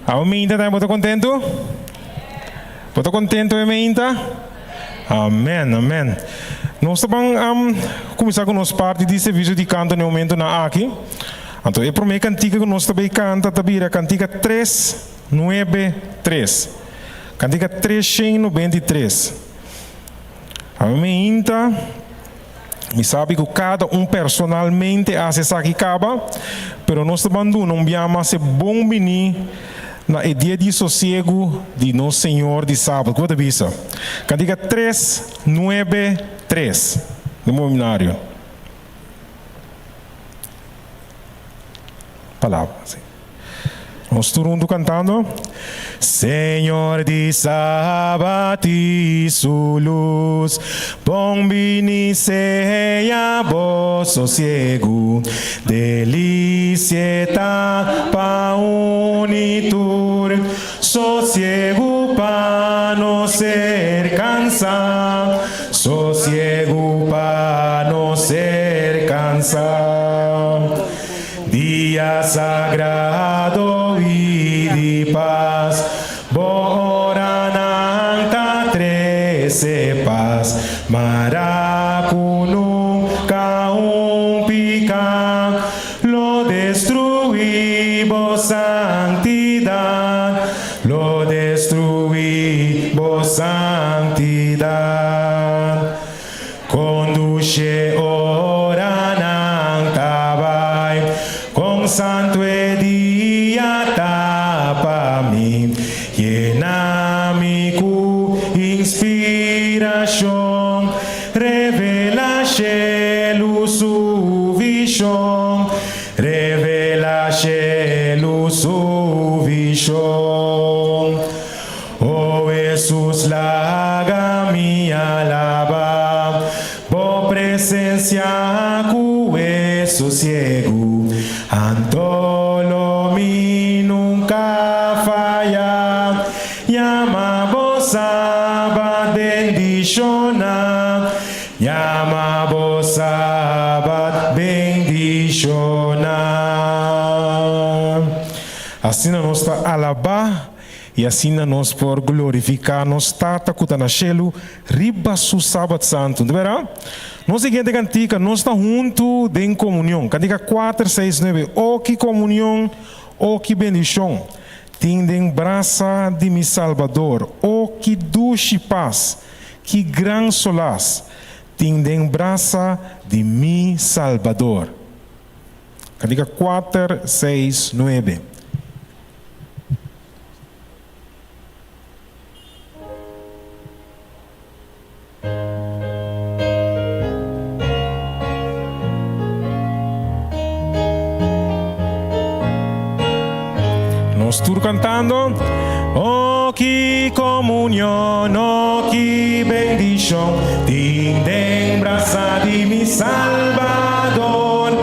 Awe meinta tambe bo ta kontentu? Bo ta kontentu awe meinta? Amen, amen. Nos ta ban kuminsá ku nos parti di servisio di kanto na e momentunan aki. Anto e promé kantika ku nos ta bai kanta ta bira kantika tres nuebe tres. Kantika 393. Awe meinta. Mi sabi ku kada un personalmente a hasi esaki kaba, pero nos ta ban duna un bia mas e bon biní na e dia di sosiegu di nos Señor di Sabat. Ku bo ta bisa? Kantika tres nuebe tres den bo binario. Palabra. Nos tur huntu kantando. Señor di Sabat i su lus, bon bini sea bo sosiegu, delisia ta pa uni tur, sosiegu pa no ser kansá, sosiegu pa no ser kansá. Dia sagrado i di pas, bo oranan ta trese pas, mara ku nunka un piká lo destruí bo santidat, lo destruí bo santidat. Kon dushe ora nan ta bai, kon santu e dia ta pa mi. Yena mi ku inspirashon, revela shelu su vishon, revela shelu su vishon. O Hesus laga mi alaba Bo presencia cu e sosiegu, Anto lo mi nunca faya, Yama Bo Sabat bendiciona, Yama Bo Sabat bendiciona. Asina nos ta alaba. I asina nos por glorifiká nos Tata ku ta na shelu riba su Sabat santu. Di bèrdat? Nos siguiente kantika, Nos ta huntu den komunion. Kantika kuater, seis, nuebe. O ki komunion, o ki bendishon tin den brasa di mi Salbador! O ki dushi pas, ki gran solas tin den brasa di mi Salbador! Kantika kuater, seis, nuebe. Nos tur cantando. Oh, ki comunion, oh, ki bendicion tin den brasa di mi Salbador.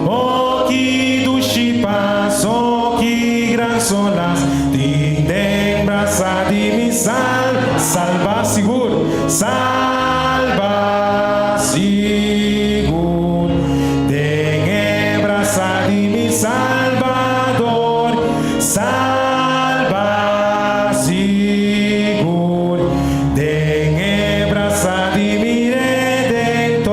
Oh, ki dushi pas, oh, ki gran solas tin den brasa di mi Sal, salba sigur, salba sigur den e brasa di mi Salbador, salba sigur den e brasa di mi Redentor.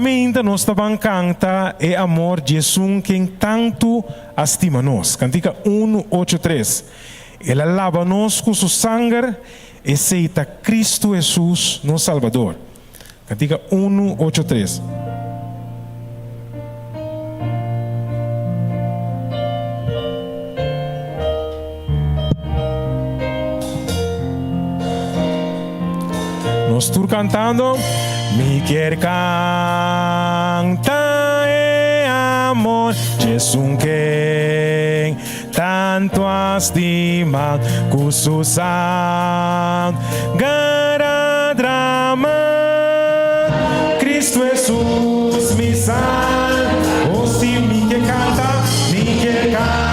Awemeinta nos ta ban kanta E amor di esun ken tantu a stima nos. Kantika unu ocho tres. El a laba nos ku su sanger, esei ta Kristu Hesus, nos Salbador. Kantika unu ocho tres. Nos tur kantando. Mi kier kanta e amor dj'esun ken tantu a stima ku su sanger a drama. Cristo Hesus mi sal. Oh si mi ke kanta, mi ke kanta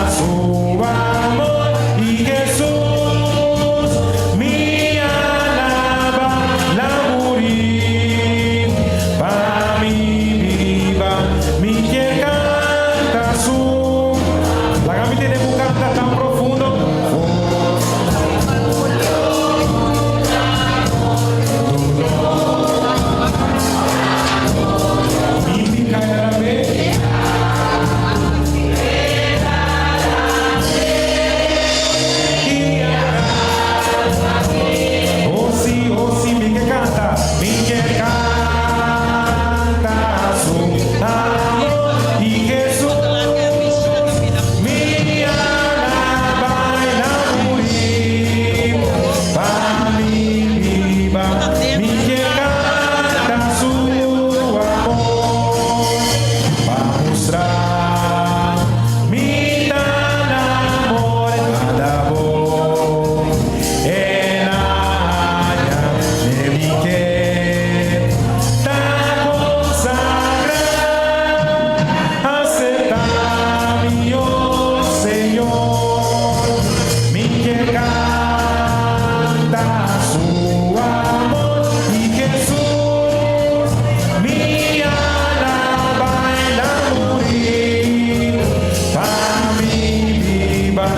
su amor i Hesus mi alaba la muri pa mi biba mi ke kanta su. Laga mi tene ku kanta tan profundo. Pa mi biba, mi ke kanta su amor, pa mustra mi tan amor a bo. El a haña me mi ke ta konsagrá, acepta mi, oh Señor, mi ke kanta su amor i Jesús mi alaba el a muri pa mi biba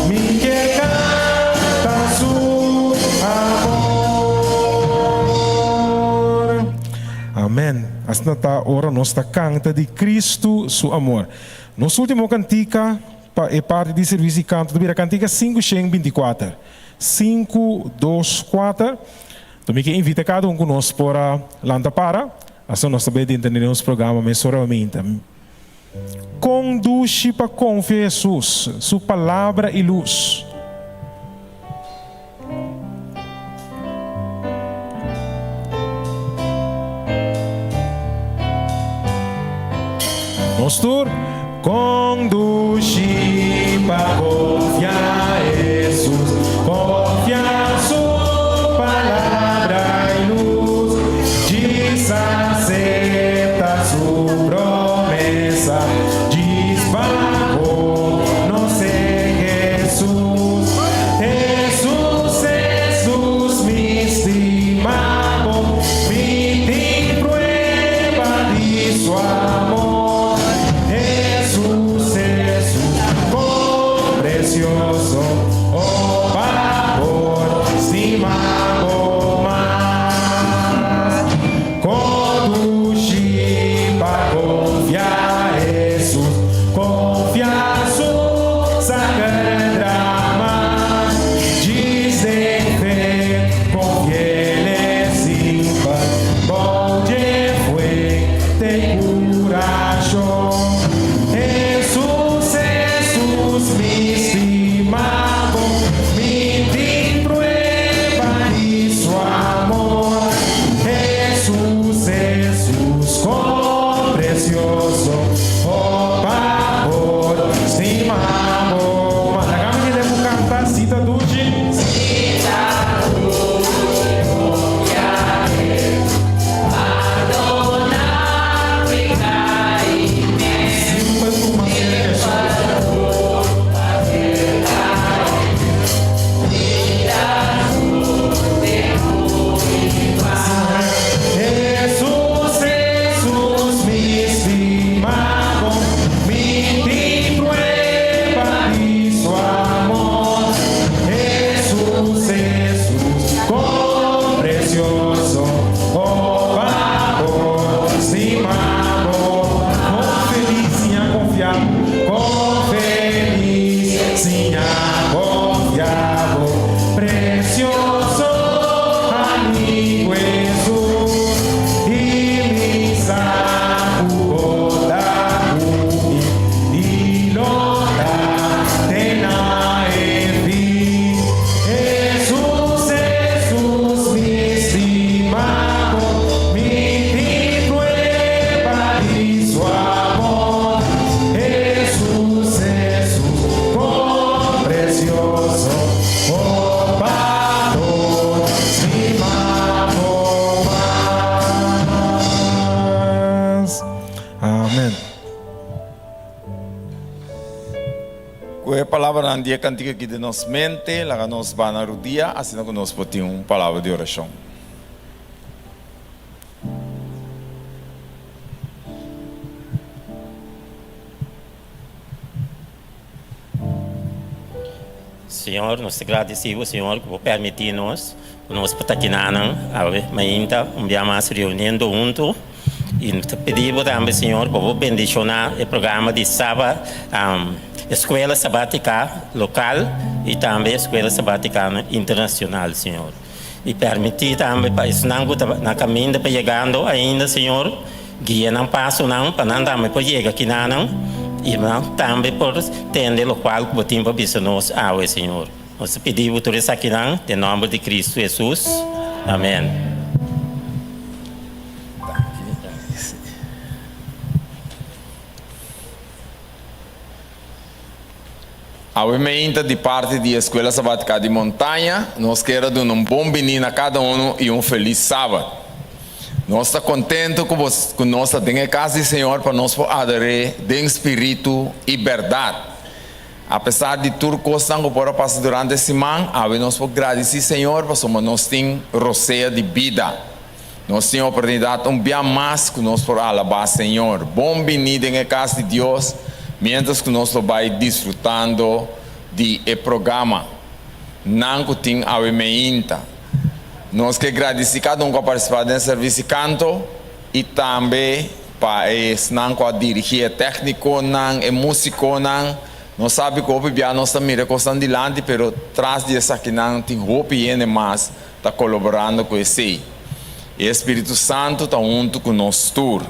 mi ke kanta su amor. Amen. Asina ta ora nos ta kanta di Cristo su amor. Nos ultimo kantika Pa e parti di servisi kanto ta bira kantika 524. Sinku, dos, kuater. Enton mi ke invita kada un ku nos por a lanta para, asina nos ta bay denter den nos programa mesora mainta. Kon dushi pa konfia Hesus, su palabra i lus. Nos tur conduci pa confia Hesus, confia su palabra y luz, djis acepta su promesa, djis pa conoce Hesus. Hesus, Hesus, mi stima bo, mi tin prueba di su amor. Hesus, Hesus, con precio. Amen. Ku e palabranan di e kantika aki den nos mente, laga nos ba na rudia asina ku nos por tin un palabra di orashon. Señor, nos ta gradeci bo, Señor, cu bo permiti nos cu nos por ta kinanan awe mainta un bia mas reuniendo hunto. Y nos ta pidi bo tambe, Señor, pa bo bendiciona e programa di Saba, Escuela Sabatica local y tambe Escuela Sabatica internacional, Señor. Y permiti tambe pa esnan cu ta na caminda pa yegando ainda, Señor, guia nan pasonan pa nan tambe por yega kinanan y nan tambe por tende locual cu Bo tin pa bisa nos awe, Señor. Nos ta pidi Bo tur esakinan den nomber di Cristo Jesus. Amen. Awe meinta di parti di Escuela Sabatica di Montaña nos kier a duna un bon bini na cada uno y un feliz Sabat. Nos ta contento cu bo cu nos ta den e cas di Señor pa nos por ador'é den spiritu y berdad. Apesar di tur cosnan cu por a pasa durante e siman, awe nos por gradici Señor pasobra nos tin rosea di bida. Nos tin oportunidat un bia mas ku nos por alabá Señor. Bon bini den e kas di Dios miéntras ku nos lo bai disfrutando di e programa nan ku tin awe meinta. Nos ke gradisí kada un ku a partisipá den servis di kanto i tambe pa esnan ku a dirigí e tèknikonan, e músikonan. Nos sabi ku hopi bia nos ta mira e kosnan dilanti pero tras di esakinan tin hopi hende mas ta kolaborando ku esei. E Espíritu Santu ta huntu ku nos tur.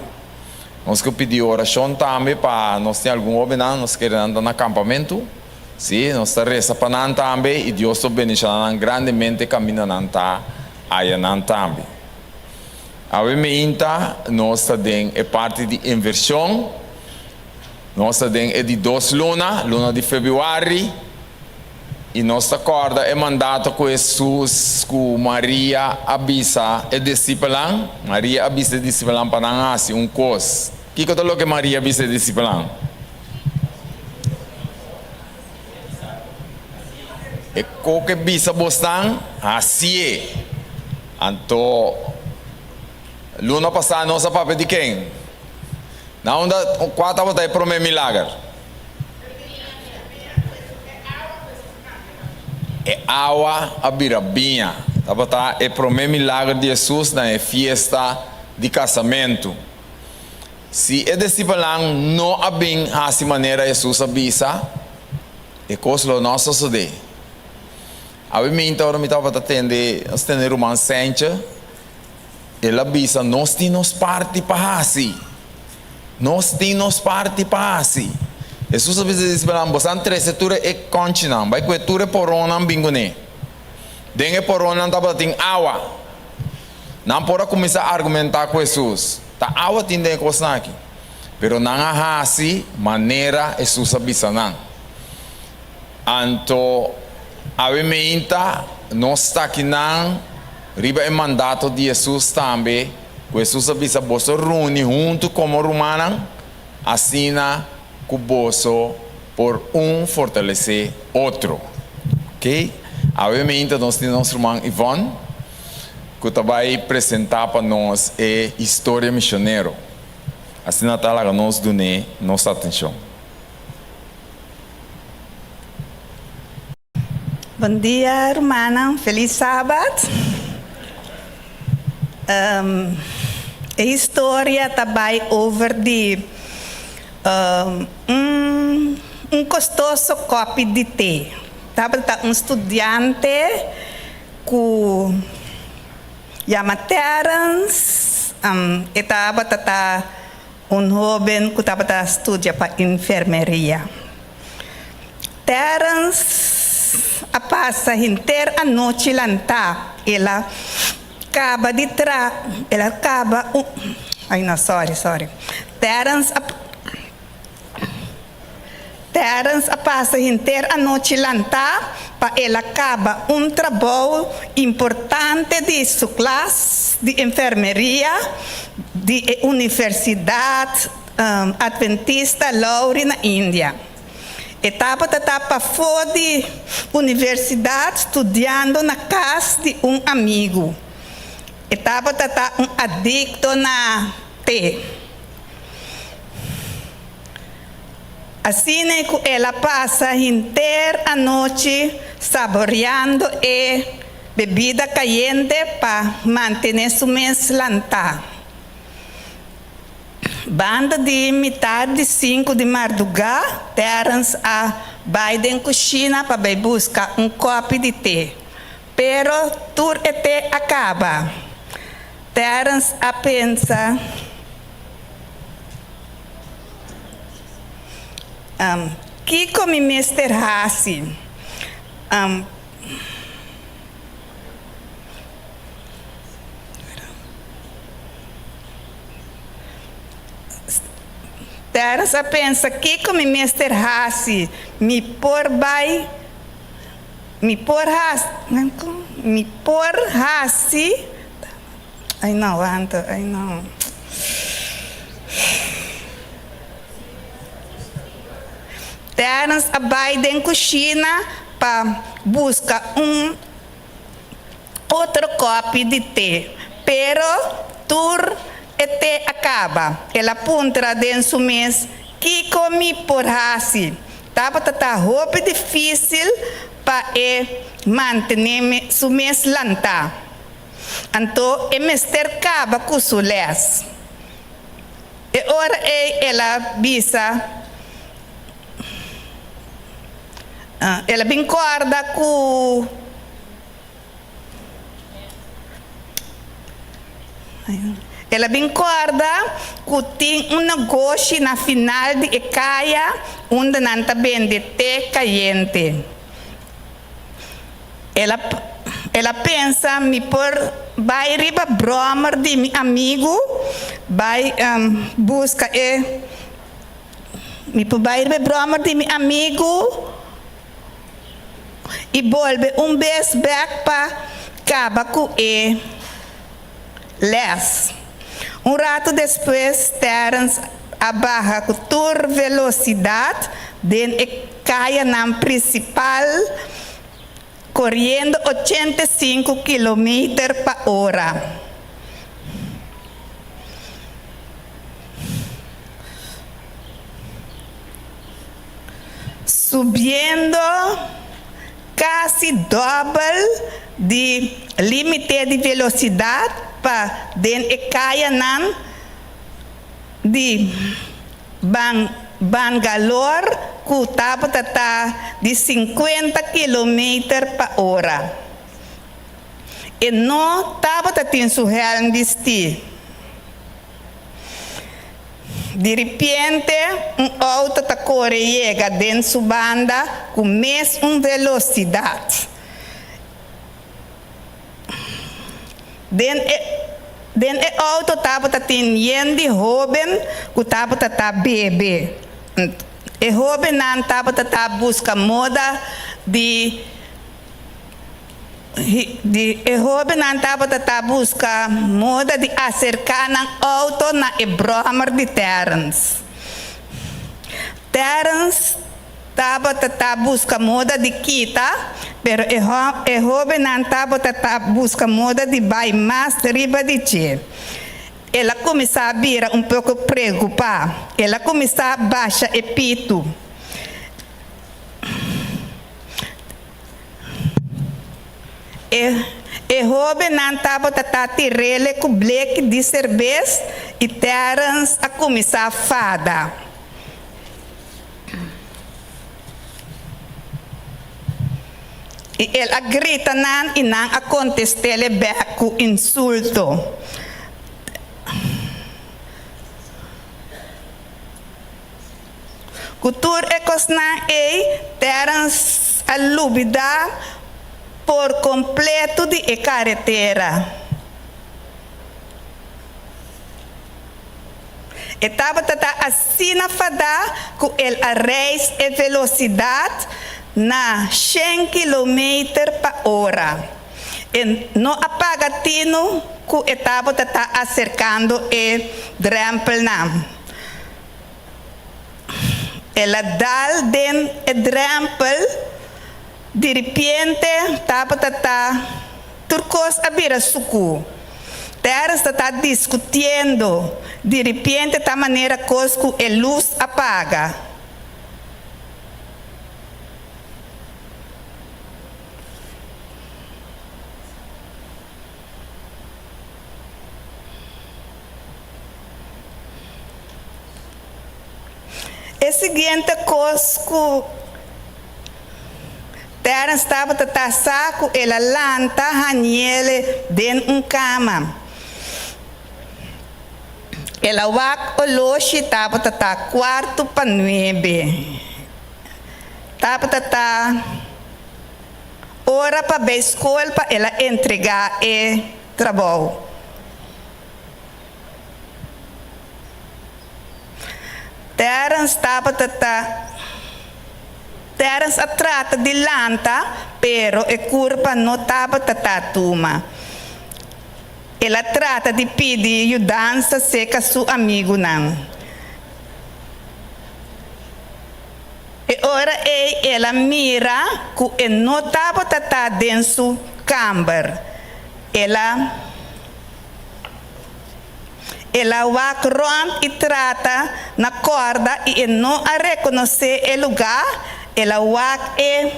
Nos ke pidi orashon tambe pa nos tin algun hóbennan, nos kere nan ta na kampamentu. Sí, nos ta resa pa nan tambe i Dios lo bendishoná nan grandemente kaminda nan ta aya nan tambe. Awe meinta nos ta den e parti di invershon. Nos ta den e di dos luna, luna di febrüari. I nos ta kòrda e mandato ku Hesus ku Maria a bisa e disipelnan. Maria a bisa e disipelnan pa nan hasi un kos. Kiko ta loke Maria a bisa e disipelnan? E koke bisa bosnan, hasié. Anto, luna pasá nos a papia di ken? Na unda, kua tabata e promé milager? E awa a bira biña. Tabata e promé milager di Hesus na e fiesta di kasamentu. Si e disipelnan no a bin hasi manera Hesus a bisa, e kos lo no a sosodé. Awe minta ora mi tabata tende, nos tende ruman Sentje, el a bisa, Nos tin nos parti pa hasi. Nos tin nos parti pa hasi. Hesus a bisa e disipelnan, Bosan trese tur e kònchinan, bai kue tur e poronnan bin kuné. Den e poronnan tabatin awa. Nan por a kuminsá argumentá ku Hesus, Ta awa tin den e kosnan aki. Pero nan a hasi manera Hesus a bisa nan. Anto awe meinta nos ta akinan riba e mandato di Hesus tambe. Ku Hesus a bisa, Boso runi huntu komo rumannan, asina ku boso por un fortalesé otro. Oke, awe meinta nos tin nos ruman Yvonne ku ta bai presentá pa nos e historia misionero. Asina ta laga nos dun'é nos atenshon. Bon dia rumannan, felis sabat. E historia ta bai over di un un kostoso kòpi di te. Tabata un studiante ku yama Terence, e tabata ta un hóben ku tabata studia pa enfermeria. Terence a pasa henter anochi lantá. El a kaba di tra, el a kaba un, ay no, sorry, sorry. Terence a, Terence a pasa henter anochi lantá. pa el a kaba un trabou importante di su klas di enfermeria di e Universidat Adventista Lowry na India. E tabata ta pafó di universidat studiando na kas di un amigu. E tabata ta un adikto na te. Asina ku el a pasa henter anochi saboreando e bebida kayente pa mantené su mes lantá. Banda di mitar di sinku di mardugá, Terrence a bai den kushina pa bai buska un kòpi di te. Pero tur e te a kaba. Terrence a pensa. Kiko mi mester hasi? Terrence a pensa, Kiko mi mester hasi? Mi por bai, mi por hasi, mi por hasi. Ay no wanta, ay no. Terence a bai den kushina pa buska un otro kòpi di te, pero tur e te a kaba. El a puntra den su mes, Kiko mi por hasi? Tabata ta hopi difísil pa e mantené su mes lantá. Anto e mester kaba ku su lès. E ora ei el a bisa, el a bin kòrda ku el a bin kòrda ku tin un negoshi na final di e kaya unda nan ta bende te kayente. El a el a pensa, Mi por bai riba bròmer di mi amigu, bai buska e Mi por bai riba e bròmer di mi amigu i bolbe un bes bèk pa kaba ku e lès. Un ratu despues Terence a baha ku tur velosidat den e kayanan prinsipal koriendo 85 kilometer pa ora. Subiendo kasi dòbel di límite di velosidat pa den e kayanan di Bangalore ku tabata ta di sinkuenta kilometer pa ora. E no tabata tin su hèlm bistí. Di ripiente un outo ta kore yega den su banda ku mes un velosidat. Den e den e outo tabata tin yen di hóben ku tabata ta bebe. E hóbennan tabata ta buska moda di. Di e hóbennan tabata ta buska moda di aserká nan outo na e bròmer di Terrence. Terrence tabata ta buska moda di kita, pero e e hóbennan tabata ta buska moda di bai mas riba di dje. El a kuminsá bira un poko preokupá. El a kuminsá basha e pitu. E e hóbennan tabata ta tir'ele ku bleki di serbes i Terrence a kuminsá fada. I el a grita nan i nan a kontest'ele bèk ku insulto. Ku tur e kosnan ei, Terrence a lubidá por kompleto di e karetera. E tabata ta asina fadá ku el a reis e velosidat. na shen kilometer pa ora. E no a paga tinu ku e tabata ta aserkando e drèmpelnan. El a dal den e drèmpel, diripiente tabata ta tur kos a bira sukú. Terence ta ta diskutiendo, diripiente ta manera kos ku e lus a paga. E siguiente kos ku Terence tabata ta sa ku el a lanta hañ'ele den un kama. El a wak oloshi tabata ta kuartu pa nuebe. Tabata ta ora pa bay skol pa el a entregá e trabou. Terence tabata ta Terence a trata di lanta, pero e kurpa no tabata ta tuma. El a trata di pidi yudansa serka su amigunan. E ora ei el a mira ku e no tabata ta den su kamber. El a El a wak rònt i trata na kòrda i e no a rekonosé e lugá. El a wak e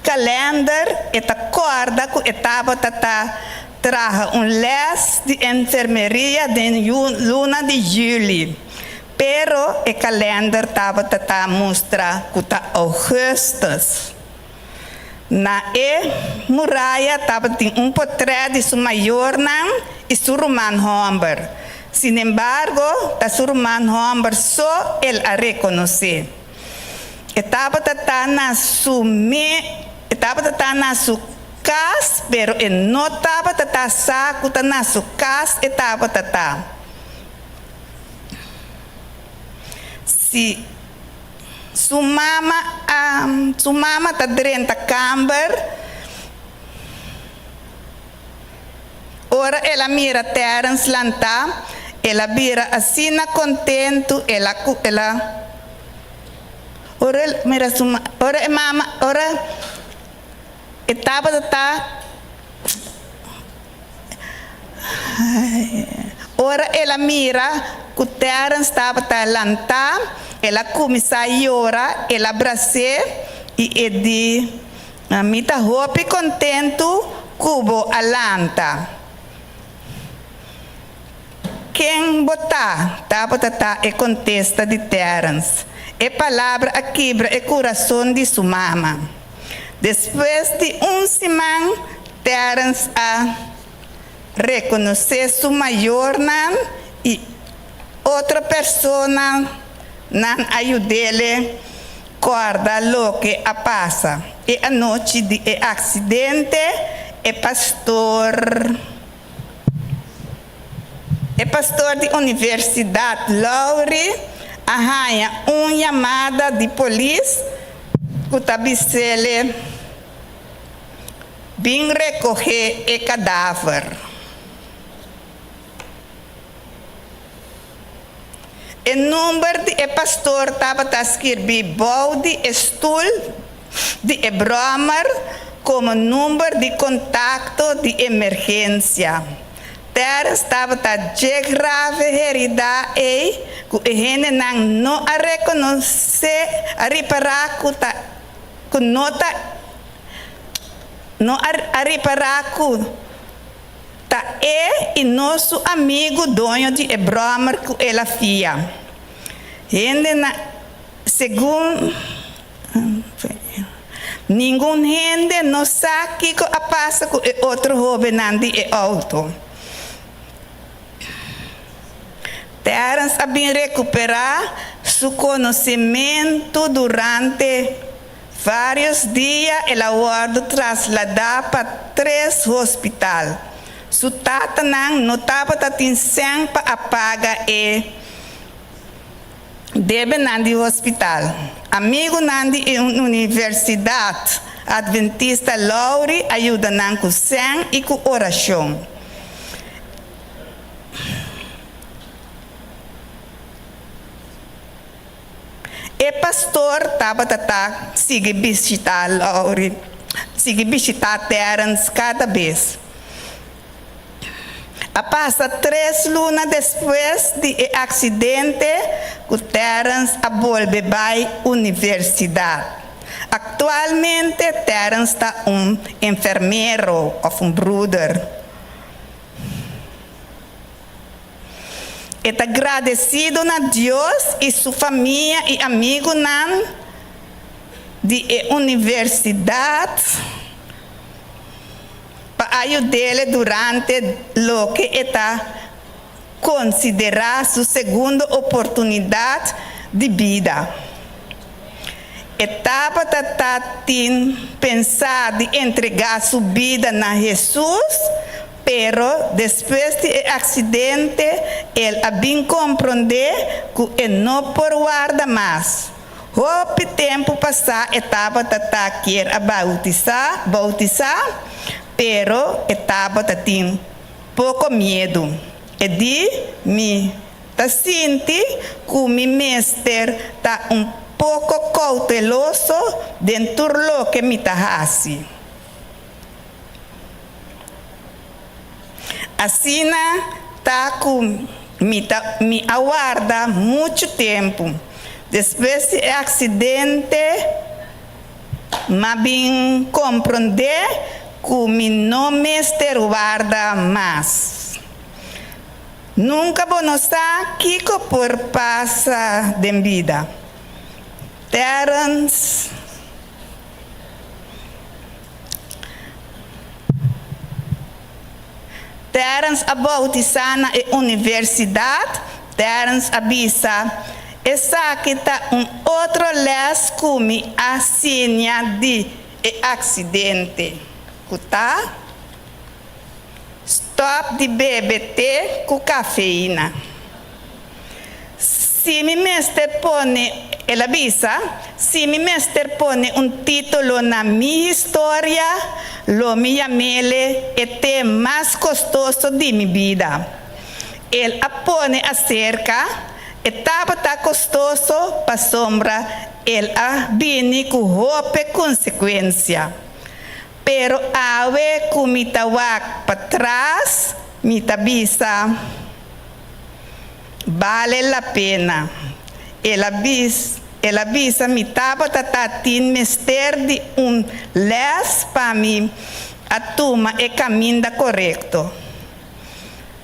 kalènder, e ta kòrda ku e tabata ta traha un lès di enfermeria den luna di yüli. Pero e kalènder tabata ta mustra ku ta ougùstùs. Na e muraya tabatin un potrèt di su mayornan i su ruman hòmber. Sinembargo, ta su ruman hòmber so el a rekonosé. E tabata ta na su me e tabata ta na su kas, pero e no tabata ta sa ku ta na su kas e tabata ta. Si su mama a su mama ta drenta kamber, ora el a mira Terence lantá, el a bira asina kontentu, el a el a ora el mira su ora e mama ora e tabata ta. Ora el a mira ku Terence tabata lantá, el a kuminsá yora, el a bras'é i e di, Mi ta hopi kontentu ku bo a lanta. Ken bo ta? tabata ta e kontesta di Terence. E palabra a kibra e kurason di su mama. Despues di un siman, Terence a rekonosé su mayornan i otro personanan a yud'é kòrda loke a pasa. E anochi di e aksidente, e pastor e pastor di Universidat Lowry a haña un yamada di polis ku ta bis'é Bin rekohé e kadaver. E number di e pastor tabata skirbí bou di e stul di e bròmer komo number di kontakto di emergensia. Terence tabata dje grave heridá ei ku e hendenan no a rekonosé, a ripará ku ta ku no ta no a ripará ku ta e i no su amigu doño di e bròmer ku el a fia. Hende na segun ningun hende no sa kiko a pasa ku e otro hóbennan di e outo. Terence a bin rekuperá su konosementu durante Vários dia el a wòrdu trasladá pa tres hospital. Su tatanan no tabata tin sèn pa a paga e Debenan di hospital. Amigunan di e Universidat Adventista Lowry a yuda nan ku sèn i ku orashon. E pastor tabata ta sigui bishitá Lowry, sigui bishitá Terrence kada bes. A pasa tres luna despues di e aksidente ku Terrence a bolbe bai universidat. Aktualmente Terrence ta un enfermero òf un bruder. E ta gradesido na Dios i su famia i amigunan di e universidat. Pa ayud'é durante loke e ta konsiderá su segundo oportunidat di bida. E tabata ta tin pensá di entregá su bida na Hesus, pero despues di e aksidente el a bin komprondé ku e no por warda mas. Hopi tempu pasá e tabata ta kier a bautisá, bautisá, pero e tabata tin poko miedu. E di, Mi ta sinti ku mi mester ta un poko kouteloso den tur loke mi ta hasi. Asina ta ku mi ta mi a warda muchu tempu. Despues di e aksidente m'a bin komprondé ku mi no mester warda mas. Nunka bo no sa kiko por pasa den bida. Terrence. Terrence a bautisá na e universidat. Terrence a bisa, Esaki ta un otro lès ku mi a siña di e aksidente, ku ta, Stòp di bebe te ku kafeina. Si mi mester pone, el a bisa, si mi mester pone un título na mi historia, lo mi yam'ele e te mas kostoso di mi bida. El a pone aserka, E tabata kostoso pasobra el a bini ku hopi konsekuensia. Pero awe ku mi ta wak patras, mi ta bisa, Bale la pena. El a bis, el a bisa mi tabata ta tin mester di un les pa mi a tuma e kaminda korekto.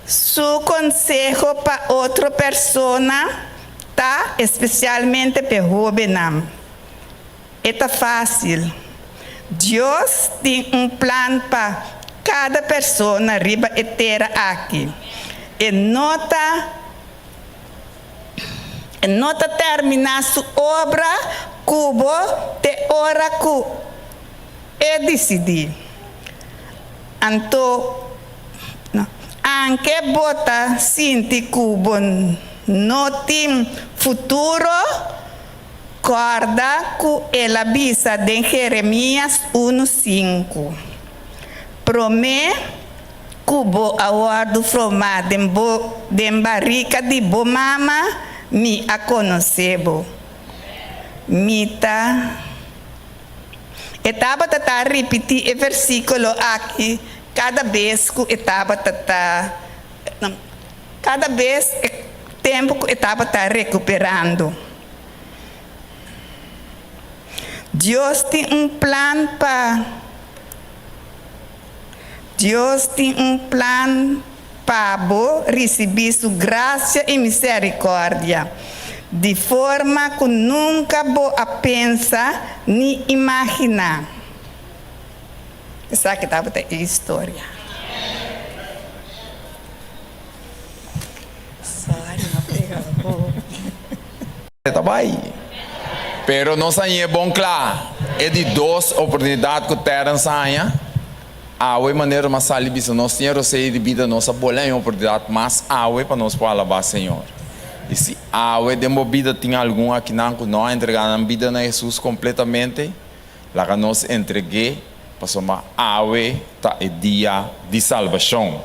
Su konseho pa otro persona ta espesialmente p'e hóbennan, E ta fásil. Dios tin un plan pa kada persona riba e tera aki. E no ta E no ta terminá su obra ku bo te ora ku E disidí. Anto, no, anke bo ta sinti ku bo no tin futuro, Kòrda ku el a bisa den Jeremías unu sinku, Promé ku bo a wòrdu formá den bo den barika di bo mama, mi a konosé bo. Mi ta. E tabata ta ripití e versíkulo aki kada bes ku e tabata ta, kada bes e tempu ku e tabata rekuperando. Dios tin un plan pa Dios tin un plan pa bo risibí su grasia i misericordia di forma ku nunka bo a pensa ni imaginá. Esaki tabata e historia. Sorry, m'a pega hopi. E ta bai. Pero nos a hañ'é bon kla. E di dos oportunidat ku Terrence a haña, awe manera mas sali bisa nos tin e rosei di bida nos a bolbe haña un oportunidat mas awe pa nos por alabá Señor. I si. awe den bo bida tin algun akinan ku no a entregá nan bida na Hesus kompletamente, laga nos entreg'é, pasobra awe ta e dia di salbashon.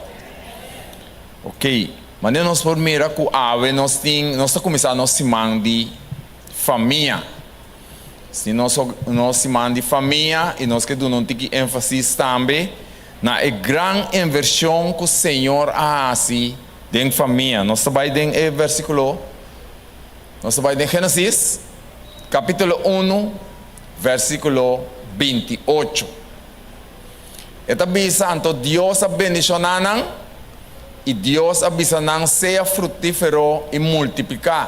Oke, manera nos por mira ku awe nos tin, nos ta kuminsá nos siman di famia. Si nos nos siman di famia i nos ke duna un tiki énfasis tambe na e gran invershon ku Señor a hasi den famia. Nos ta bai den e versíkulo, nos ta bai den Génesis kapítulo unu versíkulo 28. E ta bisa, Anto Dios a bendishoná nan, i Dios a bisa nan, Sea frutífero i multipliká,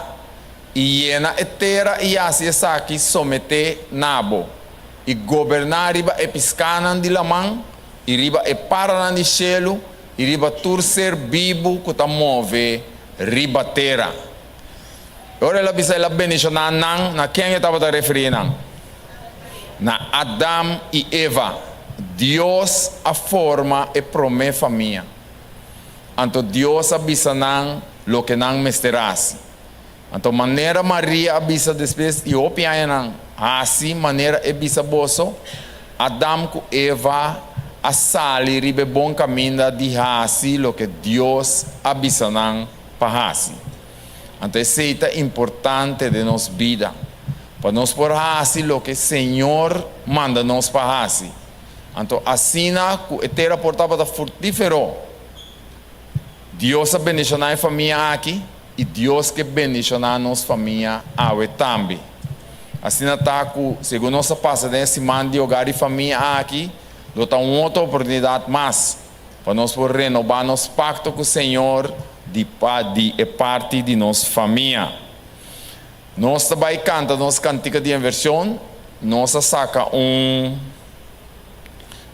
i yena e tera i hasi esaki someté na bo, i goberná riba e piskánan di laman, i riba e paranan di shelu, i riba tur ser bibu ku ta move riba tera. E ora el a bisa el a bendishoná nan, na ken e tabata referí nan? Na Adam i Eva. Dios a forma e promé famia. Anto Dios a bisa nan loke nan mester hasi. Anto manera Maria a bisa despues di hopi añanan, Hasi manera e bisa boso, Adam ku Eva a sali riba e bon kaminda di hasi loke Dios a bisa nan pa hasi. Anto esei ta importante den nos bida, pa nos por hasi loke Señor manda nos pa hasi. Anto asina ku e tera por tabata furtífero, Dios a bendishoná e famia aki i Dios ke bendishoná nos famia awe tambe. Asina ta ku segun nos a pasa den e siman di Hogar i Famia aki, lo ta un otro oportunidat mas pa nos por renobá nos pakto ku Señor di pa di e parti di nos famia. Nos ta bai kanta nos kantika di envershon, nos a saka un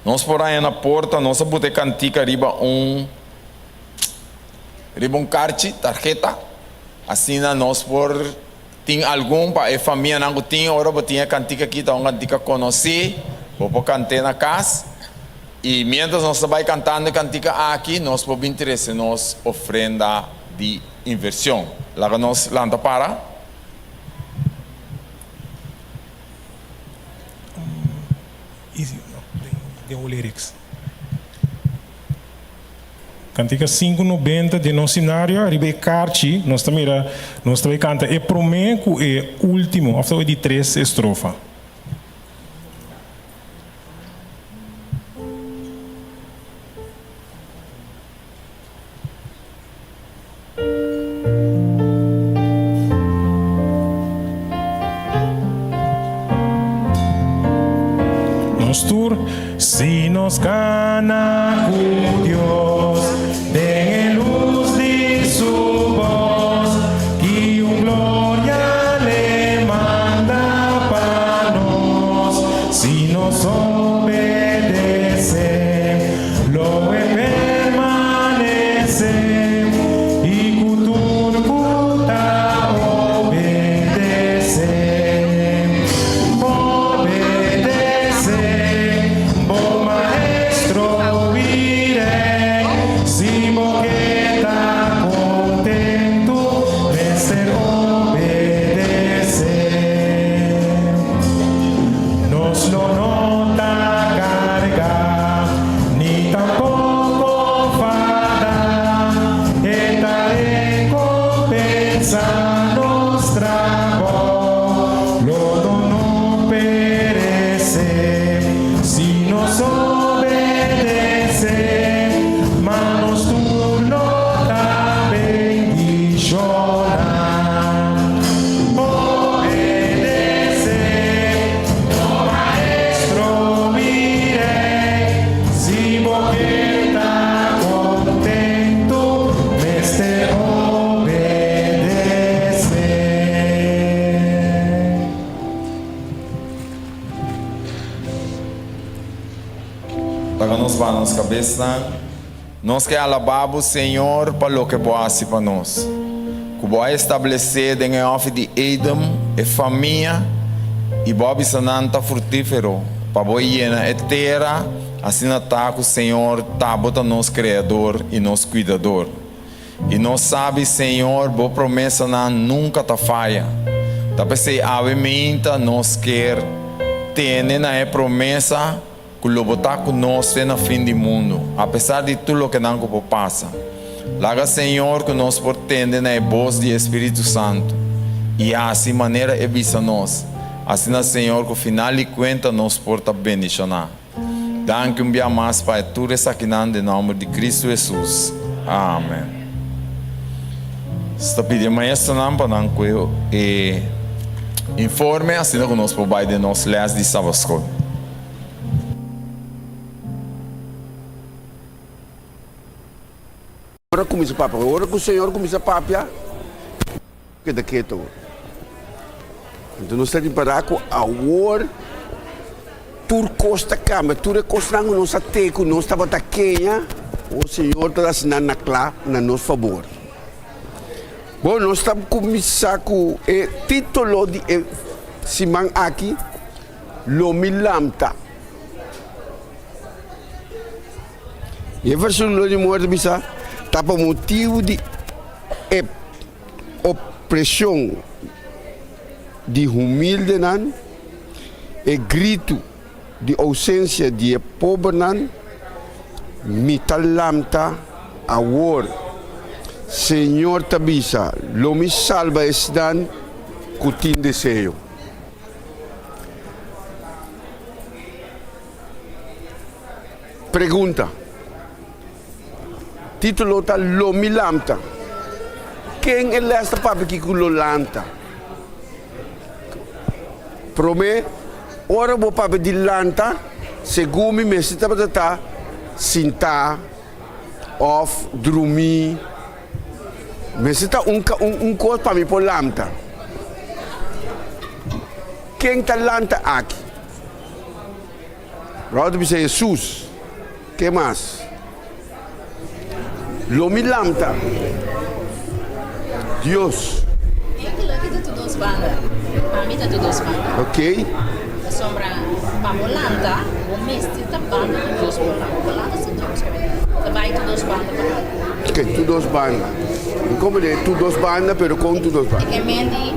Nos por haña na porta, nos a buta e kantika riba un riba un karchi, tarheta, asina nos por tin algun pa e famianan ku tin ora bo tin e kantika aki ta un kantika konosí, bo por kant'é na kas i miéntras nos ta bai kantando e kantika aki nos por bin trese nos ofrenda di invershon. Laga nos lanta para. Easy no den un lyrics. Kantika 590 den nos scenario ariba e karchi nos ta mira nos ta bai kanta e prome ku e ultimo of e di tres estrofa. Nos tur, si nos cana cu Dios den e luz di su bos, ki un gloria l'e manda pa nos, si nos obedece. Lo e permanece i ku tur ku ta obedece. Obedece bo maestro i rey, si bo ke ta kontentu mester obedece. Nos lo no ta carga, ni tampoco fada, e ta recompensa nos trabou, lo no no perece, si nos obedece, ma nos tur lo ta bendiciona. Obedece bo maestro mi rey, si bo kier ta contento mester obedece. Laga nos baha nos cabesnan. Nos ke alabá bo, Señor, pa loke bo a hasi pa nos, ku bo a establesé den e hòfi di Edem e famia, i bo a bisa nan ta frutífero, pa bo yena e tera, asina ta ku, Señor, ta bo ta nos Kreador i nos Kuidador. I nos sabi, Señor, Bo promesanan nunka ta faya. Ta p'esei awe meinta nos kier tene na e promesa ku lo Bo ta ku nos te na fin di mundu, apesar di tur lokenan ku por pasa. Laga, Señor, ku nos por tende na e bos di e Spiritu Santu i hasi manera E bisa nos. Asina, Señor, ku final di kuenta nos por ta bendishoná. Danki un bia mas pa e tur esakinan den nomber di Cristo Jesus. Amen. Nos ta pidi e maestronan pa nan kue e informe asina ku nos por bai den nos les di Sabaskol. Ora kuminsa papia, ora ku Señor kuminsa papia, keda keto. Anto nos ta ripará ku awor tur kos ta kambia, tur e kosnan ku nos a te ku nos tabata keña, awor Señor ta hasi nan na kla na nos fabor. Bon, nos ta kuminsá ku e título di e siman aki, Lo mi lamta. E versíkulo di muerte bisa ta pa motibu di e opreshon di humildenan, e gritu di ousensia di e pobernan, mi ta lamta awor. Señor ta bisa, Lo mi salba esnan ku tin deseo. Pregunta. Título ta Lo mi lanta. Ken e les ta papia kiko lo lanta? Promé, ora bo papia di lanta, segun mi mester tabata ta sintá òf drumí. Mester ta un un kos pa mi por lanta. Ken ta lanta aki? Ròt bisa Hesus, Ke mas? Lo mi lamta Dios. E kila ki ta tur dos banda. Pa mi ta tur dos banda. Ok. Pasobra pa bo lanta, bo mester ta banda ku Dios por lanta. Bo lanta sin Dios. Ta bai tur dos banda pa mi. Ok, tur dos banda. Mi komprende tur dos banda, pero kon tur dos banda? E ke men di,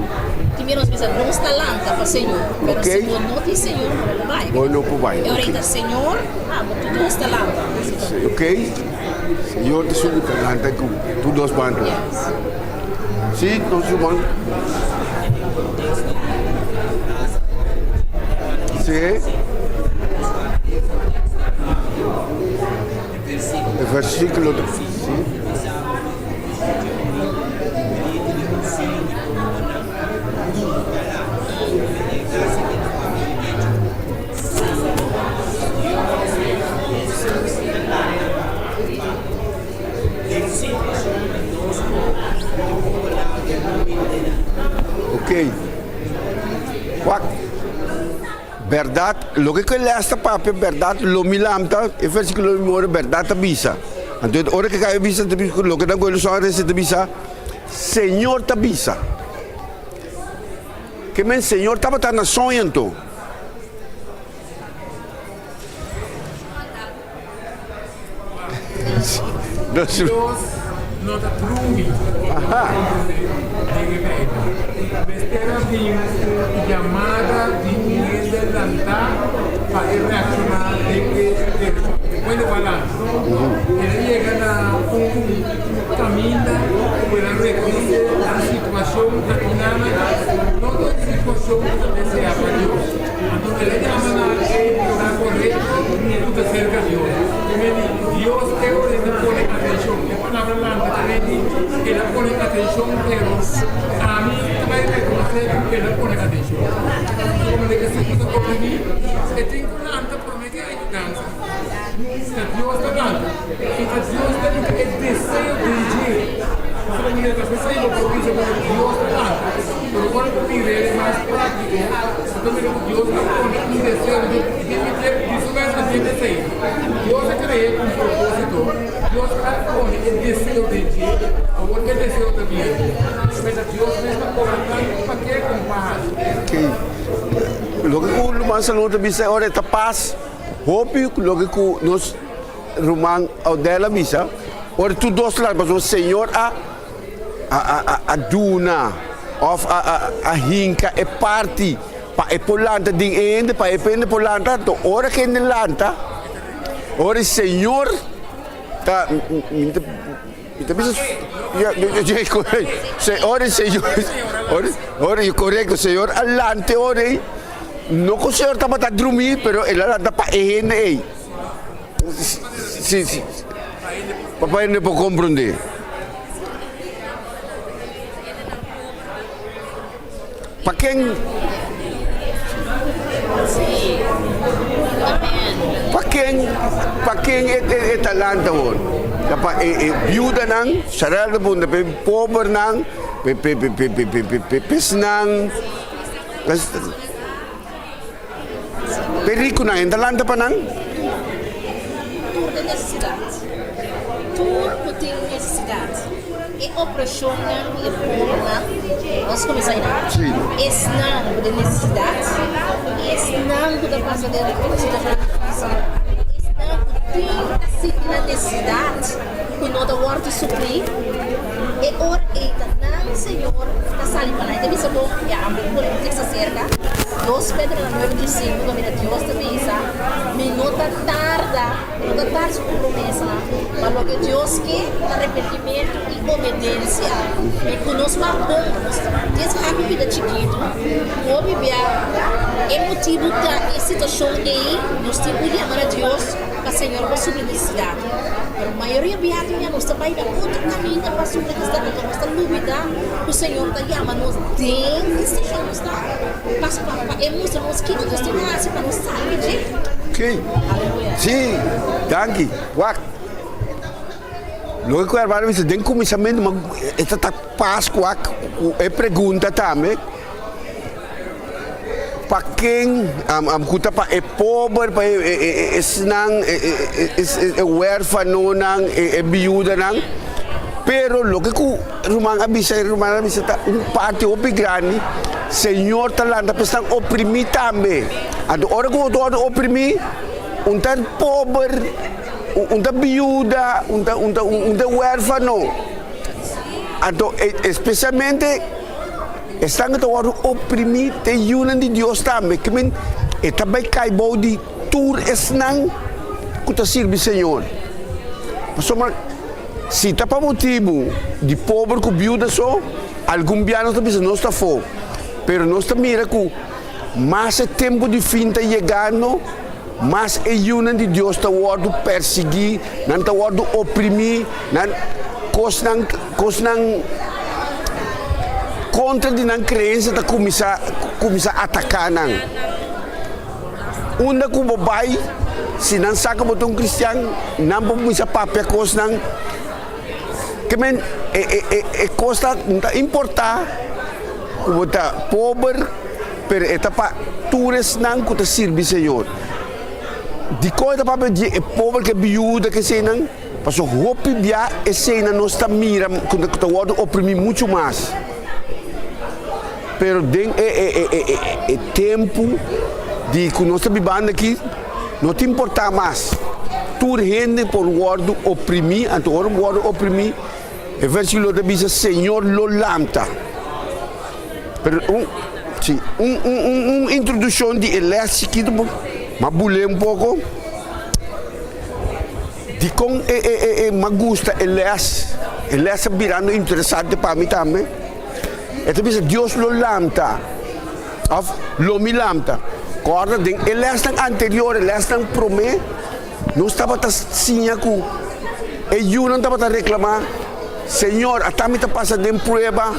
tin bia nos bisa nos ta lanta pa Señor, pero si bo no tin Señor, bo no por bai. Bo no por bai. E ora ei ta Señor, abo tur dos ta lanta. Ok, Señor ta subi ta lanta ku tur dos banda. Si, nos ruman. Si. E versíkulo ta. Si. Ok. Wak. Bèrdat, loke ku e lès ta papia, bèrdat lo mi lamta, e versíkulo lo mi ora bèrdat ta bisa. Anto ora ku e kaba bisa, ta bisa ku loke nan ku e son a resa ta bisa, Señor ta bisa. Ke men Señor tabata na soño anto. Dios no ta drumi den e Bijbel. Mester a bin un yamada di un hende lantá pa e reakshoná den e direkshon. E puede balans. El a yega na un kaminda ku el a rekonosé e situashon akinan no ta un situashon ku ta deseá pa Dios. Anto el a yama na e lugar korekto ku ta serka Dios. E meni, Dios e ora e ta pone atenshon. E palabra lanta ta meni el a pone atenshon, pero ami ta bai rekonosé ku el a pone atenshon. Komo de ke si ku ta oprimí, e tin ku lanta promé ke e yudansa. Ta Dios ta lanta i ta Dios ta yuda e deseo den dje. Pasobra mira ta p'esei bo por bisa ku Dios ta lanta. Pero ora bo mira e mas práktiko, bo ta mira ku Dios a pone un deseo den di di su mes a den esei. Dios a kre'é ku un propósito, Dios a pone e deseo den dje, awor e deseo ta biendo. Mester Dios mes ta kobra tantu pa ke komo pa hasi. Oké. Loke ku ruman Salomon ta bisa ora e ta pas. Hopi loke ku nos ruman Audel a bisa. Ora tur dos lanta pasobra Señor a a duna òf a hinka e parti pa e por lanta den e hende, pa e hende por lanta. Anto ora ku hende lanta, ora e Señor ta, mi ta mi ta bisa, ora e Señor, ora, korekto, Señor a lanta e ora ei, no ku Señor tabata drumí, pero el a lanta pa e hende ei. Si, si. Pa hende por komprondé. Pa ken? Pa ken, pa ken e, e, e ta lanta awor? Ta pa e, e biudanan, Sarel ta puntra, pa e pobernan, pa, pa, pa, pa, pa, pa, pa, pa pesnan. Pe rikunan e ta lanta pa nan. Tur den nesesidat. Tur ku tin nesesidat. E opreshonnan di e pobernan, nos kuminsá einan. Esnan ku den nesesidat, esnan ku ta pasa den un situashon difísil, esnan ku tin ta sinti nan nesesidat ku no ta wòrdu suplí, e ora ei ta nan Señor ta sali pa nan. E ta bisa bo, ya, bo por e tekst aserka. Dos Pedro na nuebe di sinku kaminda Dios ta bisa, Mi no ta tarda, mi no ta tarda su promesanan, ma loke Dios ke ta arepentimentu i obedensia. I ku nos wak bon, nos des hapi bida chikitu, hopi bia e motibu ta e situashon ei, nos tin ku yama na Dios pa Señor por supli nesesidat. Pero mayoria bia tin bia nos ta bai na otro kaminda pa supli nesesidat, anto nos ta lubida ku Señor ta yama nos den e situashon nos ta. Pas pa pa e mustra nos kiko nos tin hasi pa nos sali di dje. Sí, sí, danki. Wak, loke ku hermano bisa den kuminsamentu ma e ta ta Paskua ku e pregunta tambe, pa ken ku ta pa e pober, pa e esnan, e wèrfanonan, e biudanan, pero loke ku ruman a bisa, e ruman a bisa ta un parti hopi grandi, Señor ta lanta pa esnan oprimí tambe. Anto ora ku bo ta wòrdu oprimí, un ta pober, un ta biuda, un ta un ta un ta wèrfano. Anto espesialmente esnan ku ta wòrdu oprimí ta e yunan di Dios tambe, ke men e ta bai kai bou di tur esnan ku ta sirbi Señor. Pasobra si ta pa motibu di pober ku biuda so, algun bia nos ta bisa nos ta afó, pero nos ta mira ku mas e tempu di fin ta yegando, mas e yunan di Dios ta wòrdu persiguí, nan ta wòrdu oprimí, nan kosnan kosnan kontra di nan kreensia ta kuminsá kuminsá ataká nan. Unda ku bo bai, si nan sa ku bo ta un kristian, nan por kuminsá papia kosnan ke men e e e e kos ta no ta importá ku bo ta pober, pero e ta pa tur esnan ku ta sirbi Señor. Dikon e ta papia di e pober ku e biuda ku eseinan? Pasobra hopi bia eseinan nos ta mira ku ta wòrdu oprimí muchu mas. Pero den e e e e e tempu di ku nos ta bibando aki, no ta importá mas. Tur hende por wòrdu oprimí, anto ora bo wòrdu oprimí, e versíkulo ta bisa, Señor lo lanta. Pero un, si, un, un, un, un introdukshon di e lès chikitu, m'a bul'é un poko. Dikon e e e e m'a gusta e lès? E lès ta birando interesante pa mi tambe. E ta bisa Dios lo lanta òf lo mi lanta. Kòrda den e lèsnan anterior, e lèsnan promé, nos tabata siña ku e yunan tabata reklamá, Señor, ata mi ta pasa den prueba.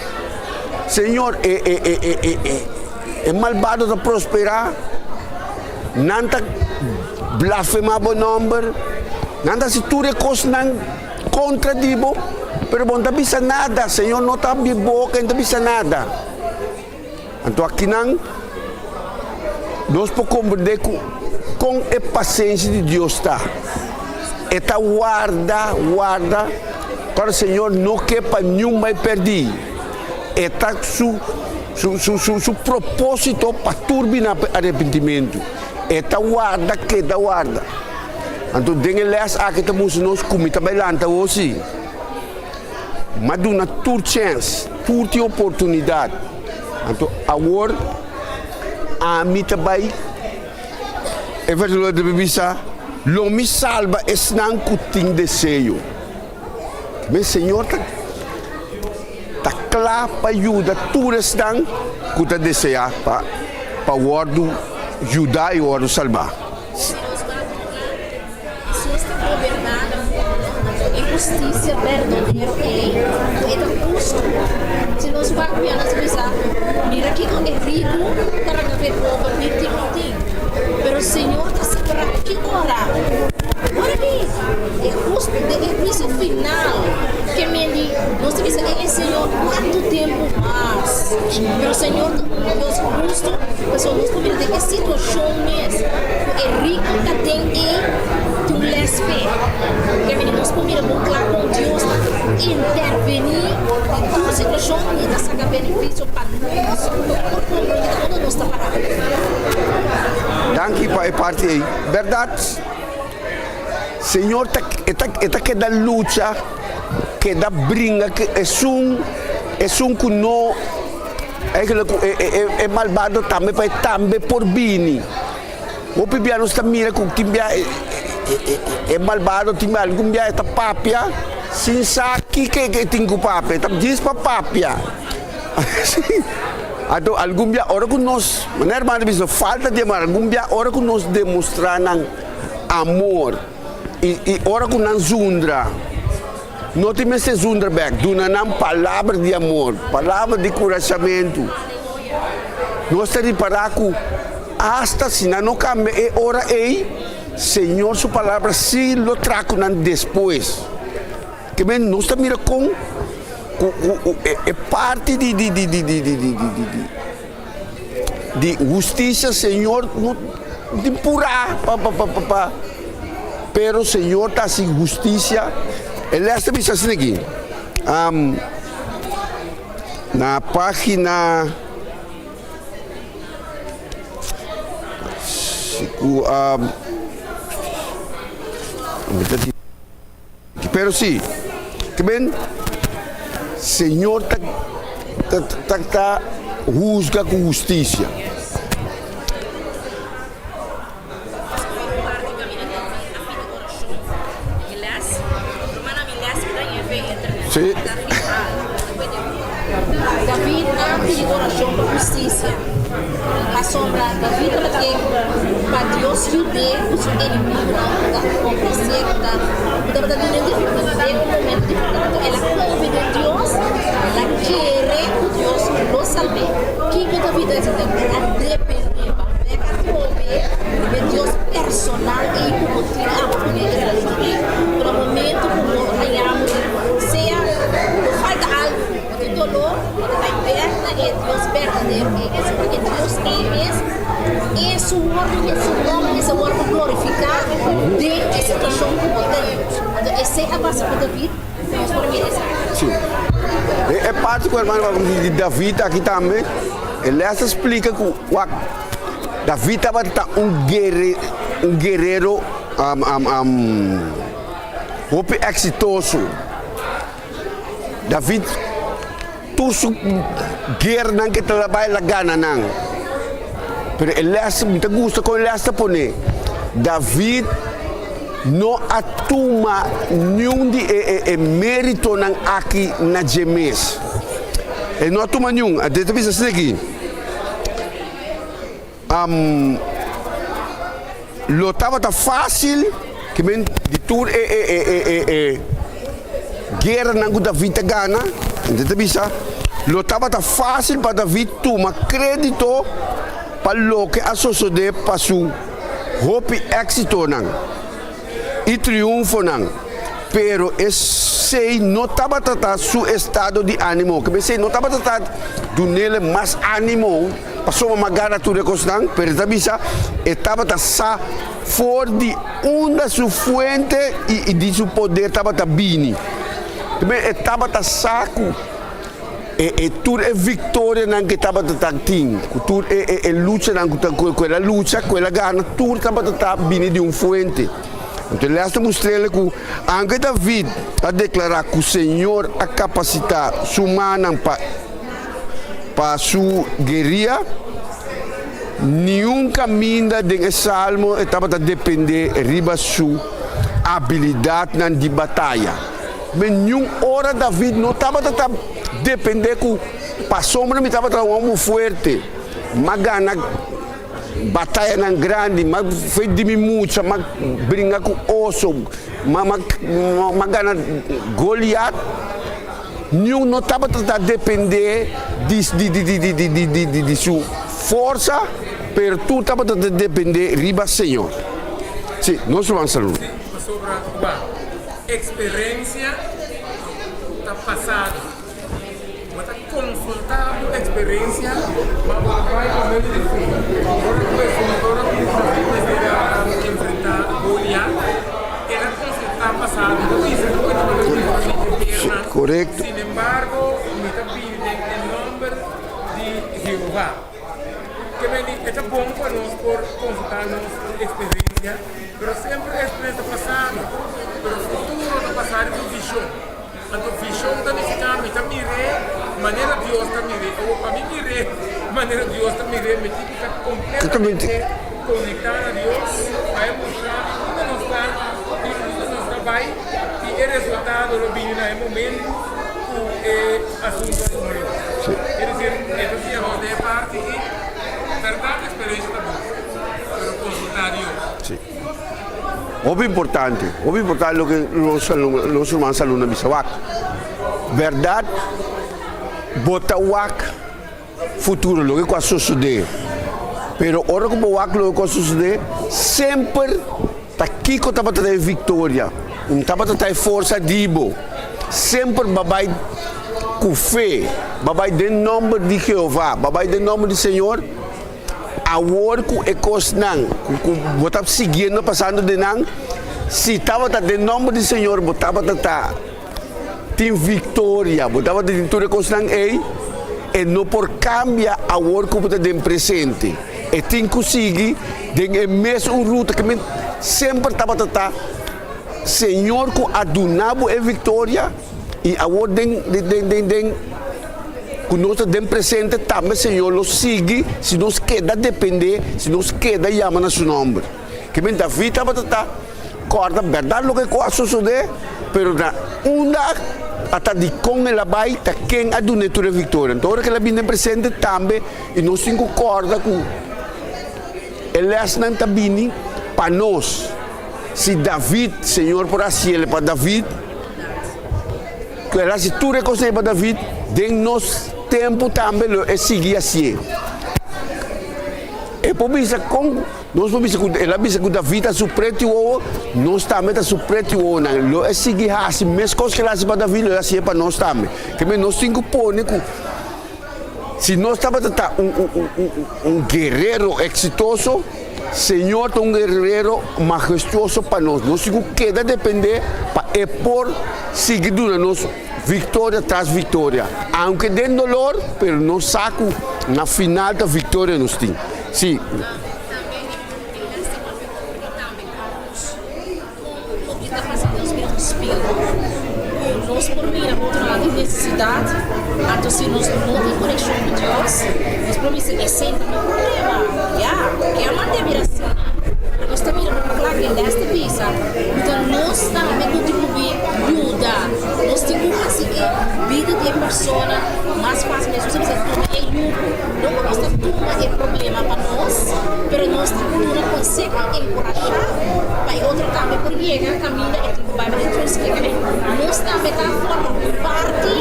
Señor, e e e e e e e malbado ta prosperá. Nan ta blasfemá bo nòmber. Nan ta hasi tur e kosnan kontra di bo, pero bo no ta bisa nada. Señor no ta abri boka i no ta bisa nada. Anto akinan nos por komprendé ku kon e pasensia di Dios ta. E ta warda, warda, kòrda Señor no ke pa niun bai pèrdí. E ta su su su su su propósito pa tur bini arepentimentu. E ta warda, keda warda. Anto den e les aki ta mustra nos ku mi ta bai lanta awor si. M'a duna tur chèns, tur tin oportunidat. Anto awor ami ta bai, e versíkulo ta bisa, Lo mi salba esnan ku tin deseo. Mi Señor ta ta kla pa yuda tur esnan ku ta deseá pa pa wòrdu yudá i wòrdu salbá. Si nos wak kla, Hesus ta goberná ku e hustisia berdadero ei, ku e ta hustu. Si nos wak bia nos bisa, Mira kiko e riku ta raka p'e pober, ni tin no tin. Pero Señor ta separá ki ora? Ora di e hustu, den e huisio final, ke men di nos ta bisa e Señor kuantu tempu mas? Pero Señor ta un Dios hustu, pasobra nos por mira den e situashon mes ku e riku ta den ei tin un lès p'e. Ke men di nos por mira bon kla kon Dios ta intervení den tur situashon i ta saka benefisio pa nos por komprendé ta unda nos ta pará. Danki pa e parti ei. Bèrdat, Señor ta e ta e ta keda lucha, keda bringa ku esun esun ku no eigenlijk ku e e e malbado tambe pa e tambe por bini. Hopi bia nos ta mira ku tin bia e e e malbado tin bia algun bia e ta papia sin sa kiko e tin ku papia, e ta djis pa papia. Anto algun bia ora ku nos, manera hermano ta bisa, falta di amor, algun bia ora ku nos demostrá nan amor i i ora ku nan zundra, no tin mester zundra bèk, duna nan palabra di amor, palabra di kurashamentu. Nos ta ripará ku asta si nan no kambia e ora ei, Señor su palabra sí lo traha ku nan despues. Ke men nos ta mira kon ku ku e parti di di di di di di di di di di hustisia Señor no tin purá pa pa pa pa pero Señor ta hasi hustisia. E les ta bisa asina aki na pagina ku Pero si, ke ben Señor ta ta ta husga ku hustisia. Si. David a pidi orashon pa hustisia, pasobra David tabata ke pa Dios yud'é ku su enemigunan ku ta ofresé, ku ta ku tabata duna e difikultat den un momento difikultat. Anto el a konfia den Dios, el a kere ku Dios lo salb'é. Kiko David a hasi? El a dependé pa bek atrobe riba e Dios personal ei ku bo tin abo kuné e relashon ei. Ku na momento ku bo haña bo sea bo falta algu, bo tin doló, bo ta bai bek na e Dios berdadero ei, pasobra e Dios ei mes e su wòrdu i su nòmber mester wòrdu glorifiká den e situashon ku bo ta. Anto esei a pasa ku David, nos por mira esaki. Sí. E parti ku hermano papia di David aki tambe, e les ta splika ku wak David tabata un guere un guerero hopi eksitoso. David tur su gueranan ke ta bai el a gana nan. Pero e les, mi ta gusta kon e les ta pone, David no a tuma niun di e e meritonan aki na dje mes. E no a tuma niun. E ta bisa asina aki, Lo tabata fásil ke men di tur e e e e e e gueranan ku David ta gana, e ta bisa, lo tabata fásil pa David tuma krédito pa loke a sosodé pa su hopi éksitonan i triunfonan, pero esei no tabata ta su estado di ánimo, ke esei no tabata ta dun'el mas ánimo. Pasobra m'a gana tur e kosnan, pero e ta bisa e tabata sa for di unda su fuente i di su poder tabata bini. Primer e tabata sa ku e e tur e viktorianan ku e tabata ta tin, ku tur e e e luchanan ku ta ku el a lucha, ku el a gana, tur tabata ta bini di un fuente. Anto e lès ta mustr'el ku anke David a deklará ku Señor a kapasitá su mannan pa pa su gueria, niun kaminda den e salmo e tabata dependé riba su abilidatnan di bataya. Men niun ora David no tabata ta dependé ku pasobra mi tabata un hòmber fuerte, m'a gana Batayanan grandi, m'a fe di mi mucha, m'a bringa ku oso, m'a m'a gana Goliat. Niun no tabata ta dependé di di di di di di di di su forsa, pero tur tabata ta dependé riba Señor. Sí, nos ruman saludo. Sí, pasobra wak, eksperensia ta pasado. Bo ta konfrontá bo eksperensia, ma bo a bai pa medio di fe. Ora ku Hesus, ora ku David mester a enfrentá Goliat, el a konfrontá pasado. E ta bisa ku e tabata biba di e pierna. Sinembargo, mi ta bini den e nòmber di Jehová. Ke meni, e ta bon pa nos por konfrontá nos eksperensia, pero semper e eksperensia ta pasado. Pero futuro ta pasá riba vishon. Anto vishon ta nifiká mi ta mir'é manera Dios ta mir'é. Awor pa mi mir'é manera Dios ta mir'é mi tin ku ta kompletamente konektá na Dios pa e mustra mi unda nos ta i unda nos ta bai i e resultado lo bini na e momentu ku e asuntu a tuma lugá. Ker desir e ta siña nos den e parti ei, bèrdat eksperensia ta bon, pero konsultá Dios. Hopi importante, hopi importante loke nos nos ruman Saluna bisa wak. Berdad bo ta wak futuro loke ku a sosode, pero ora ku bo wak loke ku a sosode semper ta kiko tabata ta e viktoria, un tabata ta e forsa di bo. Semper bo a bai ku fe, bo a bai den nomber di Jehová, bo a bai den nomber di Señor. Awor ku e kosnan ku bo ta siguiendo pasando den nan, si tabata den nòmber di Señor bo tabata ta tin viktoria, bo tabata tin tur e kosnan ei, e no por kambia awor ku bo ta den presente. E tin ku sigui den e mes un ruta ku semper tabata ta Señor ku a duna bo e viktoria i awor den den den. Ku nos ta den presente tambe Señor lo sigui si nos keda dependé, si nos keda yama na su nòmber. Ke men David tabata ta kòrda bèrdat loke ku a sosodé, pero na unda a ta dikon el a bai, ta ken a dun'é tur e viktoria. Anto ora ku el a bini den presente tambe i nos tin ku kòrda ku e lèsnan ta bini pa nos. Si David, Señor por hasiel pa David. Ku el hasi tur e kosnan ei pa David, den nos tempu tambe lo e sigui hasié. E por bisa kon nos por bisa ku el a bisa ku David ta su preti wowo, nos tambe ta su preti wowonan. Lo e sigui hasi meskos ku el a hasi pa David, lo e hasié pa nos tambe. Ke men nos tin ku pone ku si nos tabata ta un un guerero eksitoso, Señor ta un guerrero majestuoso pa nos. Nos tin cu keda depende pa E por sigui duna nos victoria tras victoria. Aunke den dolor, pero nos sa cu na final ta victoria nos tin. Si. Pa e otro tambe por yega kaminda e tin ku bai pa Dios ke kere. Nos tambe ta forma parti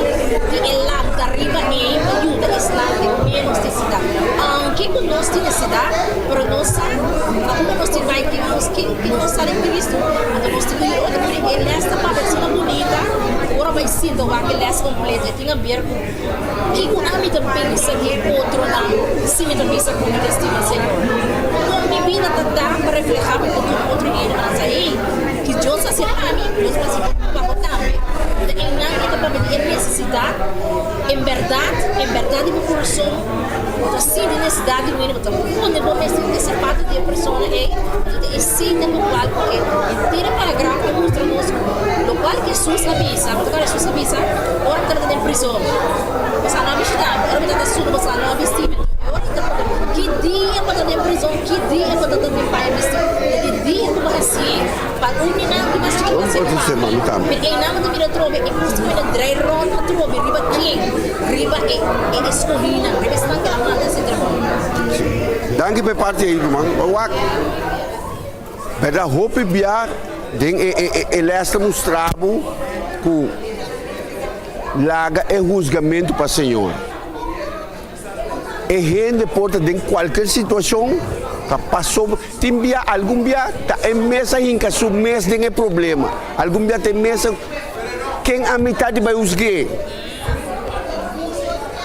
di e lanta riba ei pa yuda esnan den menos nesidat. Aunke ku nos tin nesidat, pero nos sa pa unda nos tin bai, ken nos ken ken nos sa den Cristo, anto nos tin ku yuda otro. Por e les ta papia asina bunita, ora bai sinta wak e les kompleto e tin aber ku kiko ami ta pensa di e otronan si mi ta bisa ku mi ta stima Señor. Kon mi bida ta ta pa reflehá pa otro otro hende nan sa, hey, ki Dios hasi pa mi, Dios por hasi pa bo tambe. Ta einan e ta. papia di e nesesidat, en bèrdat, en bèrdat di bo kurason, bo ta sinti nesesidat di un hende, bo ta pone bo mes den e sapato di e persona ei, anto ta esei ta lokual ku e henter e paragraf ta mustra nos ku lokual Hesus a bisa, bo ta kòrda Hesus a bisa, ora mi tabata den prizon, boso a no a bishita mi, ora mi tabata sunu, boso a no a bisti mi, ora mi tabata, ki dia bo ta den prizon, ki dia bo ta den paña bisti, ta di dia ku bo hasié. Pa un di nan di mas chikito ta ser pa mi, pero einan bo ta mira atrobe e kos ta mira drai rònt atrobe riba ken? Riba e e eskohínan, riba esnan ku el a manda hasi trabou. Danki pa e parti ei, ruman. Wak, bèrdat hopi bia den e e e lès ta mustra bo ku laga e husgamentu pa Señor. E hende por ta den kualker situashon ta paso tin bia algun bia ta e mes a hinka su mes den e problema algun bia ta e mes a ken a mitad di bai husg'é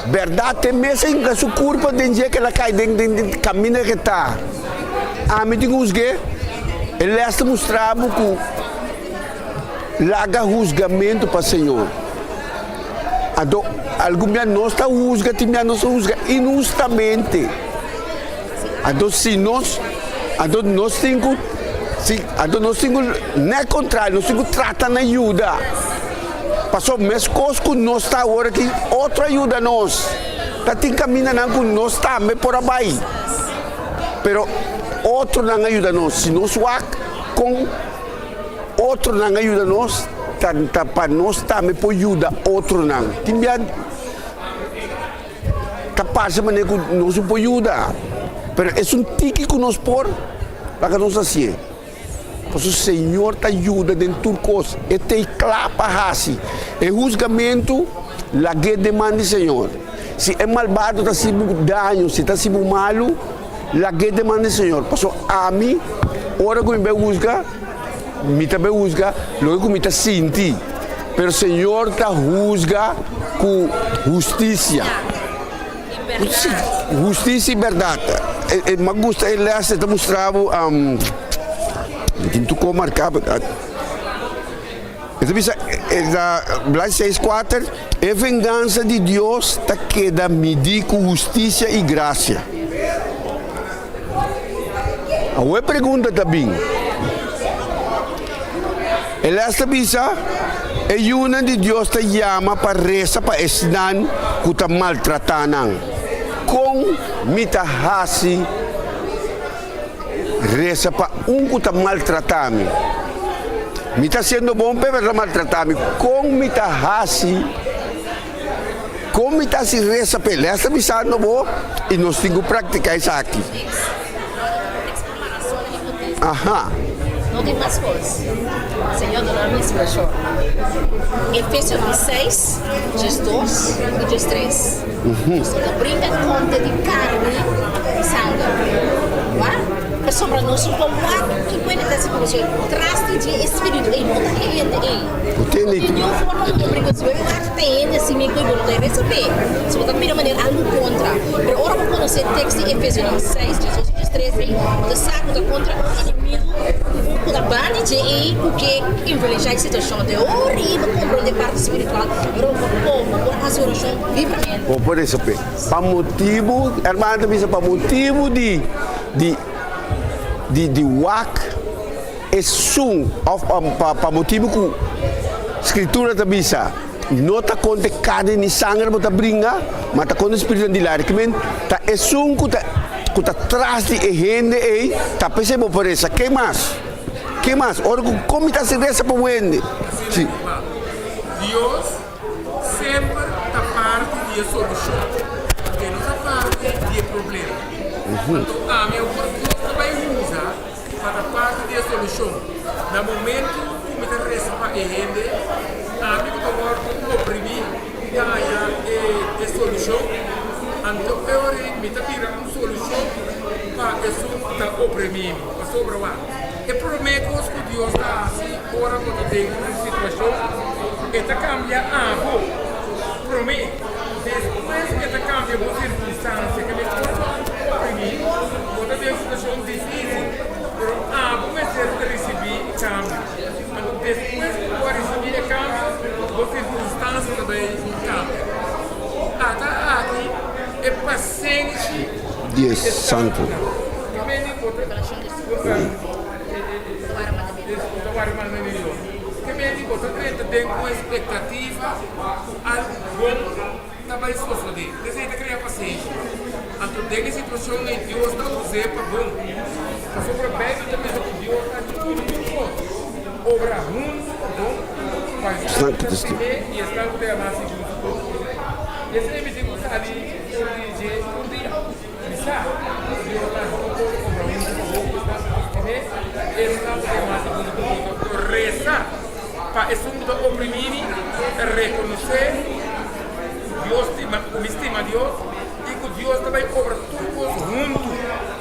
bèrdat ta e mes a hinka su kurpa den dje ke el a kai den den kaminda ke ta ami tin ku husg'é e lès ta mustra bo ku laga husgamentu pa Señor. Anto, algun bia nos ta husga, tin bia nos ta husga inhustamente. Anto si nos, anto nos tin ku, si, anto nos tin ku, no e kontrario, nos tin ku trata na yuda. Pasobra meskos ku nos ta awor aki, otro a yuda nos. Ta tin kamindanan ku nos tambe por a bai, pero otronan a yuda nos. Si nos wak kon. Otronan a yuda nos, ta ta pa nos tambe por yuda otronan. Tin bia ta parse manera ku nos no por yuda, pero esun tiki ku nos por, laga nos hasié. Pasobra Señor ta yuda den tur kos, e ta ei kla pa hasi. E husgamentu lag'é den man di Señor. Si e malbado ta hasi bo daño, si ta hasi bo malu, Lag'é den man di Señor, pasobra ami, ora ku mi bai husga, mi ta bai husga loke ku mi ta sinti, pero Señor ta husga ku hustisia. Hustisia i bèrdat. E mi a gusta e lès, e ta mustra bo, mi tin tur kos marká. E ta bisa, e ta blad seis kuater, E vengansa di Dios ta keda midí ku hustisia i grasia. Awor e pregunta ta bin. E lès ta bisa, E yunan di Dios ta yama pa resa pa esnan ku ta maltratá nan. Kon mi ta hasi Resa pa un ku ta maltratá mi. Mi ta hasiendo bon p'e pero ta maltratá mi. Kon mi ta hasi? Kon mi ta hasi resa p'e? Lès ta bisando bo i nos tin ku praktiká esaki. Aha. No tin mas kos. Señor duna mi inspirashon. Efesionan 6, 12 i 13. Nos no ta bringa kontra di karni i sanger. Wak? Pasobra nos no por wak kiko hende ta hasi ku nos. Tras di dje e spiritu ei no ta e hende ei. No tin niun forma ku bo bringa. Si bo wak ta e hende así mi ku bo no ta resolvé. Si bo ta mira manera algu kontra. Pero ora bo konosé tekst di Efesionan 6, 12 i 13 ei, bo ta sa ku ta kontra un enemigu ku ta banda di dje ei ku ke influenshá e situashon. Ta horibel komprondé parti spiritual, pero bo por bo por hasi orashon. Bo por resa p'e. Pa motibu, hermano ta bisa, pa motibu di di di di wak esun òf pa pa pa motibu ku Skritura ta bisa no ta konta e karni ni sanger bo ta bringa, ma ta konta e spiritunan di laria. Kimen ta esun ku ta ku ta tras di e hende ei ta p'esei bo por resa. Ke mas? Ke mas? Ora ku kon mi ta hasi resa pa un hende? Si. Dios. Semper ta parti di e solushon, e no ta parti di e problema. Anto ami awor Dios ta bai usa pa ta parti di e solushon. Na momentu ku mi ta resa pa e hende, ami ku ta wòrdu oprimí ta haña e solushon, anto e ora ei mi ta bira un solushon pa esun ku ta oprimí mi. Pasobra wak, e promé kos ku Dios ta hasi ora bo ta den un situashon, e ta kambia abo promé, despues e ta kambia bo sirkunstansia. Ke meskos ku abo oprimí, bo ta den un situashon difísil, pero abo mester risibí kambio. Anto despues ku bo a risibí e kambio, bo sirkunstansia. E pasenshi Di e santu. Santu ta stima.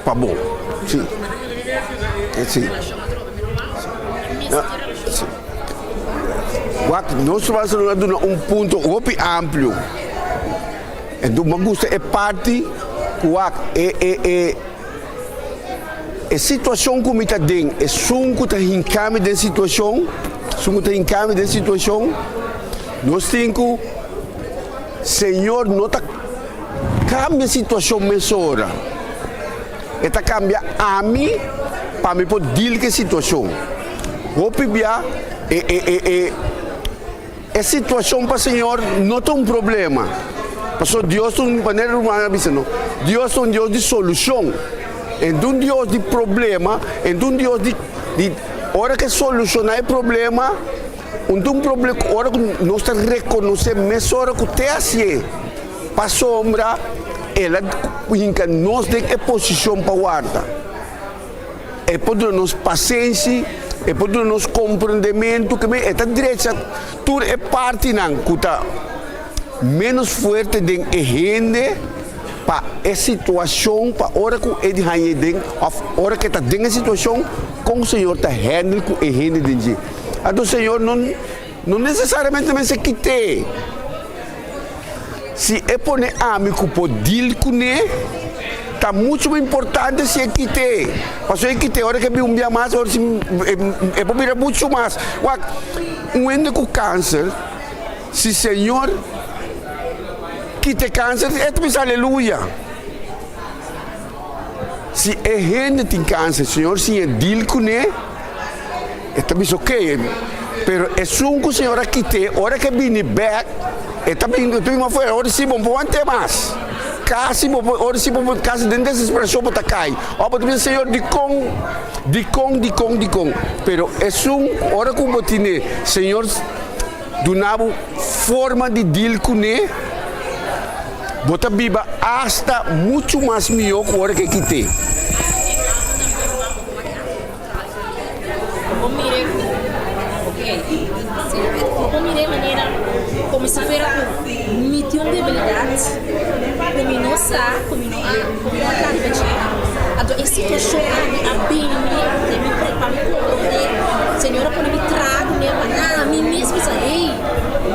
Pa bo. Si. Si. Si. Wak, nos a duna un punto hopi amplio. Enton mi a gusta e parti ku wak e e e e situashon ku mi ta den, esun ku ta hinka mi den situashon, esun ku ta hinka mi den situashon, nos tin ku Señor no ta kambia situashon mesora, e ta kambia ami pa mi por deal ku e situashon. Hopi bia e e e e. E situacion pa Señor no ta un problema, pasobra Dios ta un, manera ruman a bisa no, Dios ta un Dios di solucion, e no ta un Dios di problema, e no ta un Dios di, di ora ke soluciona e problema, un ta un proble ora ku nos ta reconoce mesora ku te hacié, pasobra el a hinca nos den e posicion pa warda. E por duna nos pasenshi, e por duna nos komprendementu, ke men e ta drecha tur e partinan ku ta ménos fuerte den e hende pa e situashon, pa ora ku e hañ'é den òf ora ku e ta den e situashon, kon Señor ta hèndel ku e hende den dje. Anto Señor no no nesesariamente mester kit'é. Si e pone ami ku por deal kuné, ta muchu mas importante si e kit'é. Pasobra e kit'é ora ku e bin un bia mas, ora si e por bira muchu mas. Wak, un hende ku kanser, si Señor kita e kanser, e ta bisa aleluya. Si e hende tin kanser, Señor siña deal kuné, E ta bisa oke, pero esun ku Señor a kit'é, ora ku e bini bèk, e ta bin, e ta bin afuera, ora si bo no por want'é mas. Kasi bo por, ora si bo por, kasi den desesperashon bo ta kai. Òf bo ta bisa, Señor, dikon, dikon, dikon, dikon? Pero esun, ora ku bo tine, Señor duna bo forma di deal kuné, bo ta biba asta muchu mas mihó ku ora ku e kit'é. Bo mire ok si bo mire manera como si fuera cu mi tin un debilidad cu mi no sa cu mi no a cu mi no a traha riba dje anto e situacion aki a bini den mi pa mi comprende Señor a pone mi traha cu mi pa ami mes bisa hey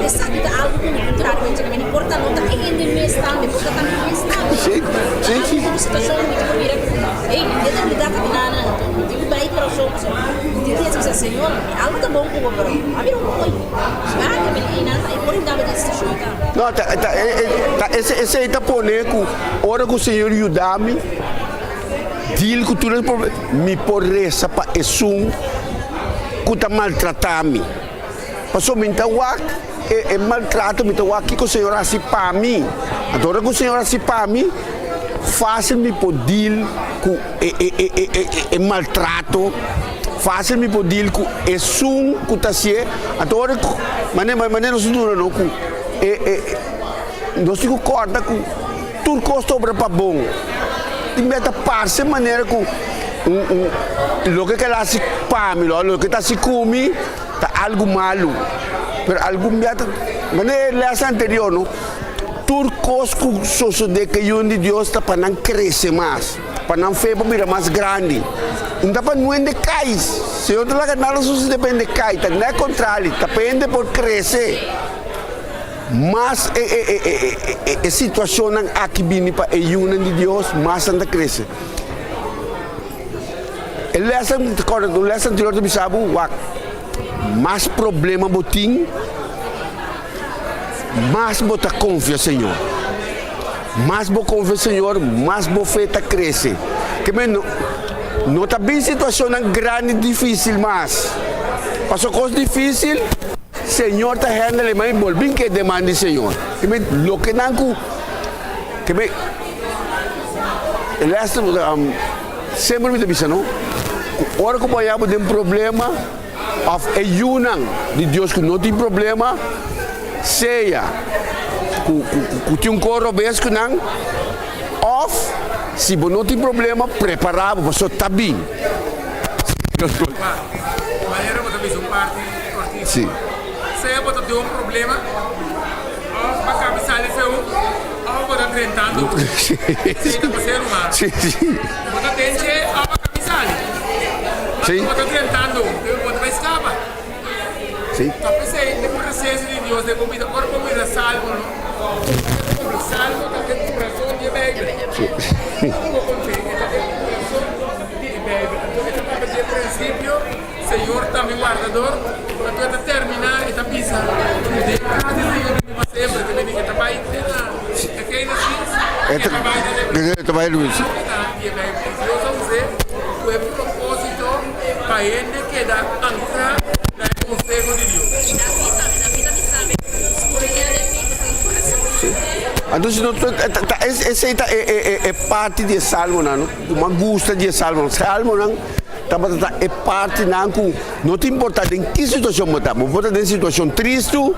esaki ta algo cu mi por traha riba dje mi por ta no ta e hende mes tambe por ta ta mi mes tambe ta algo cu situacion cu mi tin cu mira cu. Ey, mi tin debilidad aki na nan, anto mi tin ku bai kurason pasobra mi tin dies bisa, Señor, mi alma ta bon ku bo, pero a bira un poco vaga mi einan ta, e por yuda mi den situashon tambe. No, ta, ta, e, e, ta ese, esei ta pone ku ora ku Señor yuda mi deal ku tur e proble, mi por resa pa esun ku ta maltratá mi. Pasobra mi ta wak e, e maltrato, mi ta wak kiko Señor a hasi pa mi. Anto ora ku Señor a hasi pa mi, fásil mi por deal ku e, e, e, e, e, e maltrato, fásil mi por deal ku esun ku ta hasié. Anto ora ku, manera, manera nos ta duna no ku e, e, nos tin ku kòrda ku tur kos ta obra pa bon. Tin bes ta parse manera ku un, un, loke ke el a hasi pa mi, loke ta hasi ku mi, Ta algu malu, pero algun bia ta, manera e les anterior no, tur kos ku sosodé ku e Yun di Dios ta pa nan krese mas, pa nan fe por bira mas grandi. No ta pa no hende kai, Señor ta laga nada sosodé pa hende kai, ta nèt kontrali, ta pa hende por krese. Mas e e e e e situashonnan aki bini pa e yunan di Dios, mas nan ta krese. E lèsnan, ta kòrda un lès anterior ta bisa bo, wak, mas problema bo tin, mas bo ta konfia Señor. Mas bo konfia Señor, mas bo fe ta krese. Ke men no no ta bin situashonnan grandi difísil mas. Paso kos difísil, Señor ta handle e, ma mi bolbin ke deman di Señor. Ke men lokenan ku ke men e lès semper mi ta bisa no, ku ora ku bo haña bo den problema òf e yunan di Dios ku no tin problema, sea ku ku tin un kos robes ku nan òf si bo no tin problema prepará bo pasobra ta bin. Manera bo ta bisa un parti kòrtiku. Sí. Sea bo ta den un problema òf bo a kabi sali feu òf bo ta drentando un. Sí. Esei ta pas'é ruman. Sí, sí. Bo ta den dje òf bo a kabi sali. Sí. Bo ta drentando un, pero bo ta bai skapa. Sí. Ta p'esei e presensia di Dios den bo bida ora bo mira Salmo no. Salmo ta e kurason di e Beibel. Sí. Bo kont'é, e ta e kurason di e Beibel. Anto e ta papia di e prinsipio, Señor ta mi wardador. Anto e ta terminá, e ta bisa ku den kas di Señor mi biba semper. Te mende e ta bai te na e Génesis, e ta bai te na E ta bai Luis. di e Beibel. I Dios a us'é ku e propósito pa hende keda ankrá na e konseho di Dios. Anto si no ta esei ta e parti di e salmonan no ku mas gusta di e salmonan. Salmonan tabata ta e partinan ku no ta importa den ki situashon bo ta. Bo por ta den situashon tristu,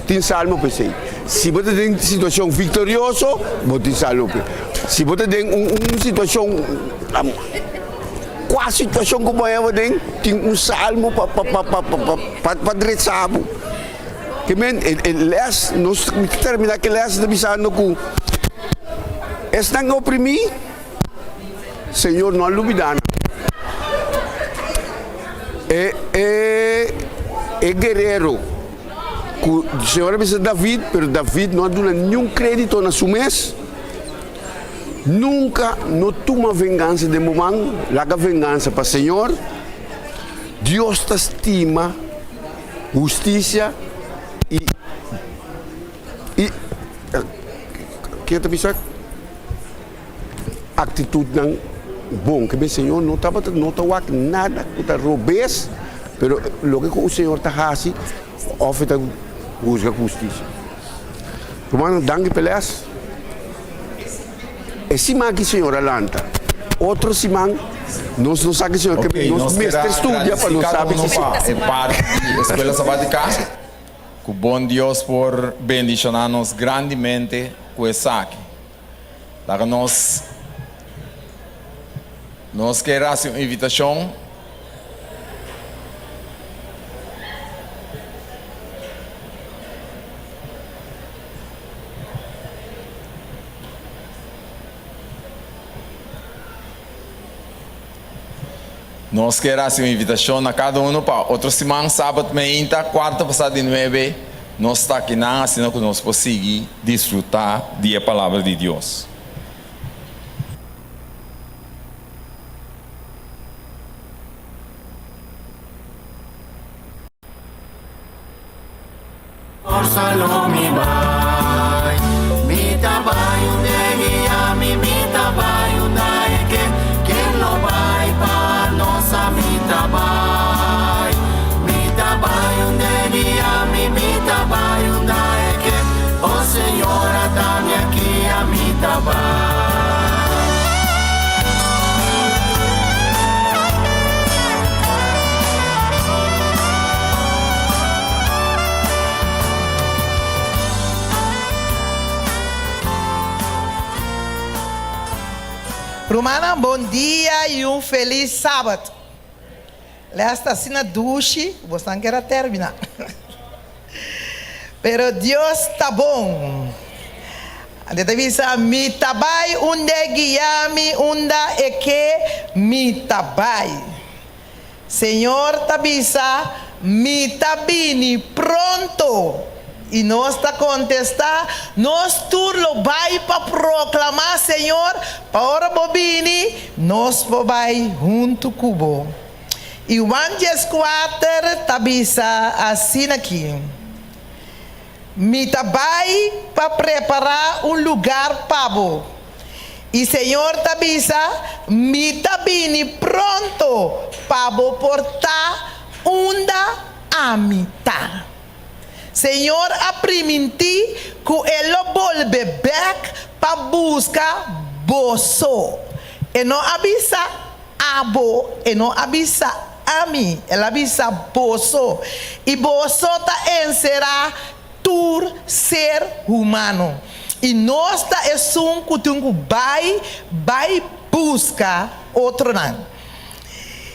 tin salmo pa esei. Si bo ta den situashon viktorioso, bo tin salmo pa esei. Si bo ta den un situashon kua situashon ku bo heba den, tin un salmo pa pa drecha bo. Ke men e les, nos mi ta terminá ku e les ta bisando ku esnan oprimí, Señor no a lubidá nan. E e e guerero ku Señor a bisa David, pero David no a duna niun krédito na su mes. Nunka no tuma vengansa den bo man, laga vengansa pa Señor. Dios ta stima hustisia i i ke ta bisa aktitutnan bon ke Señor no tabata no ta wak nada ku ta robes pero loke ku Señor ta hasi òf e ta husga ku hustisia. Rumannan danki pa e lès. E siman aki Señor a lanta. Otro siman nos no sa ki Señor ke Ok, nos nos mester keda studia pa agradeci nos cada sabi uno ki pa e parti di Escuela Sabatica. Cu bon Dios por bendiciona nos grandemente cu esaki. Laga nos nos kier haci un invitacion. Nos kier hasi un invitashon na kada uno pa otro siman, sabat meinta, kuarto pasá di nuebe, nos ta akinan asina ku nos por sigui disfrutá di e Palabra di Dios. Forsa lo mi bai. Mi ta bai unda e guia mi, mi ta bai unda e ke. Ken lo bai pa nos a mi ta bai. Mi ta bai unda e guia mi, mi ta bai unda e ke. O Señor ata mi aki a mi ta bai. Rumannan bon dia y un feliz Sabat. Les ta asina dushi cu bosnan kier a termina. Pero Dios ta bon. Ante ta bisa, Mi ta bai unda e guia mi, unda e ke mi ta bai. Señor ta bisa, Mi ta bini pronto. I nos ta kontestá, Nos tur lo bai pa proklamá, Señor, pa ora bo bini, nos por bai huntu ku bo. I Juan 14 ta bisa asin'aki. Mi ta bai pa prepará un lugar pa bo. I Señor ta bisa, Mi ta bini pronto pa bo por ta unda ami ta. Señor a primintí ku E lo bolbe bèk pa buska boso. E no a bisa abo, E no a bisa ami, El a bisa boso. I boso ta enserá tur ser humano. I nos ta esun ku tin ku bai bai buska otronan.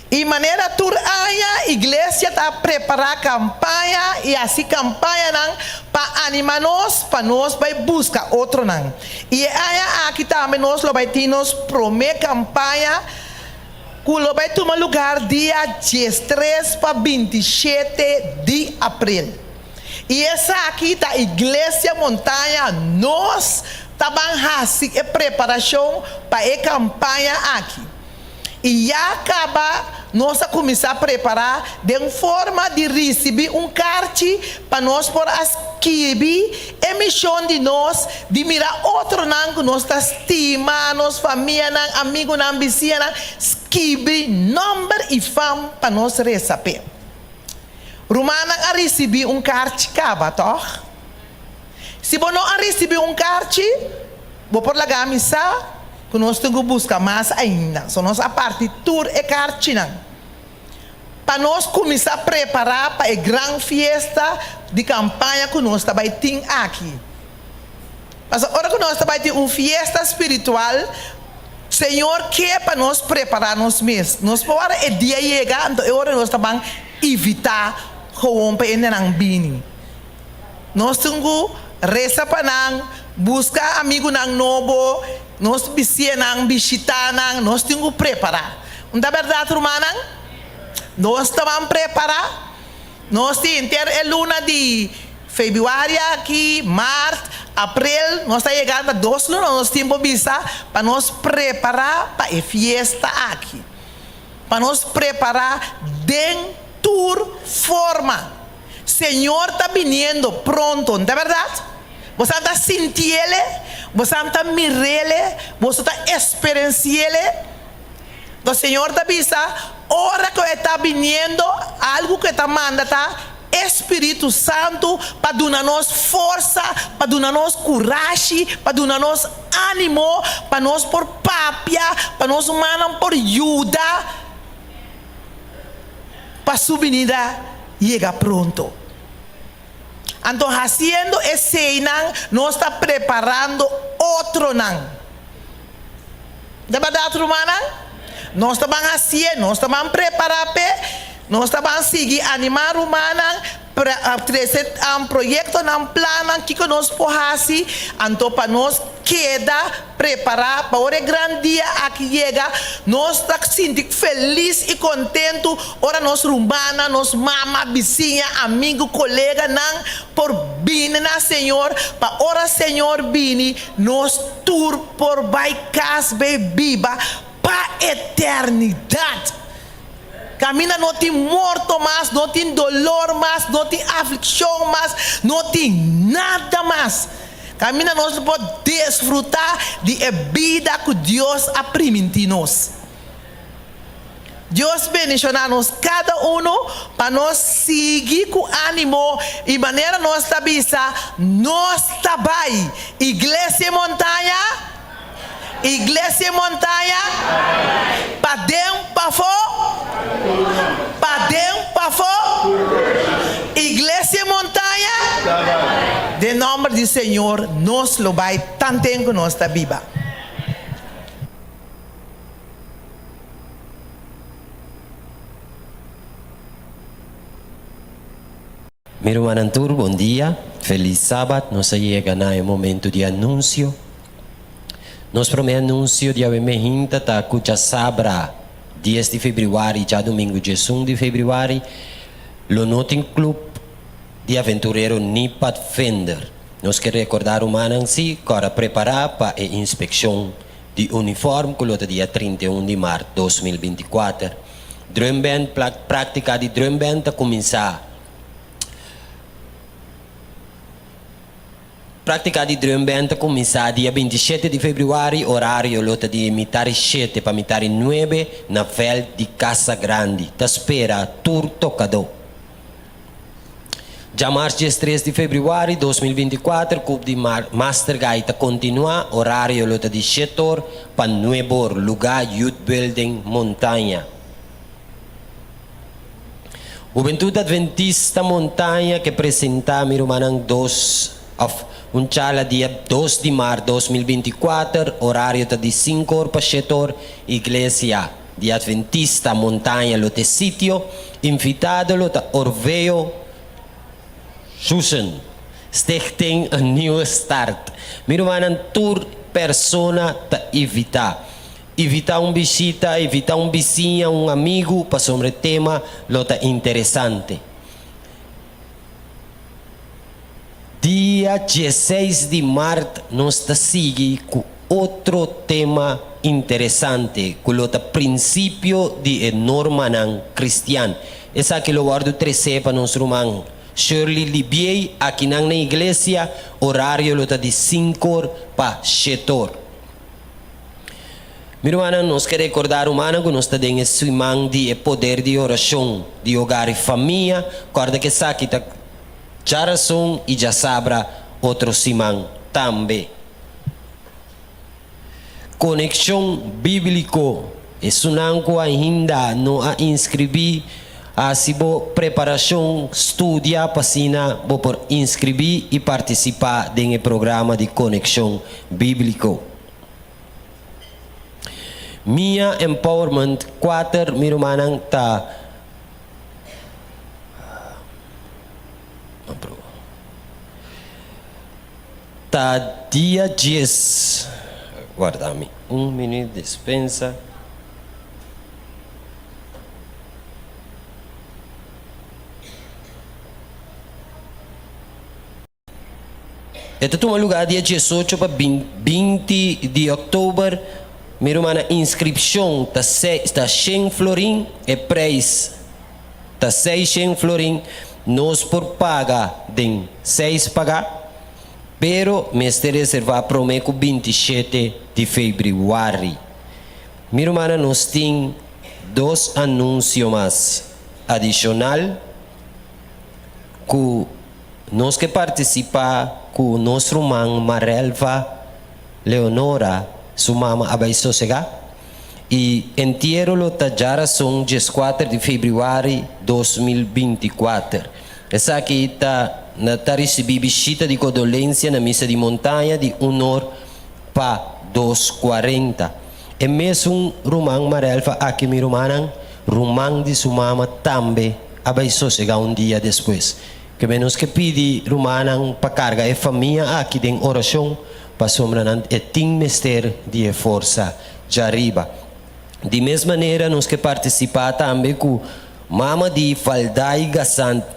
I manera tur aña iglesia ta prepará kampaña i hasi kampañanan pa animá nos pa nos bai buska otronan. I e aña aki tambe nos lo bai tin nos promé kampaña ku lo bai tuma lugar dia diestres pa bintishete di aprel. I esaki ta Iglesia Montaña nos ta ban hasi e preparashon pa e kampaña aki. I ya kaba nos a kuminsá prepará den forma di risibí un karchi pa nos por a skibi e mishon di nos di mira otronan ku nos ta stima, nos famianan, amigunan, bisiñanan, skibi nòmber i fam pa nos resa p'e. Rumannan a risibí un karchi kaba, tòg? Si bo no a risibí un karchi, bo por laga mi sa ku nos tin ku buska mas ainda. So nos a parti tur e karchinan pa nos kuminsá prepará pa e gran fiesta di kampaña ku nos ta bai tin aki. Pasobra ora ku nos ta bai tin un fiesta spiritual, Señor ke pa nos prepará nos mes. Nos por wara e dia yega, anto e ora nos ta ban invitá gewoon pa e hendenan bini. Nos tin ku resa pa nan, buska amigunan nobo, nos bisianan, bishitá nan, nos tin ku prepará. Un ta bèrdat rumannan? Nos ta ban prepará. Nos tin henter e luna di febrüari aki, mart, aprel, nos ta yegando na dos luna nos tin por bisa pa nos prepará pa e fiesta aki. Pa nos prepará den tur forma. Señor ta biniendo pronto, no ta berdad? Boso ta sintiele, boso ta mirele, boso ta experenciele. Lo Señor ta bisa, ora cu E ta biniendo, algo cu E ta manda ta e Spiritu Santu pa duna nos forsa, pa duna nos curashi, pa duna nos animo, pa nos por papia, pa nos mannan por yuda. Pa su binida yega pronto. Anto hasiendo eseinan nos ta preparando otronan. Ta bèrdat rumannan? Nos ta ban hasié, nos ta ban prepará p'e, nos ta ban sigui animá rumannan, trese proyektonan, plannan kiko nos por hasi, anto pa nos keda Prepará pa ora e gran dia aki yega, nos ta sinti felis i kontentu ora nos rumannan, nos mama, bisiña, amigu, koleganan por bini na Señor, pa ora Señor bini, nos tur por bai kas bei biba pa eternidat. Kaminda no tin morto mas, no tin dolor mas, no tin aflikshon mas, no tin nada mas. Kaminda nos lo por desfrutá di e bida ku Dios a primintí nos. Dios bendishoná nos kada unu pa nos sigui ku ánimo i manera nos ta bisa, Nos ta bai! Iglesia Montaña, Iglesia Montaña, paden, pafó, paden, pafó, Iglesia Montaña, den nomber di Señor nos lo bai tanten ku nos ta biba. Mi rumannan tur, bon dia. Felis Sabat. Nos a yega na e momento di anunsio. Nos promé anunsio di awe mehinta ta ku djasabra dies di febrüari djadumingu diesun di febrüari lo no tin klup di aventurero ni padvinder. Nos ke rekordá rumannan si kòrda prepará pa e inspekshon di unifòrm ku lo ta dia 31 di mart 2024. Drumband, Práktika di drumband ta kuminsá. Práktika di drumband ta kuminsá dia 27 di febrüari, orario lo ta di mitari shete pa mitari nuebe na vèlt di Casa Grandi. Ta spera tur tokadó. Djamars 13 di febrüari 2024 Kùp di Master Guy ta kontinuá, orario lo ta di shet'or pa nueb'or, lugá Youth Building Montaña. Hubentud Adventista Montaña ke presentá mi rumannan dos òf un charla dia 2 di mart 2024, orario ta di 5 or pa 7 or, Iglesia di Adventista Montaña lo ta e sitio, invitado lo ta Orveo Susan, Stichting Een Nieuwe Start. Mi rumannan tur persona ta invitá. Invitá un bishita, invitá un bisiña, un amigu, pasobra e tema lo ta interesante. Dia 16 di mart nos ta sigui ku otro tema interesante ku lo ta Prinsipio di e Normanan Kristian. Esaki lo wòrdu tresé pa nos ruman Shirley Libiey akinan na iglesia. Orario lo ta di sinkor pa shetor. Mi rumannan, nos ke rekordá rumannan ku nos ta den e siman di e poder di orashon di hogar i famia. Kòrda ku esaki ta djarason i djasabra otro siman tambe. Konekshon Bíbliko, Esunnan ku ainda no a inskribí, hasi bo preparashon, studia pa asina bo por inskribí i partisipá den e programa di Konekshon Bíbliko. Mia Empowerment 4 Mi rumannan ta Ta dia 10 Warda mi un minuut dispensa. E ta tuma lugá dia 18 pa 20 di òktober. Mi rumannan, inskripshon ta ta shen florin, e preis ta 600 florin. Nos por paga den seis pagá, pero mester reservá promé ku 27 di febrüari. Mi rumannan, nos tin dos anunsio mas adishonal ku. Nos ke partisipá ku nos ruman Marelva Leonora su mama a bai sosegá i entiero lo ta djarason 14 di febrüari 2024. Esaki ta na ta risibí bishita di kodolensia na misa di Montaña di un or pa dos kuarenta. E mesun ruman Marelva aki mi rumannan, ruman di su mama tambe a bai sosegá un dia despues. Ke menos ke pidi rumannan pa karga e famia aki den orashon, pasobra nan e tin mester di e forsa djariba. Di mes manera nos ke partisipá tambe ku mama di Valdai Gasant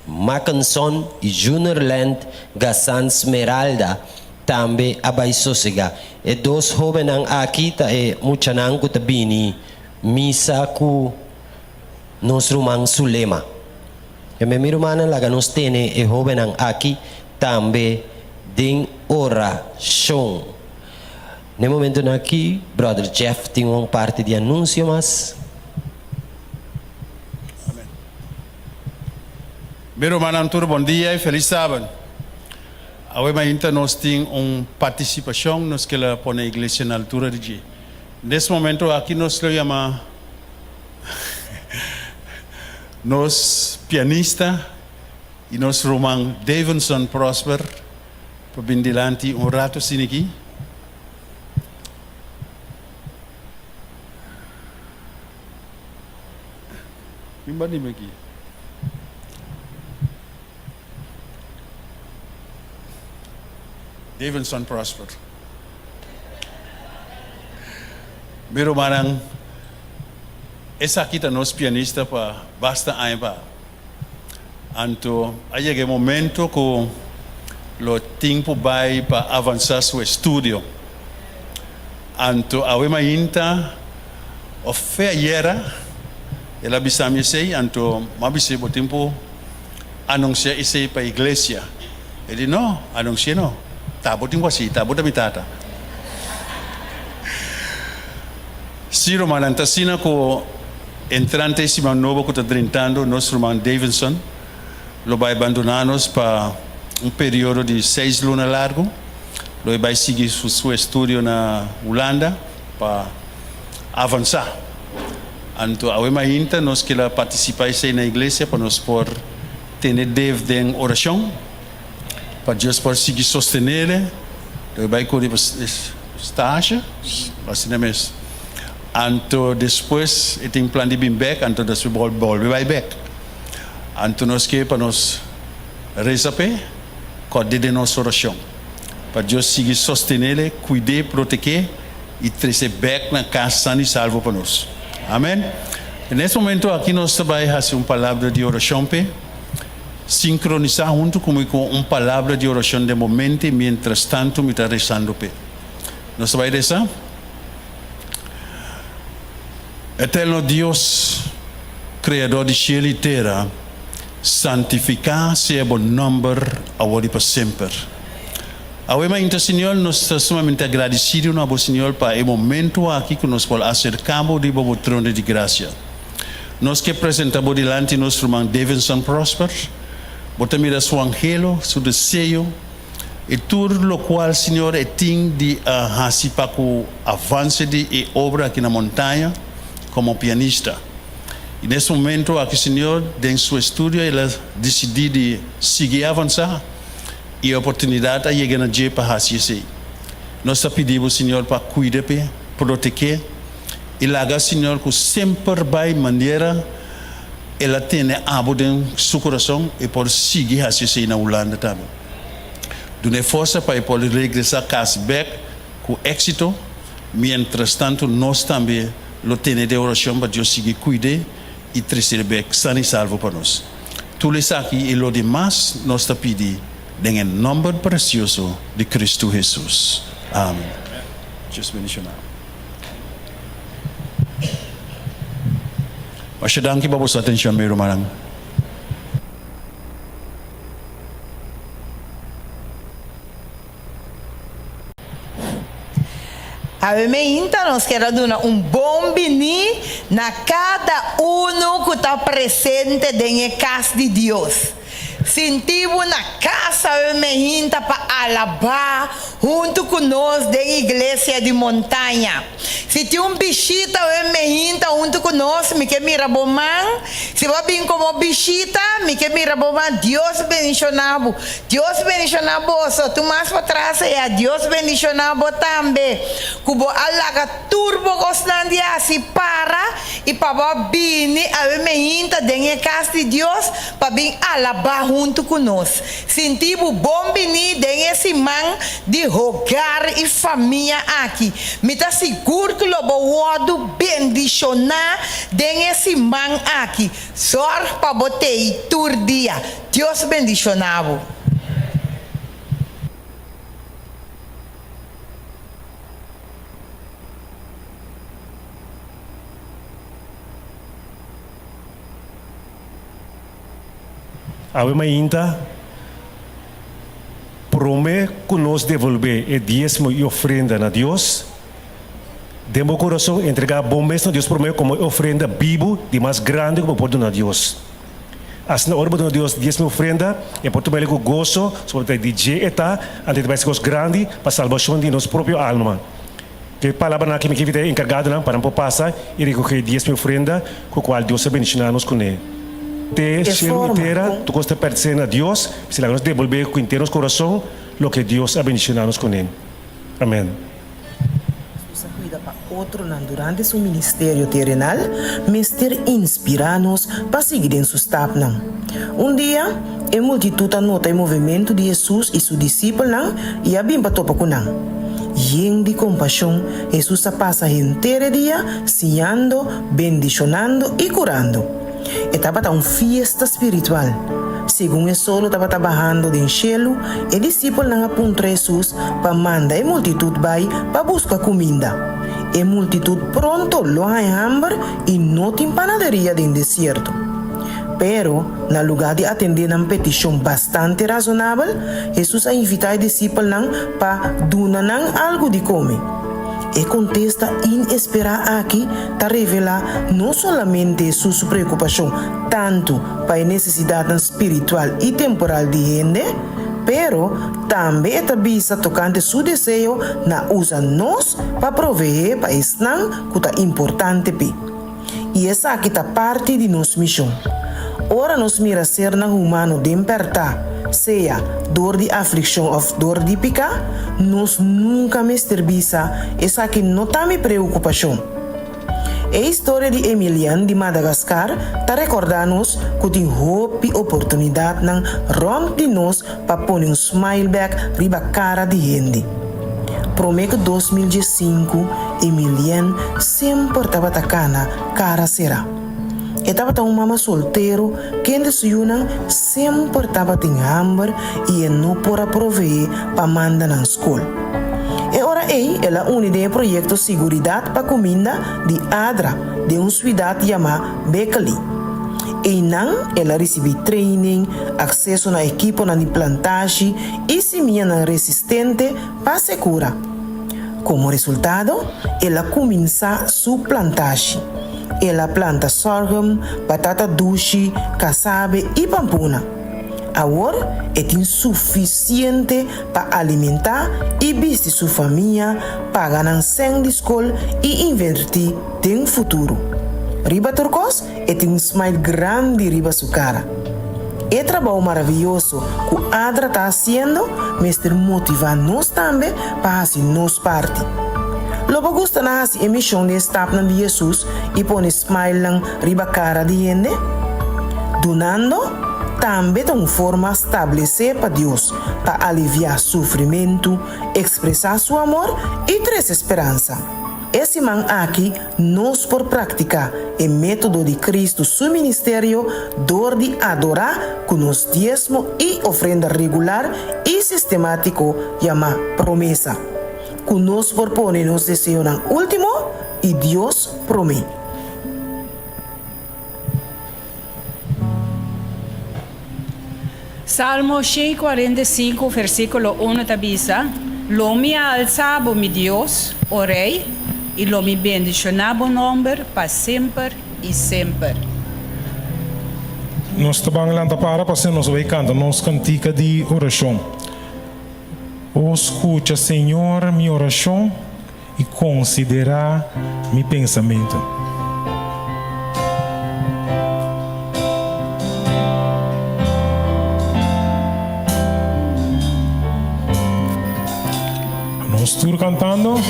Mackenson i Junerland Gasant Smeralda tambe a bai sosegá. E dos hóbennan aki ta e muchanan ku ta bini misa ku nos ruman Sulema. E mi rumannan laga nos tene e hóbennan aki tambe den orashon. Na e momentunan aki, Brother Jeff tin un parti di anunsio mas. Amen. Mi rumannan tur bon dia i felis sabat. Awe mainta nos tin un partisipashon nos ke la pone iglesia na altura di dje. Nes momento aki nos lo yama Nos pianista y nos ruman Davidson Prosper pa bin dilanti un rato asina aki. Bin bani mi aki. Davidson Prosper. Mi rumannan, esaki ta nos pianista pa basta aña pa. Anto a yega e momento ku lo tin por bai pa avansa su estudio. Anto awe mainta of fe ayera el a bisa mi esei, anto mi a bis'é bo tin por anunsia esei pa iglesia. E di, No, anunsi'é no. Ta bo tin ku hasi, ta bo ta mi tata. Sí, rumannan, ta asina ku entrante e siman nobo ku ta drentando, nos ruman Davidson lo bai bandoná nos pa un periodo di seis luna largu. Lo e bai sigui su estudio na Hulanda pa avansá. Anto awe mainta nos kila partisipá esei na iglesia pa nos por tene Dave den orashon, pa Dios por sigui sostenele. Lo e bai kuri pa stasje, asina mes. Anto despues e tin plan di bin bek, anto despues bolbe bai bek. Anto nos ke pa nos resa p'e, kòrd'é den nos orashon, pa Dios sigui sostenele, kuid'é, proteg'é i tres'é bèk na kas san i salvo pa nos. Amèn. Na es momento aki nos ta bai hasi un palabra di orashon p'e, sinkronisá huntu ku mi ku un palabra di orashon den bo mente miéntras tantu mi ta resando p'e. Nos ta bai resa. Eterno Dios, Kreador di shelu i tera, santifiká sea bo nòmber awor i pa semper. Awe mainta, Señor, nos ta sumamente agradesido na bo, Señor, pa e momento aki ku nos por aserká bo riba bo trono di grasia. Nos ke presentá bo dilanti nos ruman Davidson Prosper. Bo ta mira su anhelo, su deseo, i tur lokual, Señor, e tin di a hasi pa ku avanse di e obra aki na Montaña komo pianista. I na es momento aki, Señor, den su estudio el a disidí di sigui avansá i e oportunidat a yega na dje pa hasi esei. Nos ta pidi Bo, Señor, pa kuida p'e, proteg'é i laga, Señor, ku semper bai manera el a tene Abo den su kurason, e por sigui hasi esei na Hulanda tambe. Duna e forsa pa e por regresá kas bèk ku éksito. Mientrastantu nos tambe lo tene den orashon pa Dios sigui kuid'é i tres'é bèk san i salvo pa nos. Tur esaki i lo demas nos ta pidi den e nòmber presioso di Kristu Hesus. Amen. Dios bendishoná. Masha danki pa boso atenshon, mi rumannan. Awe meinta nos kier a duna un bon bini na kada unu ku ta presente den e kas di Dios. Sinti bo na kas awe meinta pa alabá huntu ku nos den Iglesia di Montaña. Si tin un bishita awe meinta huntu ku nos, mi ke mira bo man. Si bo a bin komo bishita, mi ke mira bo man. Dios bendishoná bo. Dios bendishoná boso. Tur mas patras aya, Dios bendishoná bo tambe. Ku bo a laga tur bo kosnan di hasi para i pa bo a bini awe meinta den e kas di Dios pa bin alabá huntu ku nos. Sinti bo bon bini den e siman di hogar i famia aki. Mi ta sigur ku lo bo wòrdu bendishoná den e siman aki. Zòrg pa bo tei tur dia. Dios bendishoná bo. Awe mainta, prome ku nos devolbé e diesmo i ofrenda na Dios, den bo kurason entregá bo mes na Dios promé komo e ofrenda bibu di mas grandi ku bo por duna Dios. Asina ora bo duna Dios diesmo i ofrenda, e por tuma el ku goso, pasobra ta di dje e ta, anto e ta bai hasi kos grandi pa salbashon di nos propio alma. Ku e palabranan aki mi ke invitá e enkargadonan pa nan por pasa i rekogé diesmo i ofrenda ku kual Dios a bendishoná nos kuné. Te E shelu i forma tera, kon. tur kos ta pertenesé na Dios, si laga nos debolbé ku henter nos kurason loke Dios a bendishoná nos kuné. Amèn. Hesus a kuida pa otronan durante su ministerio terenal mester inspirá nos pa sigui den su stapnan. Un dia, e multitut a nota e movementu di Hesus i su disipelnan i a bin pa topa ku nan. Yen di kompashon, Hesus a pasa henter e dia siñando, bendishonando i kurando. E tabata un fiesta spiritual. Segun e solo tabata bahando den shelu, e disipelnan a puntra Hesus pa manda e multitut bai pa buska kuminda. E multitut pronto lo haña hamber i no tin panaderia den desierto. Pero, na lugá di atendé nan petishon bastante razonabel, Hesus a invitá e disipelnan pa duna nan algu di kome. E kontesta inesperá aki ta revelá no solamente Hesus su preokupashon tantu pa e nesesidatnan spiritual i temporal di hende, pero tambe e ta bisa tokante su deseo na usa nos pa proveé pa esnan ku ta importante p'e. I esaki ta parti di nos mishon. Ora nos mira sernan humano den pèrtá, sea dor di aflikshon òf dor di piká, nos nunka mester bisa, Esaki no ta mi preokupashon. E historia di Emilian di Madagascar ta rekordá nos ku tin hopi oportunidatnan rònt di nos pa pone un smile bèk riba kara di hende. Promé ku 2015, Emilienne semper tabata kana kara será. E tabata un mama soltero kende su yunan semper tabatin hamber i e no por a proveé pa manda nan skol. E ora ei el a uni den e proyekto Siguridat pa Kuminda di ADRA den un suidat yamá Bekely. Einan el a risibí training, akseso na ekiponan di plantashi i simianan resistente pa sekura. Komo resultado, el a kuminsá su plantashi. El a planta sorghum, batata dushi, kasabe i pampuna. Awor e tin sufisiente pa alimentá i bisti su famia, paga nan sèn di skol i invertí den futuro. Riba tur kos, E tin un smile grandi riba su cara. E trabou maraviyoso cu Adra ta haciendo mester motiva nos tambe pa haci nos parti. Lo bo gusta na haci e mision den stapnan di Jesus y pone smilenan riba cara di hende? Dunando tambe ta un forma stablece pa Dios pa alivia sufrimentu, expresa su amor y trece speransa. E siman aki nos por praktiká e método di Kristu su ministerio dor di adorá ku nos diesmo i ofrenda regular i sistemátiko yamá promesa, ku nos por pone nos deseonan último i Dios promé. Salmo 145, versíkulo 1 ta bisa, Lo mi alsa bo, mi Dios, o Rei, i lo mi bendishoná bo nòmber pa semper i semper. Nos ta ban lanta para pa asina nos bai kanta nos kantika di orashon. O skucha, Señor, mi orashon. I konsiderá mi pensamentu. Nos tur kantando.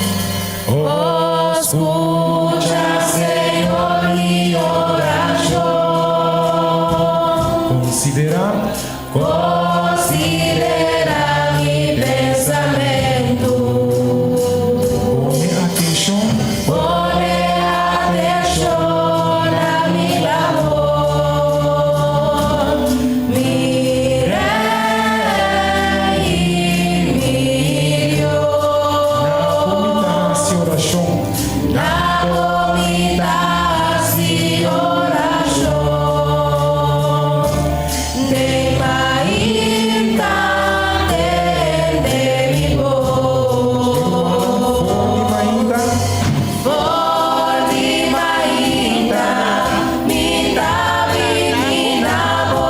O skucha, Señor, mi orashon. Konsiderá. Konsiderá mi pensamentu. Pone atenshon. Pone atenshon na mi klamor, mi Rei i mi Dios. Na kon mi ta hasi orashon. Na kon mi ta hasi orashon. Den mainta tende mi bos. For di mainta mi ta bini na bo,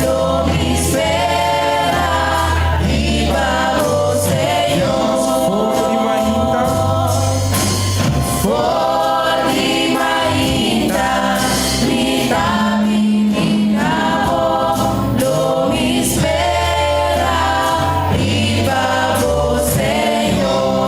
lo mi spera riba bo, Señor. For di mainta Mi ta bini na bo, lo mi spera riba bo, Señor.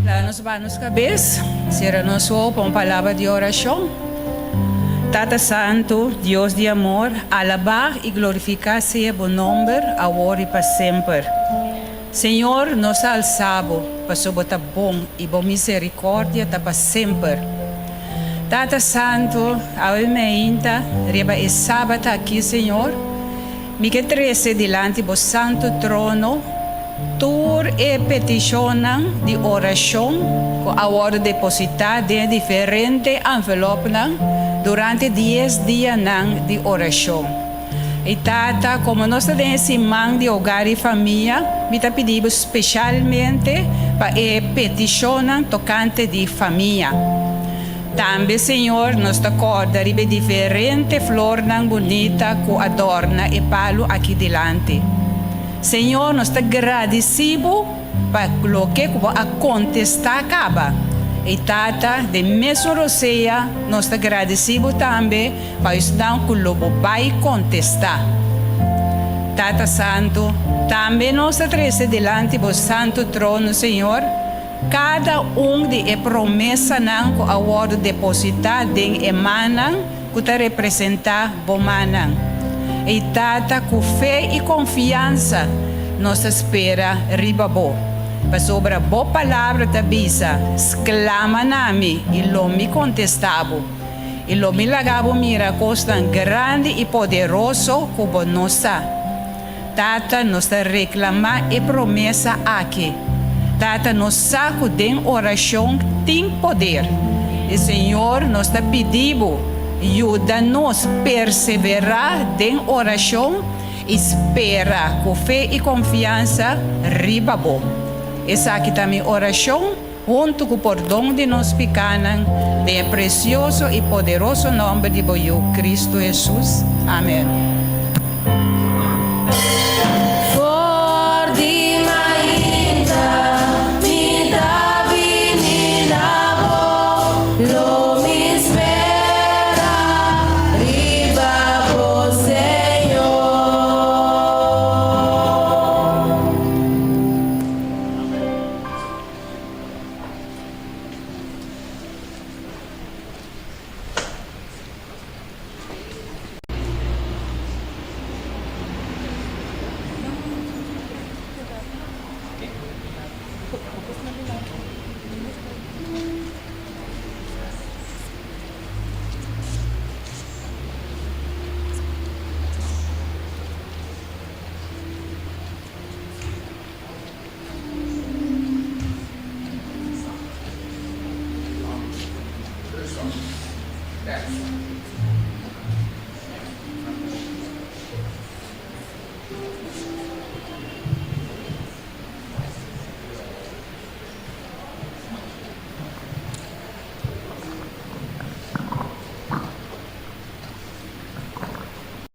Laga nos baha nos kabes, sera nos wowo pa un palabra di orashon. Tata Santu, Dios di amor, alabá i glorifiká sea bo nomber awor i pa semper. Señor, nos a alsa bo, pasobra bo ta bon i bo misericordia ta pa semper. Tata Santu, awe meinta, riba e Sabat aki, Señor, mi ke trece dilanti bo santu trono. tur e petishonnan di orashon ku a wòrdu depositá den e diferente envelòpnan durante dies dianan di orashon. I Tata, komo nos ta den e siman di hogar i famia, mi ta pidi bo speshalmente pa e petishonnan tokante di famia. Tambe, Señor, nos ta kòrda riba e diferente flornan bunita ku a dòrna e palu aki dilanti. Señor, nos ta gradisí Bo pa loke ku Bo a kontestá kaba. I Tata, den mesun rosea, nos ta gradisí Bo tambe pa esnan ku lo Bo bai kontestá. Tata Santu, tambe nos ta trese dilanti Bo santu trono, Señor, Kada un di e promesanan ku a wòrdu depositá den e mannan ku ta representá bo mannan. Ei Tata, ku fe i konfiansa nos ta spera riba bo, pasobra bo Palabra ta bisa, Sklama na mi i lo mi kontestá bo, i lo mi laga bo mira kosnan grandi i poderoso ku bo no sa. Tata, nos ta reklamá e promesa aki. Tata, nos sa ku den orashon tin poder. I Señor, nos ta pidi Bo, yuda nos perseverá den orashon i spera ku fe i konfiansa riba Bo. Esaki ta mi orashon, huntu ku pordon di nos pikánan, den e presioso i poderoso nòmber di Bo Yu, Kristu Hesus. Amèn. For di mainta mi ta bini na bo, lo mi spera riba bo, Señor.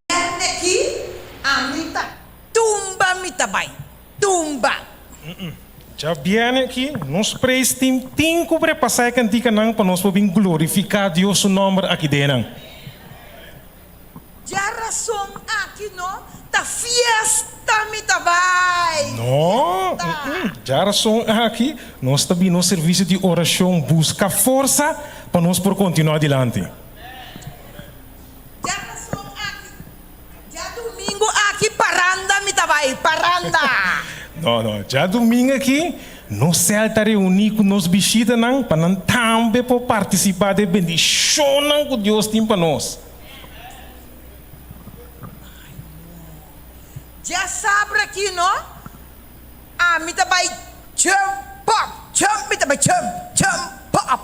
Aki ami ta Tumba mi ta bai, tumba. Djabièrnè aki, nos praise team tin ku prepasá e kantikanan pa nos por bin glorifiká Dios su nòmber aki den nan. Djarason aki no ta fiesta mi ta bai, No, fiesta. djarason aki nos ta bin nos servisio di orashon buska forsa pa nos por kontinuá dilanti. Djarason aki Djadumingu aki paranda mi ta bai, paranda! No, no, djadumingu aki nos sèl ta reuní ku nos bishitanan pa nan tambe por partisipá den bendishonnan ku Dios tin pa nos. Djasabra aki no, ami ta bai jump up, jump mi ta bai jump, jump up.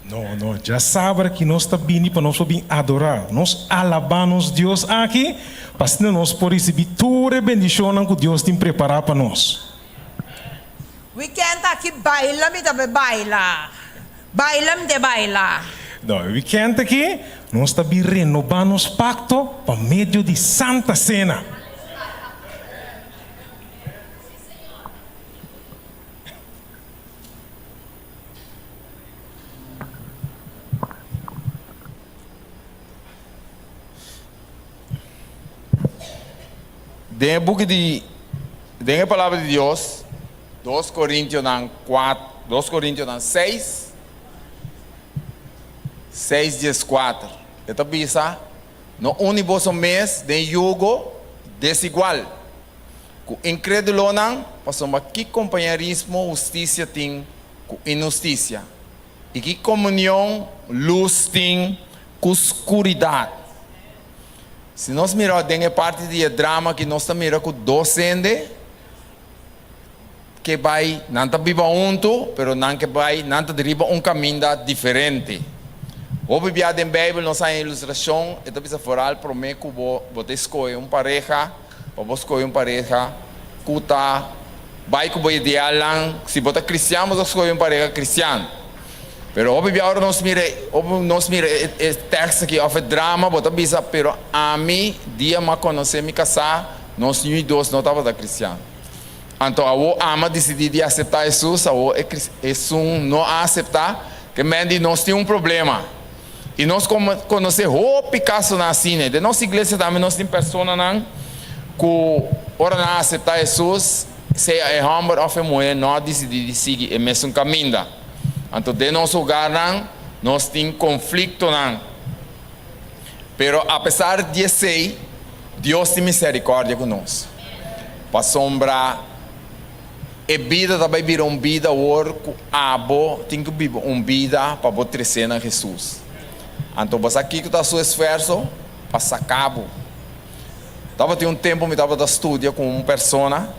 No, no, djasabra ki nos ta bini pa nos por bin adorá, nos alabá nos Dios aki, pa asina nos por risibí tur e bendishonnan ku Dios tin prepará pa nos. Wikènt aki baila mi ta bai baila, baila mi ta baila. No, e wikènt aki nos ta bin renobá nos pakto pa medio di Santa Sena. Den e buki di den e palabra di Dios, dos Korintionan kuat, dos Korintionan seis, seis dieskuater, e ta bisa, No uni boso mes den yugo desigual ku inkredulonan, pasobra ki kompañerismo hustisia tin ku inhustisia? I ki komunion lus tin ku skuridat? Si nos mira den e parti di e drama aki nos ta mira ku dos hende. ke bai, nan ta biba huntu, pero nan ke bai, nan ta riba un kaminda diferente. Hopi bia den Beibel nos haña ilustrashon, e ta bisa foral promé ku bo bo ta skohe un pareha, pa bo skohe un pareha ku ta bai ku bo idealnan. Si bo ta kristian bo ta skohe un pareha kristian. Pero hopi bia ora nos mira hopi nos mira e e tekst aki òf e drama bo ta bisa pero ami dia mi a konosé mi kasá nos niun dos no tabata kristian. Anto awo ami a disidí di aseptá Hesus awo e esun no a aseptá Ke men di nos tin un problema. I nos konosé hopi kasonan asina. Den nos iglesia tambe nos tin personanan ku ora nan a aseptá Hesus, sea e hòmber òf e muhé, no a disidí di sigui e mesun kaminda. Anto den nos hogarnan nos tin konfliktonan. Pero apesar di esei, Dios tin miserikòrdia ku nos. Pasobra. E bida ta bai bira un bida awor ku abo tin ku biba un bida pa bo tresé na Hesus. Anto bo sa kiko ta su esfuerso? Pa saka bo. Tabatin un tempu mi tabata studia ku un persona,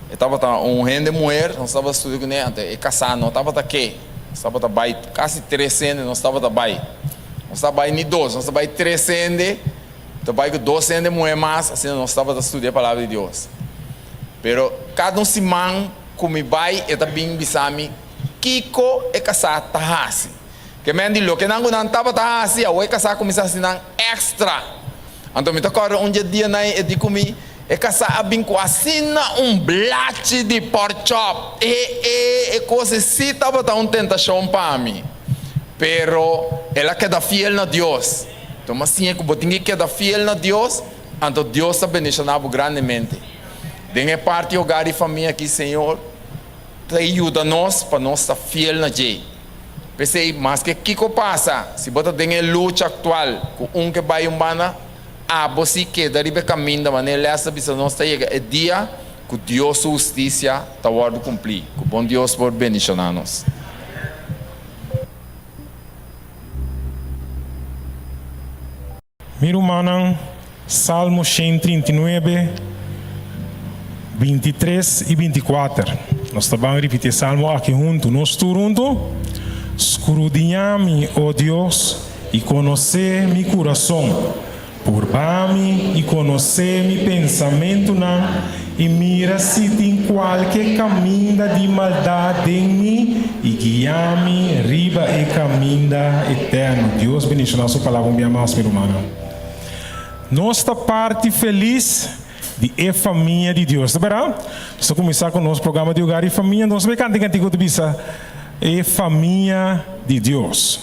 e tabata un hende muher, nos tabata studia kuné, anto e kasá no tabata ke, nos tabata bai kasi tres hende nos tabata bai, nos ta bai ni dos, nos ta bai tres hende, ta bai ku dos hende muher mas, asina nos tabata studia e palabra di Dios. Pero kada un siman ku mi bai e ta bin bisa mi kiko e kasá ta hasi. Ke men di loke nan ku nan tabata hasi awor e kasá kuminsá hasi nan èkstra. Anto mi ta kòrda un dje dianan e di ku mi e kasá a bin ku asina un blachi di pòrchòp. E e e kos e sí tabata un tentashon pa mi. Pero el a keda fiel na Dios. Anto mi a siña ku bo tin ke keda fiel na Dios. Anto Dios ta bendiciona bo grandemente. Den e parti hogar y famia aki Señor ta yuda nos pa nos ta fiel na dje. P'esey maske kico pasa, si bo ta den e lucha actual cu un ke bay un banda, abo si keda riba e caminda manera Les ta bisa nos ta yega e dia cu Dios su husticia ta wordo cumpli. Cu bon Dios por bendiciona nos. Mi rumannan, Salmo 139, 23 i 24. Nos ta ban ripiti e salmo aki huntu. Nos tur huntu? Skrudiñá mi, o Dios, i konosé mi kurason. Purba mi i konosé mi pensamentunan, i mira si tin kualke kaminda di maldat den mi, i guia mi riba e kaminda eterno. Dios bendishoná su palabra un bia mas, mi rumannan. Nos ta parti felis di e famia di Dios, ta berdad? Nos ta kuminsá ku nos programa di Hogar i Famia. Nos bai kanta e kantiko ku ta bisa E Famia di Dios.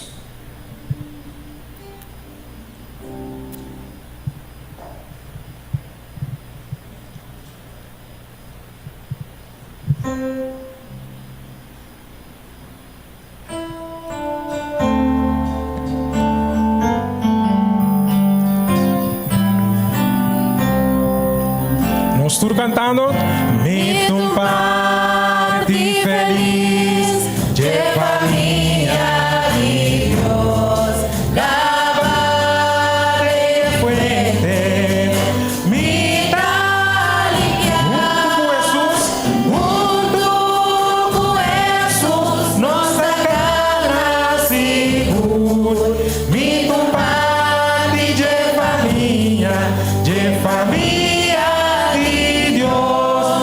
Nos tur cantando. Mi ta un parti feliz dje famia di Dios. Laba den fuente mi ta aliviá. Huntu ku Hesus, huntu ku Hesus nos ta kana sigur. Mi ta un parti dje famia, dje famia di Dios.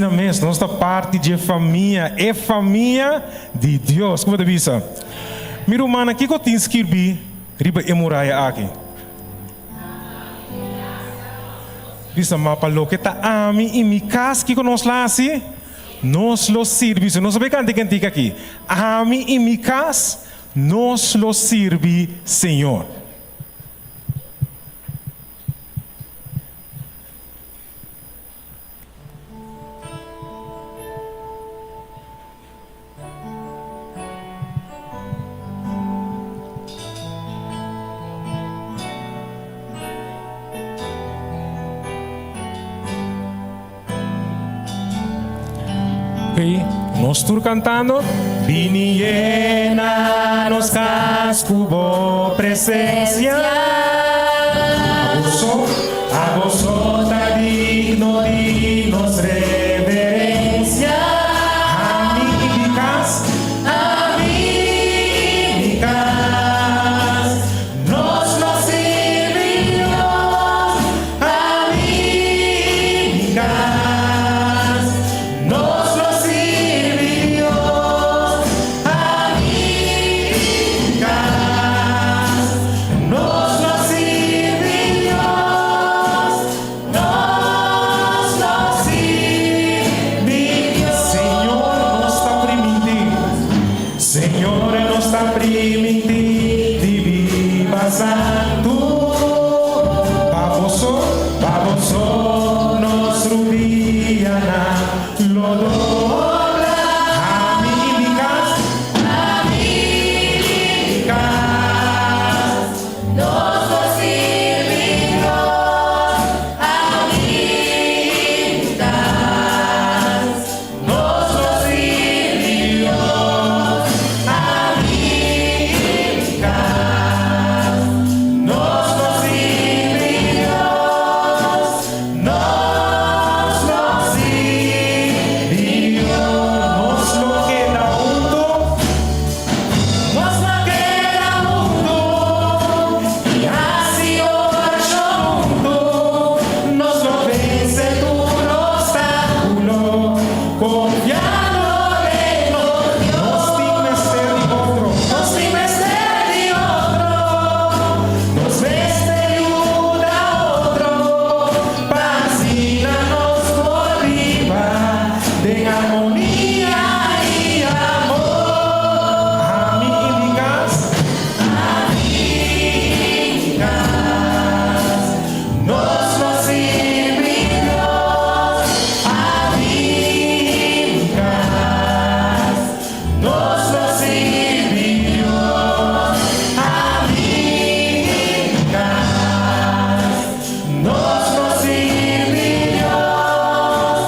Asina mes, nos ta parti dje famia, e famia di Dios. Ku bo ta bisa? Mi rumannan, kiko tin skirbí riba e muraya aki? Bisa, Ma pa loke ta ami i mi kas, kiko nos lo hasi? Nos lo sirbi. Si nos a bai kanta e kantika aki, Ami i mi kas, nos lo sirbi Señor. Ok, nos tur cantando. Bini yena nos cas cu bo presencia. Abo so, abo so ta digno di nos reverencia. Ami i mi cas, ami i mi cas, nos lo sirbi Dios. Ami i mi cas, nos lo sirbi Dios. Ami i mi cas, nos lo sirbi Dios. Nos lo sirbi Dios. Señor nos ta primintí, Señor nos ta primintí di biba santu. Pa boso, pa boso nos rudianan lo dobla. Ami i mi kas, ami i mi kas. Nos lo sirbi Dios. Ami i mi kas. Nos lo sirbi Dios. Ami i mi kas. Nos lo sirbi Dios. Nos lo sirbi Dios. Nos lo keda hunto. Nos lo keda hunto. I hasi orashon hunto. Nos lo vense tur opstákulo. Konfiando den nos Dios. Nos tin mester di otro. Nos tin mester di otro. Nos mester yuda otro. Pa asina nos por biba den armonia i amor. Ami i mi kas. Ami i mi kas. Nos lo sirbi Dios. Ami i mi kas. Nos lo sirbi Dios. Ami i mi kas. Nos lo sirbi Dios.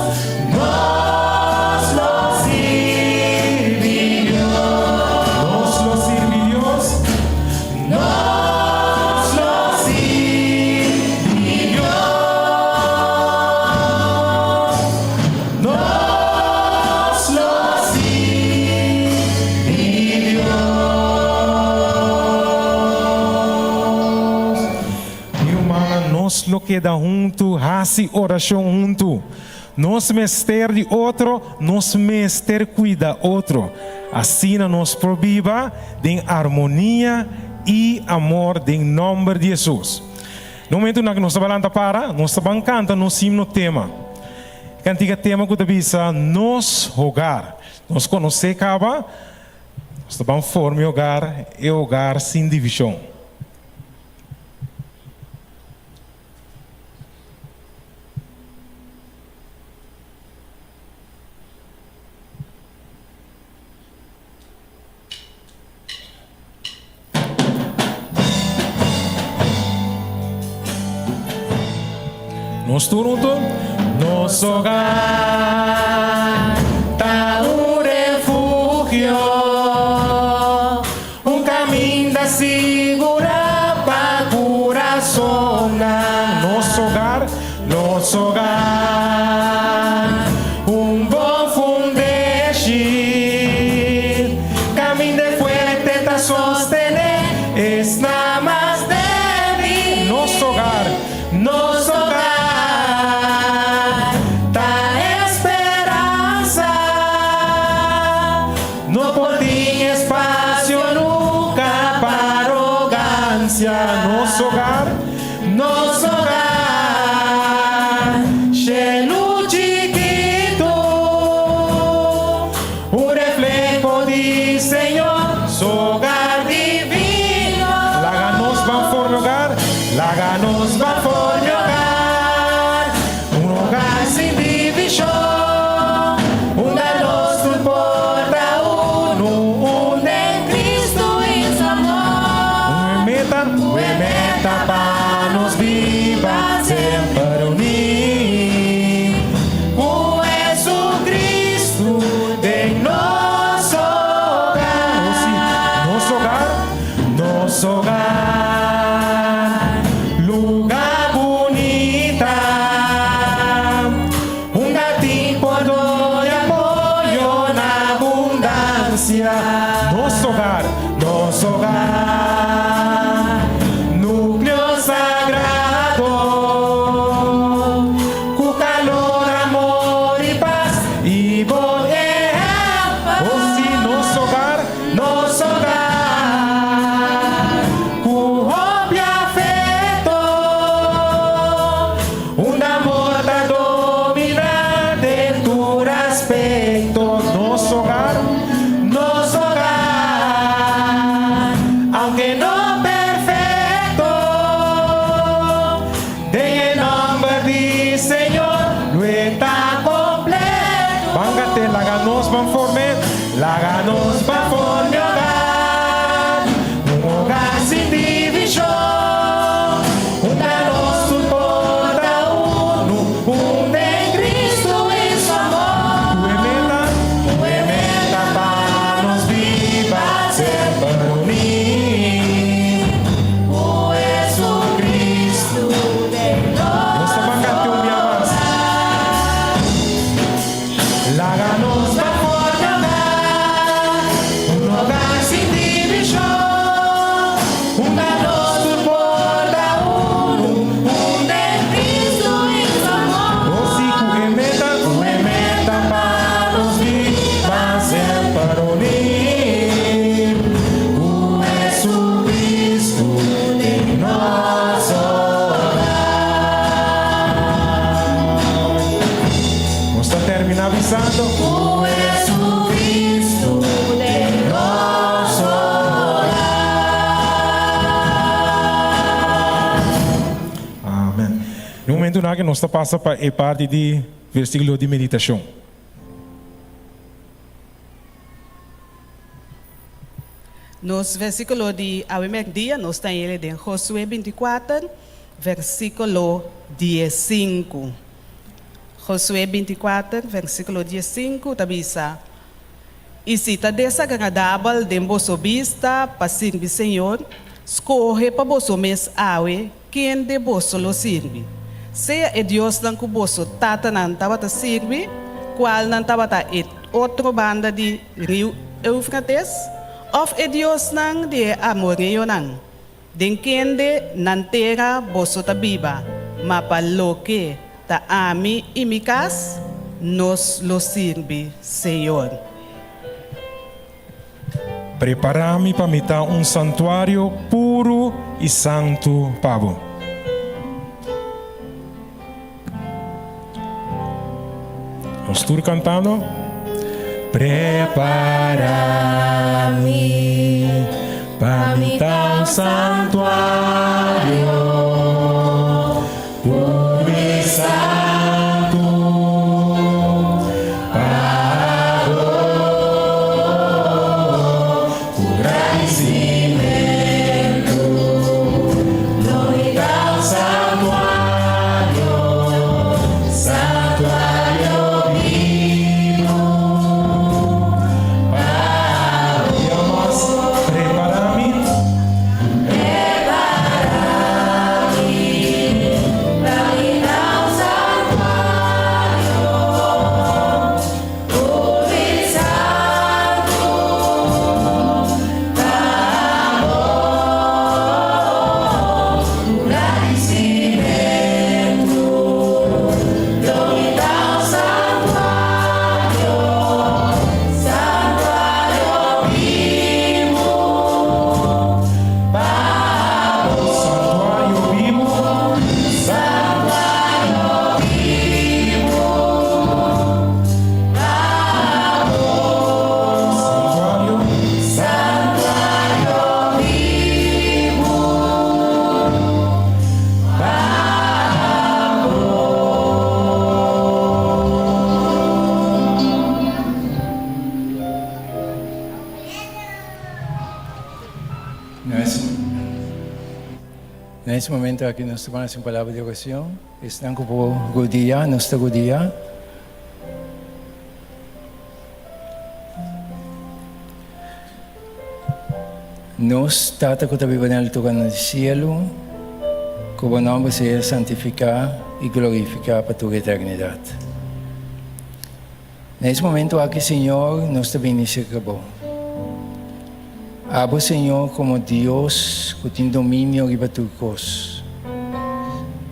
Nos lo sirbi Dios. Nos lo sirbi Dios. Nos lo sirbi Dios. Nos lo sirbi Dios. Mi rumannan, nos lo keda huntu, hasi orashon huntu. Nos mester di otro, nos mester kuida otro. Asina nos por biba den armonia i amor den nòmber di Hesus. Na momentunan ku nos ta balanta para, nos ta ban kanta nos himno tema. E kantiga tema ku ta bisa Nos Hogar. Nos konosé kaba, nos ta ban forma e hogar, e hogar sin divishon. Nos tur hunto. Nos hogar ta un refugio, un caminda sigurá pa curasonnan. Nos hogar, nos hogar, un bon fundeshi, caminda e fuerte ta sostené esnan mas débil. Nos hogar, nos hogar, ta esperansa. abundansia. Nos hogar, nos hogar, shelu chikitu, un refleho di Señor, su hogar divino. Laga nos ban forma hogar, laga nos ban forma hogar, un hogar sin divishon, unda nos tur por ta unu, un den Cristo i su amor. Un meta, un meta pa nos biba semper uní. Ku Jesucristo den nos hogar. Oh, sí, nos hogar, nos hogar, lugá bunita, unda tin pordon i apoyo na abundansia. Nos hogar, nos hogar, núkleo sagrado, ku kalor, amor i pas i bon ehèmpel. Oh, sí, nos hogar, nos hogar, ku hopi afekto, unda amor ta dominá den tur aspekto. Nos hogar, nos hogar, aunke no perfekto, den nòmber di Señor, lo ta kompleto. Ban kant'é, laga nos ban forma, laga nos ban forma hogar, un hogar sin divishon, unda nos tur por ta unu, un den Cristo i su amor. Ku meta, ku meta pa nos biba semper uní. Ku Jesucristo den nos ta ban kanta un dia mas. Laga nos ban forma hogar, un hogar sin divishon, unda nos tur por ta unu, un den Cristo i su amor. Oh, sí, ku meta, ku meta pa nos biba semper uní. Ku Jesucristo den nos hogar. Nos ta terminá bisando. Ku Jesucristo den nos hogar. Amèn. Na momento ku nos ta pasa pa e parti di versíkulo di meditashon. Nos versíkulo di awe mèrdia, nos ta hañ'é den Josué 24, versíkulo 15. Josué 24, versíkulo 15, ta bisa: I si ta desagradabel den boso bista pa sirbi Señor, skohe pa boso mes awe kende boso lo sirbi. Sea e diosnan ku boso tatanan tabata sirbi, kualnan tabata e otro banda di riu Eufrates, òf e diosnan di e amoreonan, den kende nan tera boso ta biba, ma pa loke ta ami i mi kas, nos lo sirbi Señor. Prepará mi pa mi ta un santuario puru i santu pa bo. Nos tur kantando. Prepará mi pa mi ta un santuario puru i santu pa bo. Ku gradisimentu, lo mi ta un santuario, santuario bibu pa bo. Prepará mi. Na es momento aki nos ta ban haci un palabra di oracion. Esnan cu por rodia, nos ta rodia. Nos Tata cu ta biba den altura na di cielo, cu bo nomber sea santifica y glorifica pa tur eternidad. Na es momento aki, Señor, nos ta bini cerca bo. Abo, Señor, como Dios cu tin dominio riba tur cos,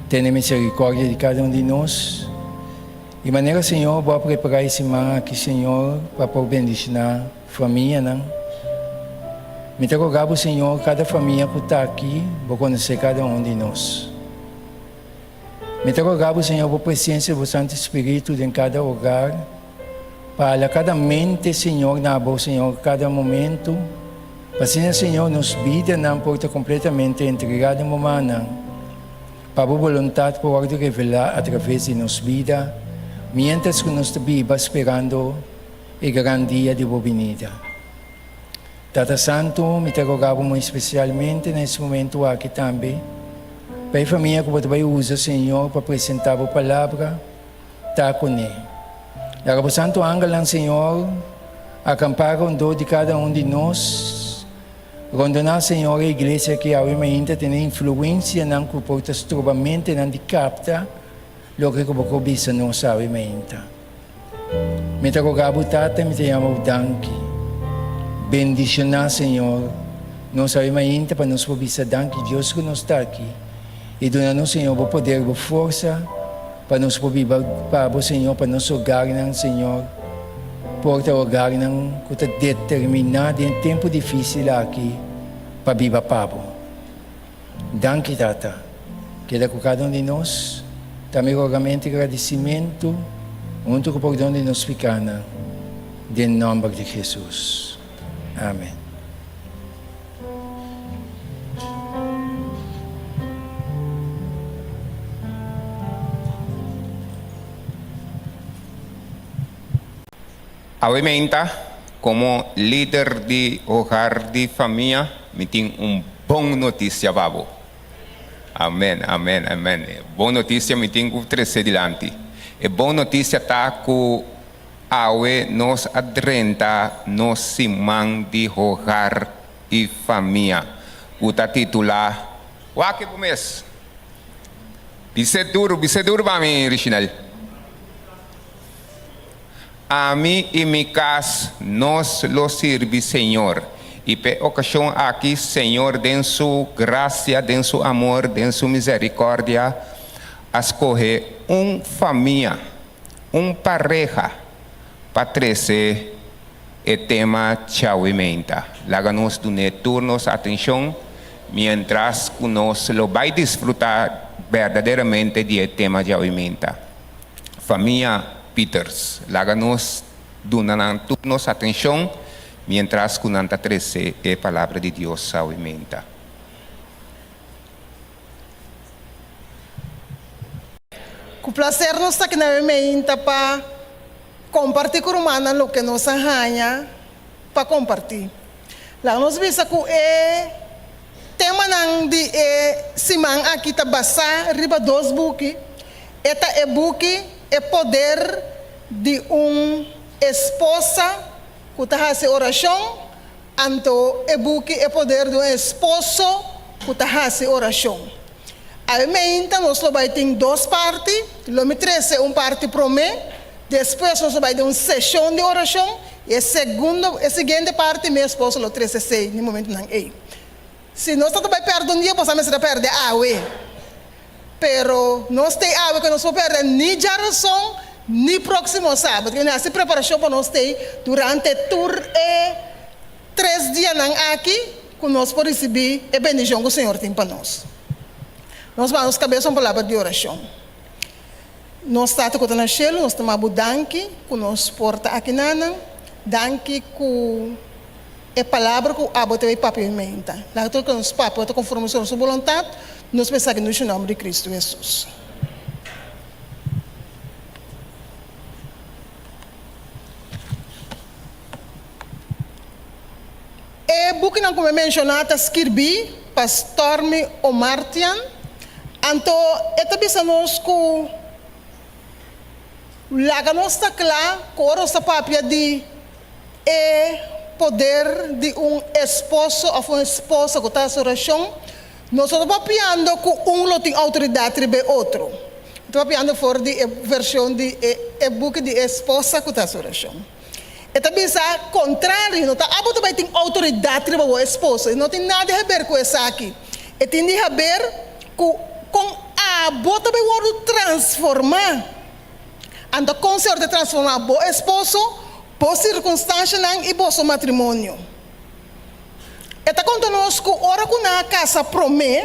tene misericordia di cada un di nos. Di manera, Señor, bo a prepara e siman aki, Señor, pa por bendiciona famianan. Mi ta roga bo, Señor, cada famia cu ta aki, bo conoce cada un di nos. Mi ta roga bo, Señor, bo presencia, bo Santo Spiritu den cada hogar, pa hala cada mente, Señor, na bo, Señor, cada momento, pa asina, Señor, nos bidanan por ta completamente entrega den bo mannan. Pa bo boluntat por wòrdu revelá atraves di nos bida, miéntras ku nos ta biba sperando e gran dia di bo binida. Tata Santu, mi ta roga bo muy spesialmente na es momentu aki tambe, pa e famia ku bo ta bai usa, Señor, pa presentá bo Palabra, ta kuné. Laga bo santu angelnan, Señor, akampá rondó di kada un di nos, Rondoná, Señor, e iglesia aki awe mainta tene influencianan cu por ta stroba mentenan di capta loke cu bo por bisa nos awe mainta. Mi ta roga bo, Tata, mi ta yama bo danki. Bendicioná, Señor, nos awe mainta pa nos por bisa danki Dios cu nos ta aki y duna nos, Señor, bo poder, bo forsa pa nos por biba pa bo, Señor, pa nos hogarnan, Señor. Por ta hogarnan ku ta determiná den e tempu difísil aki pa biba pa bo. Danki, Tata. Keda ku kada un di nos. Ta mi rogamento i gradisimentu huntu ku pordon di nos pikánan, den nòmber di Hesus. Amen. Awe meinta, komo lider di hogar di famia, mi tin un bon notisia pa bo. Amen, amen, amen. E bon notisia mi tin ku trese dilanti. E bon notisia ta ku awe nos a drenta nos siman di hogar i famia, ku ta titulá Wak bo mes. Bis'é duru, bis'é duru pa mi, Richinel. Ami i mi kas, nos lo sirbi Señor. I p'e okashon aki, Señor den Su grasia, den Su amor, den Su miserikòrdia, a skohe un famia, un pareha, pa trese e tema Chawimenta. Laga nos dun'é tur nos atenshon miéntras ku nos lo bai disfrutá berdaderamente di e tema Djawimenta. Famia Peters, laga nos duna nan tur nos atenshon miéntras ku nan ta trese e Palabra di Dios Chawimenta. Ku plaser nos ta kina e meinta pa kompartí ku rumannan loke nos a haña pa kompartí. Laga nos bisa ku e temanan di e siman aki ta basá riba dos buki. E ta e buki E Poder di un Esposa ku Ta Hasi Orashon Anto e buki E Poder di un Esposo Ku Ta Hasi Orashon. Awe meinta nos lo bai tin dos parti, lo mi trese un parti promé, despues nos lo bai den un seshon di orashon, i e segundo, e siguiente parti mi esposo lo trese esei den momentunan ei. Si nos ta ta bai pèrdè un dia, boso a mester ta pèrdè awe. Pero nos t'ei awe ku nos por pèrdè ni djarason ni próksimo sabat. Ku hasi preparashon pa nos t'ei durante tur e tres dianan aki ku nos por risibí e bendishon ku Señor tin pa nos. Nos baha nos kabes un palabra di orashon. Nos Tata ku ta na shelu, nos ta maba bo danki ku nos por ta akinanan. Danki ku E palabra ku abo ta bay papia mi menta. Laga tur ku nos papia ta konforme su su boluntat, nos mester aki nushi nomber di Kristu Hesus. E bukinan. bukinan ku mi a menshoná ta skirbí pa Stormy Omartian, anto e ta bisa nos ku laga nos ta kla ku ora nos ta papia di e poder di un esposo òf un esposa ku ta hasi orashon, nos no ta papiando ku un lo tin outoridat riba e otro. Mi ta papiando for di e vershon di e buki di e esposa ku ta hasi orashon. E ta bisa kontrario, no ta abo ta bai tin outoridat riba bo esposo, e no tin nada di haber ku esaki. E tin di haber ku kon abo ta bai wòrdu transformá. Anto kon Señor ta transformá bo esposo, bo sirkunstanshanan i boso matrimonio? E ta konta nos ku ora ku nan a kasa promé,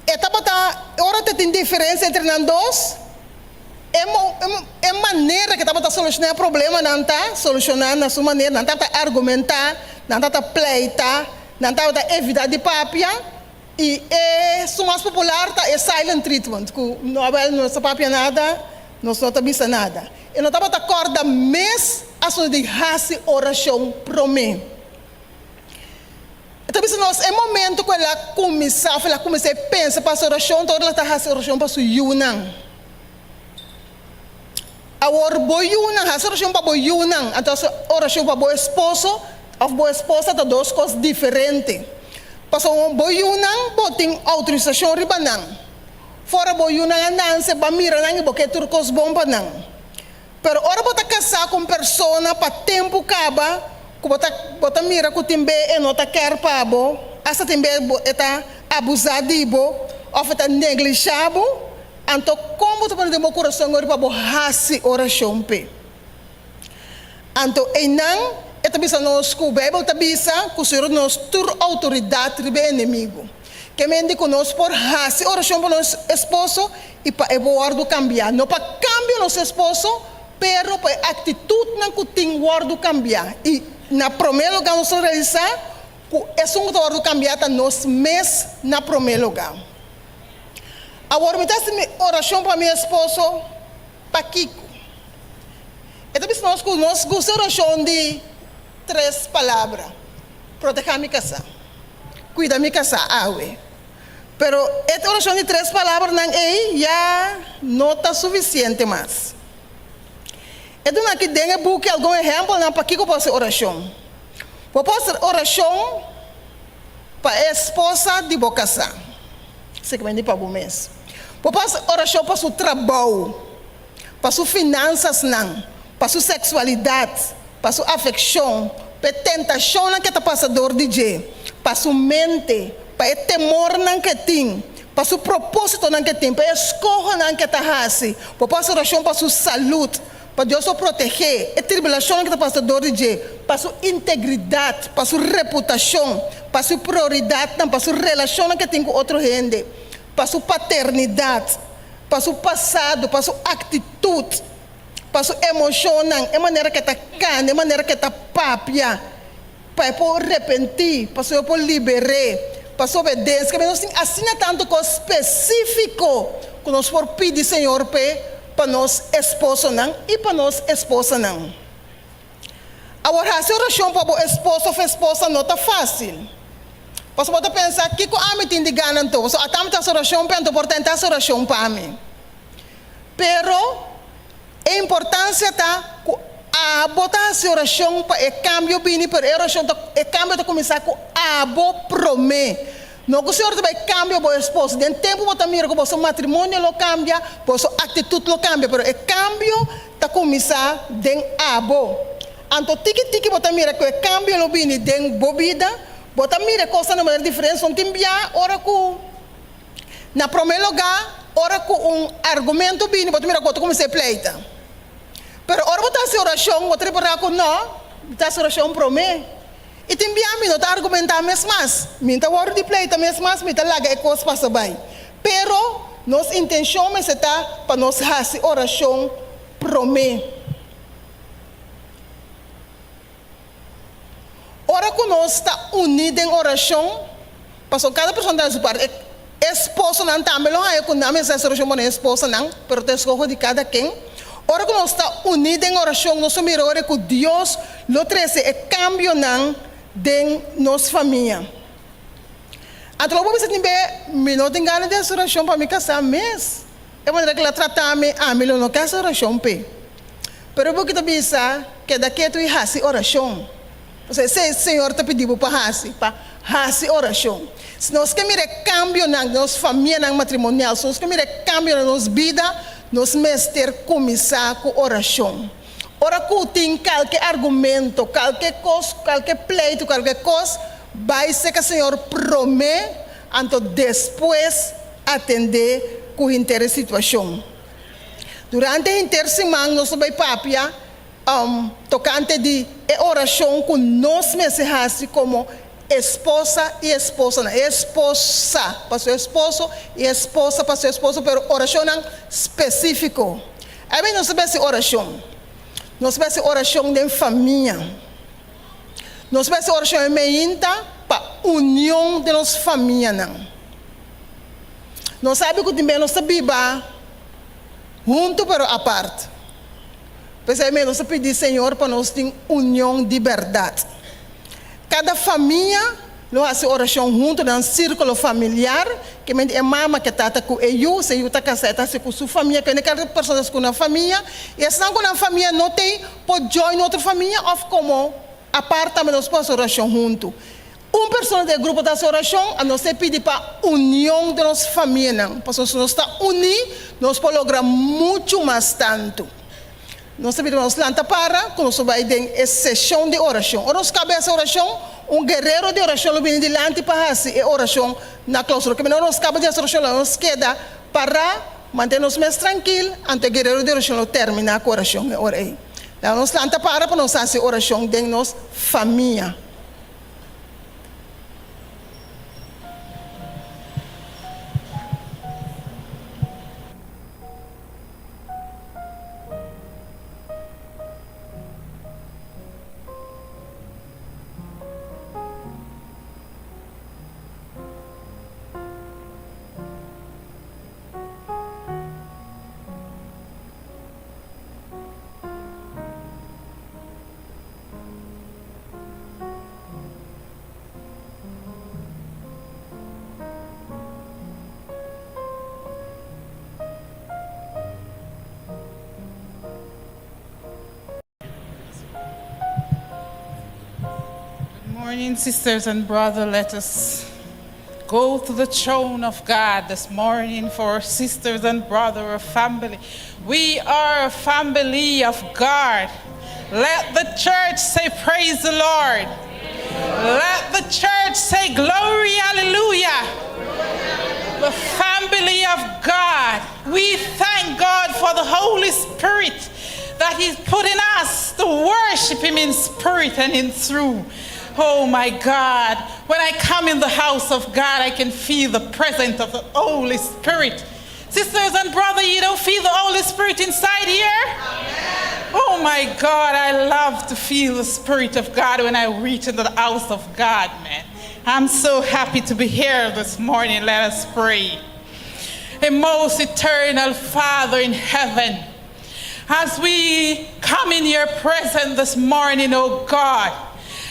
e tabata, ora ta tin diferensia entre nan dos, e e manera ku e tabata solushoná e problemanan ta solushoná na su manera, nan tabata argumentá, nan tabata pleita, nan tabata evitá di papia, i e su mas popular ta e silent treatment, ku no a no ta papia nada, nos no ta bisa nada. E no tabata kòrda mes asuntu di hasi orashon promé. E ta bisa nos e momento ku el a kuminsá òf el a kuminsá e pensa pa hasi orashon ta ora el a ta hasi orashon pa su yunan. Awor bo yunan, hasi orashon pa bo yunan, anto hasi orashon pa bo esposo òf bo esposa ta dos kos diferente. Pasobra bo yunan bo tin outorisashon riba nan. Fora bo yunan a nanse bo a mira nan i bo ke tur kos bon pa nan. Pero ora bo ta kasá ku un persona pa tempu kaba ku bo ta bo ta mira ku tin be e no ta kèr pa bo, asta tin be bo e ta abusá di bo òf e ta neglishá bo, anto kon bo ta pone den bo kurason ora pa bo hasi orashon p'e? Anto einan e ta bisa nos ku Beibel ta bisa ku Señor nos tur outoridat riba e enemigu. Ke men di ku nos por hasi orashon pa nos esposo i pa e wòrdu kambiá. No pa kambia nos esposo, pero pa e aktitutnan ku tin wòrdu kambiá. I na promé lugá nos ta realisá ku esun ku ta wòrdu kambiá ta nos mes na promé lugá. Awor mi ta hasi mi orashon pa mi esposo pakiko? E ta bisa nos ku nos gusta orashon di tres palabra, Protehá mi kasá. Cuida mi casá awe. Pero e oracion di tres palabranan ei ya no ta suficiente mas. E duna aki den e buki algun ehempelnan pakico por haci oracion. Bo por haci oracion pa e esposa di bo casá, sekemente pa bo mes. Bo por haci oracion pa su trabou, pa su finansasnan, pa su seksualidat, pa su afekshon, pa e tentashonnan ku e ta pasa dor di dje, pa su mente, pa e temornan ku e tin, pa su propósitonan ku e tin, pa e eskohonan ku e ta hasi. Bo por hasi orashon pa su salud, pa Dios por protegé e tribulashonnan ku e ta pasa dor di dje, pa su integridat, pa su reputashon, pa su prioridatnan, pa su relashonnan ku e tin ku otro hende, pa su paternidat, pa su pasado, pa su aktitut. pa su emoshonnan, e manera ku e ta kanta, e manera ku e ta papia, pa e por repentí, pa Señor por liber'é, pa su obedensia. Nos tin asina tantu kos spesífiko ku nos por pidi Señor p'e, pa nos esposonan i pa nos esposanan. Awor, hasi orashon pa bo esposo òf esposa no ta fásil. Pasobra bo ta pensa, Kiko ami tin di gana anto? Pasobra ata mi ta hasi orashon p'e, anto por ta e ta hasi orashon pa mi. Pero e importancia ta cu abo ta haci oracion pa e cambio bini, pero e oracion ta, e cambio ta cuminsa cu abo prome. No cu Señor ta bay cambia bo esposo. Den tempo bo ta mira cu boso matrimonio lo cambia, boso actitud lo cambia, pero e cambio ta cuminsa den abo. Anto tiki tiki bo ta mira cu e cambio lo bini den bo bida, bo ta mira e cosnan di manera diferente. Son tin bia ora cu. Na promé lugá, ora ku un argumento bini, bo ta mira ku bo ta kuminsá e pleita. Pero ora bo ta hasi orashon, bo ta repará ku nò, mi ta hasi orashon promé. I tin bia mi no ta argumentá mes mas, mi no ta wòrdu di pleita mes mas, mi ta laga e kos pasa bai. Pero nos intenshon mester ta pa nos hasi orashon promé. Ora ku nos ta uní den orashon, pasobra kada persona ta haña su parti. E esposonan tambe lo haña ku nan mester hasi orashon pa nan esposanan, pero ta eskoho di kada ken. Ora ku nos ta uní den orashon, nos ta mira ora ku Dios lo trese e kambionan den nos famia. Anto lo bo bisa tin be, Mi no tin gana di hasi orashon pa mi kasá mes. E manera ku el a trata mi, ami lo no ke hasi orashon p'e. Pero bo ki ta bisa, Keda ketu i hasi orashon. Pasobra esei Señor ta pidi bo pa hasi, pa hasi orashon. Si nos ke mira e kambionan den nos famianan matrimonial, si nos ke mira e kambionan den nos bida, nos mester kuminsá ku orashon. Ora ku tin kalke argumento, kalke kos, kalke pleitu, kalke kos, bai seka Señor promé, anto despues atendé ku henter e situashon. Durante henter siman nos lo bai papia tokante di e orashon ku nos mester hasi komo esposa i esposonan, e esposa pa su esposo i esposa pa su esposo, pero orashonnan spesífiko. Awe nos ta bai hasi orashon. Nos ta bai hasi orashon den famia. Nos ta bai hasi orashon e meinta pa union den nos famianan. Nos sabi ku tin bes nos ta biba huntu pero apart. P'esei mes nos ta pidi Señor pa nos tin union di bèrdat. Kada famia lo hasi orashon huntu den nan sírkulo familiar, ke menti e mama ke tata ku e yu, si e yu ta kasá e ta hasi ku su famia, kende kada persona ta hasi ku nan famia, i esnan ku nan famia no tei por join otro famia òf komo apart tambe nos por hasi orashon huntu. Un persona den e grupo ta hasi orashon, a nos ta pidi pa union den nos famianan, pasobra si nos ta uní nos por logra muchu mas tantu. Nos ta pidi pa nos lanta para ku nos lo bai den e seshon di orashon. Ora nos kaba hasi orashon, un guerero di orashon lo bini dilanti pa hasi e orashon na klousura. Kemina ora nos kaba di hasi orashon, lo nos keda pará, mantene nos mes trankil, anto e guerero di orashon lo terminá ku orashon e ora ei. Laga nos lanta para pa nos hasi orashon den nos famia. Good morning, sisters and brother. Let us go to the throne of God this morning for sisters and brother of family. We are a family of God. Let the church say, Praise the Lord. Let the church say, Glory, hallelujah. The family of God. We thank God for the Holy Spirit that He's put in us to worship Him in spirit and in truth. Oh my God. When I come in the house of God, I can feel the presence of the Holy Spirit. Sisters and brother, you don't feel the Holy Spirit inside here? Amen. Oh my God, I love to feel the Spirit of God when I reach into the house of God, man. I'm so happy to be here this morning. Let us pray. A most eternal Father in heaven, as we come in your presence this morning, oh God,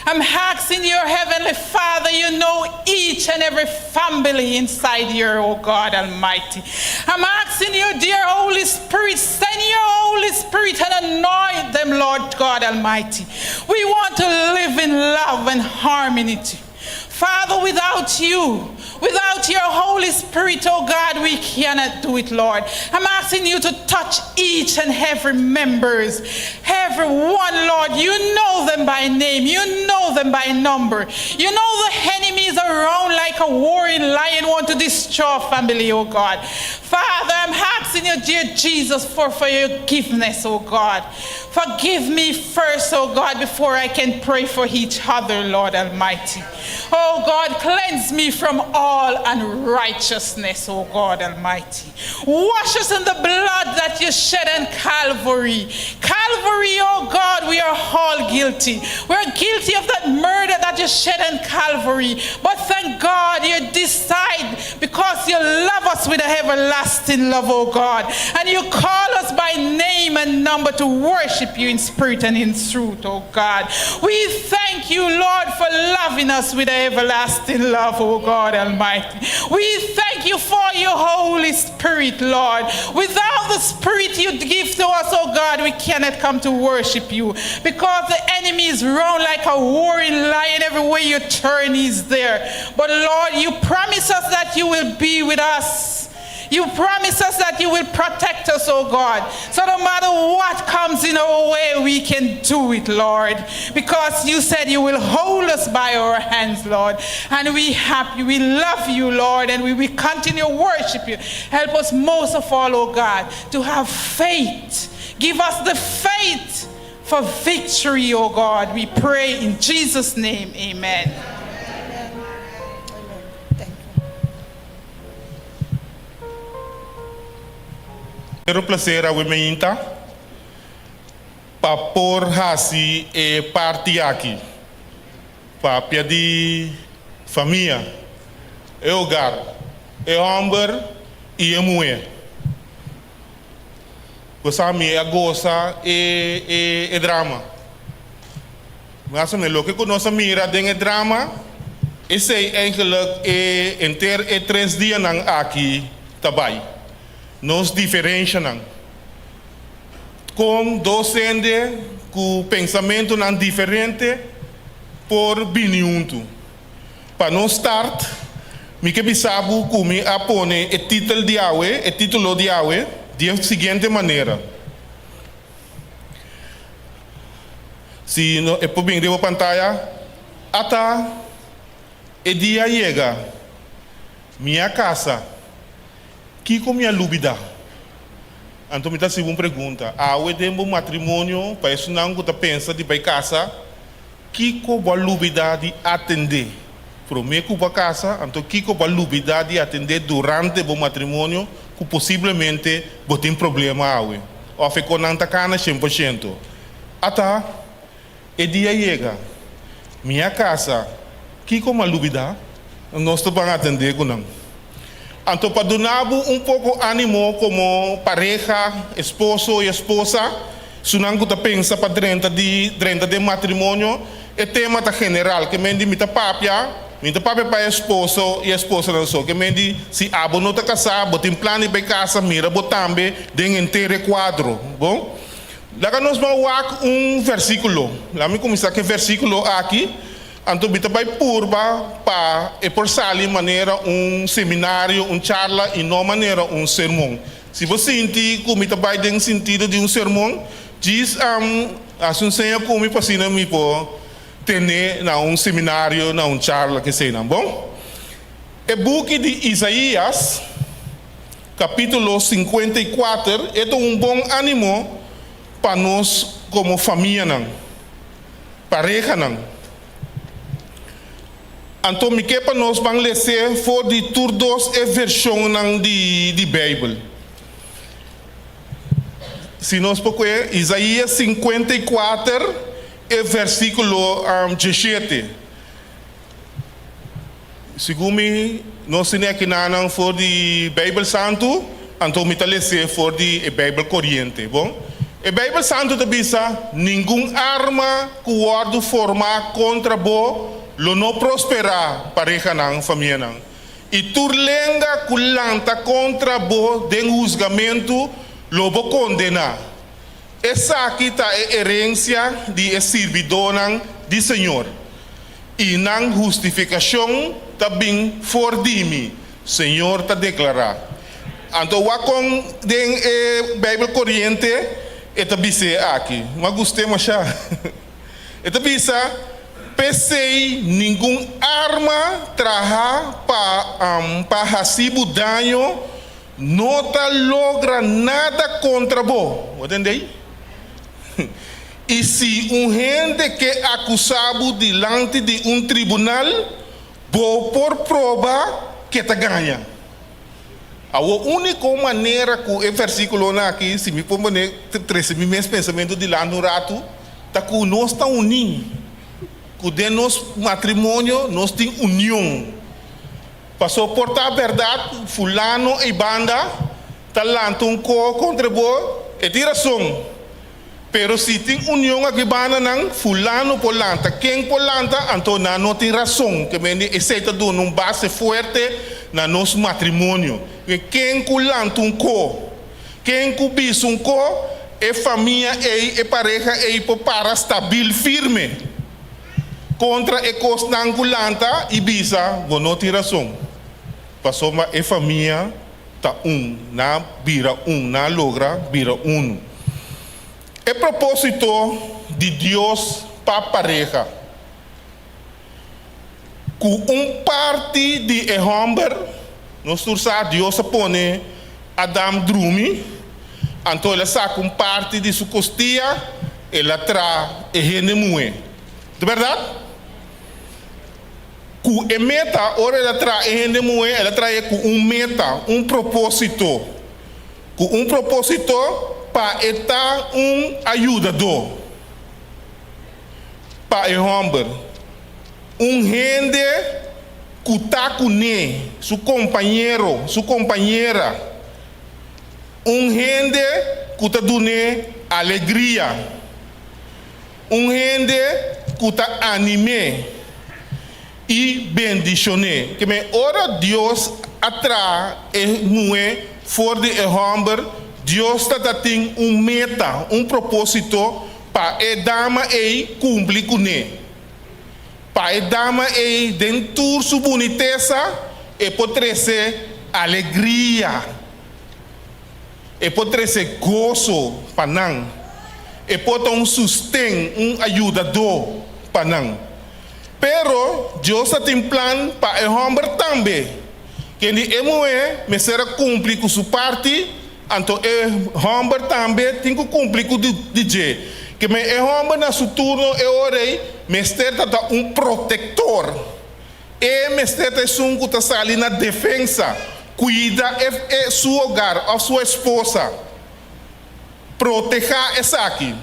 I'm asking your heavenly Father, you know each and every family inside here, oh God Almighty. I'm asking you, dear Holy Spirit, send your Holy Spirit and anoint them, Lord God Almighty. We want to live in love and harmony. Father, without you, without your Holy Spirit, oh God, we cannot do it, Lord. I'm asking you to touch each and every members, every one, Lord. You know them by name. You know them by number. You know the enemies around like a warring lion want to destroy family, oh God. Father, I'm asking you, dear Jesus, for, for your forgiveness, oh God. Forgive me first, oh God, before I can pray for each other, Lord Almighty. Oh God, cleanse me from all unrighteousness, oh God Almighty. Wash us in the blood that you shed on Calvary. Calvary, oh God, we are all guilty. We're guilty of that murder that you shed on Calvary. But thank God you decide because you love us with a everlasting love, O God. And you call us by name and number to worship you in spirit and in truth, O God. We thank you, Lord, for loving us with an everlasting love, O God Almighty. We thank you for your Holy Spirit, Lord. Without the Spirit you give to us, O God, we cannot come to worship you because the enemy is round like a roaring lion. Everywhere you turn, he's there. But Lord, you promise us that you will be with us. You promise us that you will protect us, oh God. So no matter what comes in our way, we can do it, Lord. Because you said you will hold us by our hands, Lord. And we happy. We love you, Lord, and we will continue to worship you. Help us most of all, oh God, to have faith. Give us the faith for victory, oh God. We pray in Jesus' name. Amen. Pero placer awe mainta pa por hasi e parti aki. Papia di famia, e hogar, e homber y e muher. Gosa mi a gosa e e e drama. Mas o loke ku nos a mira den e drama, esei eigenlijk e henter e tres dianan aki ta bai. Nos diferenshanan. Kon dos hende ku pensamentunan diferente por bini huntu? Pa nos start, mi ke bisa bo ku mi a pone e titel di awe, e titulo di awe, di e siguiente manera. Si no e por bin riba pantaya, Ata e dia a yega, mi a kasa, kiko mi a lubida? Anto mi ta hasi bo un pregunta, awe den bo matrimonio, pa esunnan ku ta pensa di bai kasa, Kiko bo a lubidá di atendé promé ku bo a kasa? Anto kiko bo a lubidá di atendé durante bo matrimonio ku posiblemente bo tin problema awe òf e konan ta kana 100%? Ata e dia yega, mi a kasa, kiko mi a lubidá? Nos ta ban atendé ku nan. Anto pa duna bo un poko ánimo komo pareha, esposo i esposa, sunan ku ta pensa pa drenta di drenta den matrimonio, e tema ta general, ke men di mi ta papia, mi ta papia pa esposo i esposanan so, ke men di si abo no ta kasá, bo tin plan di bai kasa, mira bo tambe den henter e kuadro. Bon, laga nos ban wak un versíkulo. Laga mi kuminsá ku e versíkulo aki. Anto mi ta bai purba pa e por sali manera un seminario, un charla i no manera un sermon. Si bo sinti ku mi ta bai den sintido di un sermon, djis hasi un seña ku mi pa asina mi por tene na un seminario, na un charla, keseinan. Bon, e buki di Isaías, kapítulo 54, e ta un bon ánimo pa nos komo famianan. Parehanan. Anto mi ke pa nos ban les'é for di tur dos e vershonnan di di Beibel. Si nos por kue Isaías 54 e versíkulo 17. Segun mi nos tene akinanan for di Beibel Santu, anto mi ta les'é for di e Beibel Koriente. Bon, e Beibel Santu ta bisa, Ningun arma ku wòrdu formá kontra bo lo no prosperá, parehanan, famianan. I tur lenga ku lanta kontra bo den husgamentu lo bo kondená. Esaki ta e herensia di e sirbidónan di Señor. I nan hustifikashon ta bin for di mi, Señor ta deklará. Anto wak kon den e Beibel Koriente e ta bis'é aki. Mi a gust'é mashá. E ta bisa, P'esei ningun arma traha pa pa hasi bo daño no ta logra nada kontra bo. Bo tend'ei? I si un hende ke akusá bo dilanti di un tribunal, bo por proba ke ta gaña. Awor, úniko manera ku e versíkulonan aki, si mi por pone trese mi mes pensamentu dilanti un ratu, ta ku nos ta uní, ku den nos matrimonio nos tin union. Paso por ta bèrdat fulano ei banda ta lanta un koho kontra bo, e tin rason. Pero si tin union aki banda nan, fulano por lanta, ken por lanta, anto nan no tin rason. Ke mende esei ta duna un base fuerte na nos matrimonio. Ken ku lanta un koho, ken ku bisa un koho, e famia ei, e pareha ei por para stabil firme kontra e kosnan ku lanta i bisa, Bo no tin rason. Pasobra e famia ta un, nan a bira un, nan a logra bira unu. E propósito di Dios pa pareha, ku un parti di e hòmber, nos tur sa Dios a pone Adam drumi, anto el a saka un parti di su kostia, el a traha e hende muhé. Ta bèrdat? Ku e meta, ora el a traha e hende muhé, el a traha e ku un meta, un propósito. Ku un propósito pa e ta un ayudadó pa e hòmber, un hende ku ta kuné, su kompañero, su kompañera, un hende ku ta dun'é alegria. Un hende ku ta anim'é i bendishon'é. Ke men ora Dios a traha e muhé for di e hòmber, Dios ta ta tin un meta, un propósito pa e dama ei kumpli kuné. Pa e dama ei den tur su bunitesa e por trese alegria. E por trese goso pa nan. E por ta un susten, un ayudadó pa nan. Pero Dios ta tin plan pa e hòmber tambe. Kende e muhé mester a kumpli ku su parti, anto e hòmber tambe tin ku kumpli ku di dje. Keme e hòmber na su turno e ora ei mester ta ta un protektor. E mester ta esun ku ta sali na defensa, kuida e e su hogar òf su esposa, protehá esaki.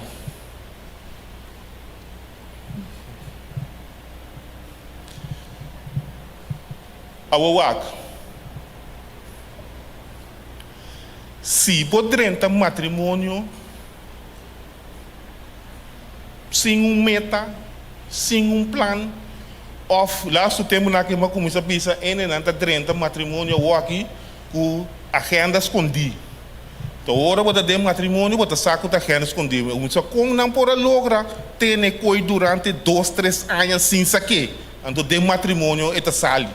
Awor wak, si bo drenta matrimonio sin un meta, sin un plan, Of lastu tempunan aki mi a kuminsá bisa hendenan ta drenta matrimonio awoki ku agenda skondí. Ta ora bo ta den matrimonio bo ta sa ku ta agenda skondí. Mi a kuminsá kon nan por a logra tene koi durante dos tres aña sin sa ke. Anto den matrimonio e ta sali.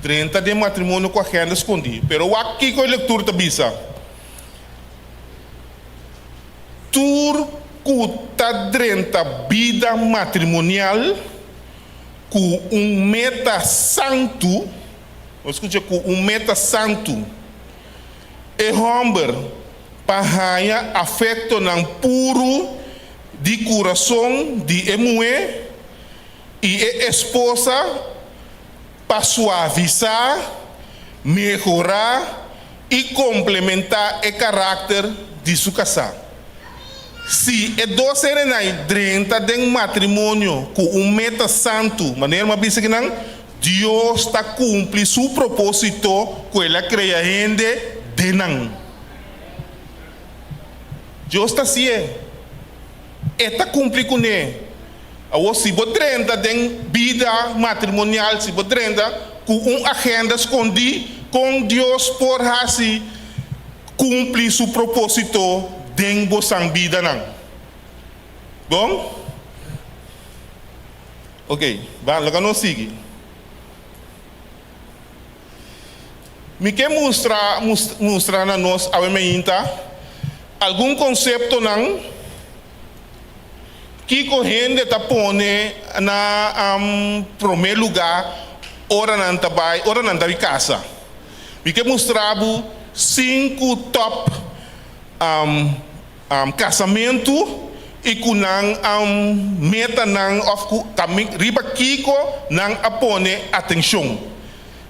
Drenta den matrimonio ku agenda skondí. Pero wak kiko e lektura ta bisa. Tur ku ta drenta bida matrimonial ku un meta santu, bo skucha, ku un meta santu, e hòmber pa haña afektonan puru di kurason di e muhé i e esposa pa suavisá, mehorá i komplementá e karakter di su kasá. Si e dos hendenan drenta den matrimonio ku un meta santu, manera mi a bisa kinan, Dios ta kumpli su propósito ku el a krea hende den nan. Dios ta hasié. E ta kumpli kuné. Awor, si bo drenta den bida matrimonial, si bo drenta ku un agenda skondí, kon Dios por hasi kumpli su propósito den bosan bidanan? Bon? Oke, ban, laga nos sigui. Mi ke mustra mustra na nos awe meinta algun konseptonan kiko hende ta pone na promé lugá ora nan ta bai ora nan ta bai kasa. Mi ke mustra bo sinku tòp kasamentu i ku nan metanan òf ku riba kiko nan a pone atenshon.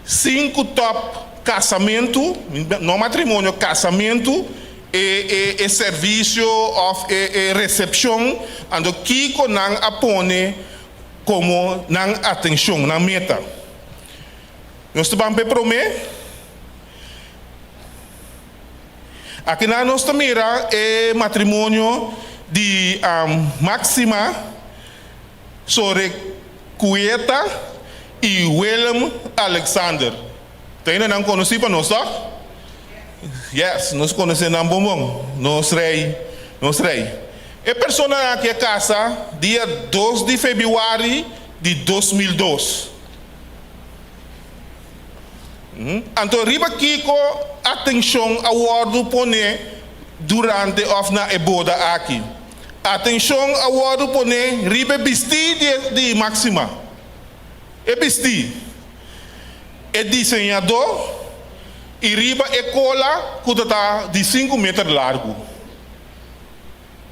Sinku top kasamentu, no matrimonio, kasamentu, e e servisio òf e e resepshon, anto kiko nan a pone komo nan atenshon, nan meta. Nos ta ban pa e promé. Akinan nos ta mira e matrimonio di Maxima Sorecueta y Willem Alexander. Ta hende nan conoci pa nos, toch? Yes, nos conoce nan bon bon. Nos rey, nos rey. E personanan aki a casa dia dos di februari di 2002. Anto riba kiko atenshon a wòrdu poné durante òf na e boda aki? Atenshon a wòrdu poné riba e bistí di Máxima. E bistí, e diseñadó i riba e kola ku ta ta di sinku meter largu.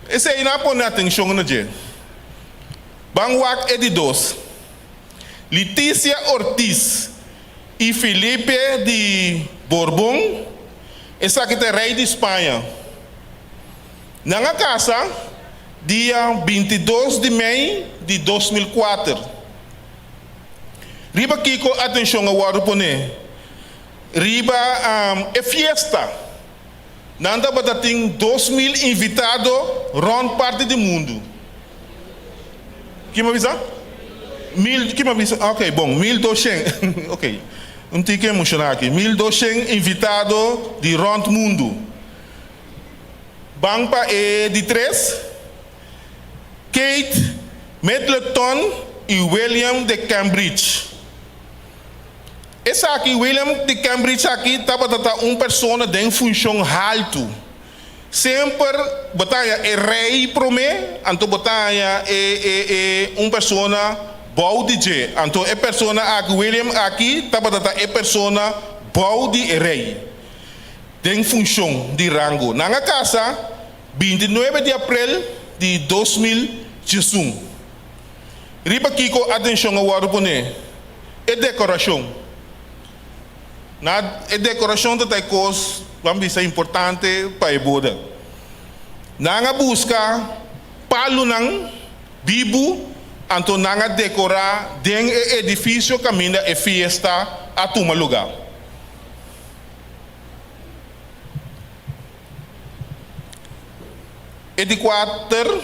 Esei nan a pone atenshon na dje. Ban wak e di dos. Leticia Ortiz i Felipe di Borbon, esaki ta e rei di Spaña. Nan a kasa dia 22 di mei di 2004. Riba kiko atenshon a wòrdu poné? Riba e fiesta. Nan tabata tin 2000 invitado rònt parti di mundu. Ki mi a bisa? Mil, ki mi a bisa? Ok, bon, 1200. Ok, un tiki emoshoná aki. 1200 invitado di rònt mundu. Ban pa e di tres, Kate Middleton i William de Cambridge. Esaki, William de Cambridge aki tabata ta un persona den funshon haltu. Semper bo ta haña e rei promé, anto bo ta haña e e e un persona bou di dje. Anto e persona aki, William aki, tabata ta e persona bou di e rei den funshon di rango. Nan a kasa 29 di aprel di 2011. Riba kiko atenshon a wòrdu poné? E dekorashon. Na e dekorashon ta ta e kos, ban bisa, importante pa e boda. Nan a buska palunan bibu, anto nan a dekorá den e edifisio kaminda e fiesta a tuma lugá. E di kuater,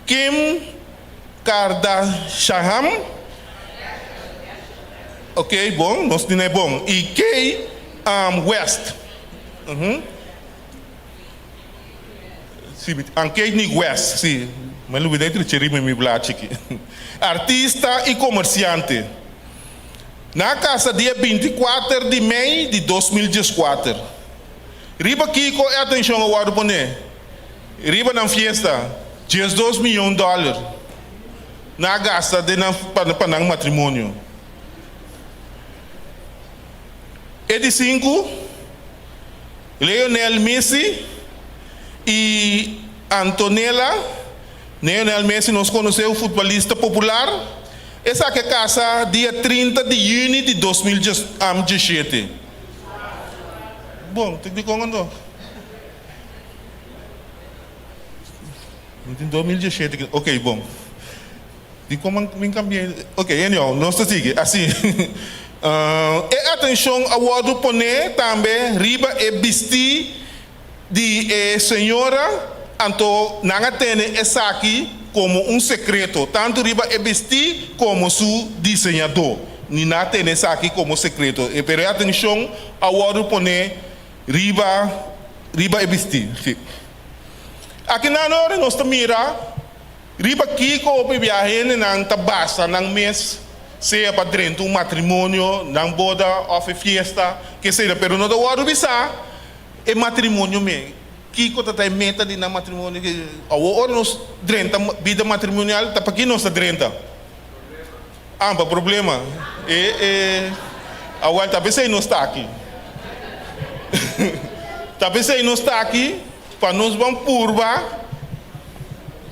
Kim Kardashian. Ok, bon, nos tin e bon. I Kay West. Si, an Kate ni West, si. Mi a lubida e trichi riba mi blachi aki. Artista i komersiante. Nan a kasa dia 24 di mei di 2014. Riba kiko e atenshon a wòrdu poné? Riba nan fiesta, 12 miyon dòler nan a gasta den nan pa nan matrimonio. E di sinku, Lionel Messi i Antonella. Lionel Messi nos konosé, un futbolista popular. Esaki a kasa dia 30 di yüni di 2017. Bon, tin dikon anto? Mi tin 2017 ki, ok, bon. Dikon man mi kambi'é? Ok, anyhow, nos ta sigui. Asi, e atenshon a wòrdu poné tambe riba e bistí di e señora, anto nan a tene esaki komo un sekreto, tantu riba e bistí komo su diseñadó. Ni nan a tene esaki komo sekreto, pero e atenshon a wòrdu poné riba riba e bistí. Sí. Aki nan ora nos ta mira riba kiko hopi biaha hendenan ta basa nan mes, sea pa drenta un matrimonio, nan boda òf e fiesta, ke sea, pero no ta wòrdu bisá e matrimonio mes. Kiko ta ta e meta di nan matrimonio? Awor ora nos drenta bida matrimonial ta paki nos ta drenta? Ah, pa problema. E, e, awel ta p'esei nos ta aki. Ta p'esei nos ta aki, pa nos ban purba.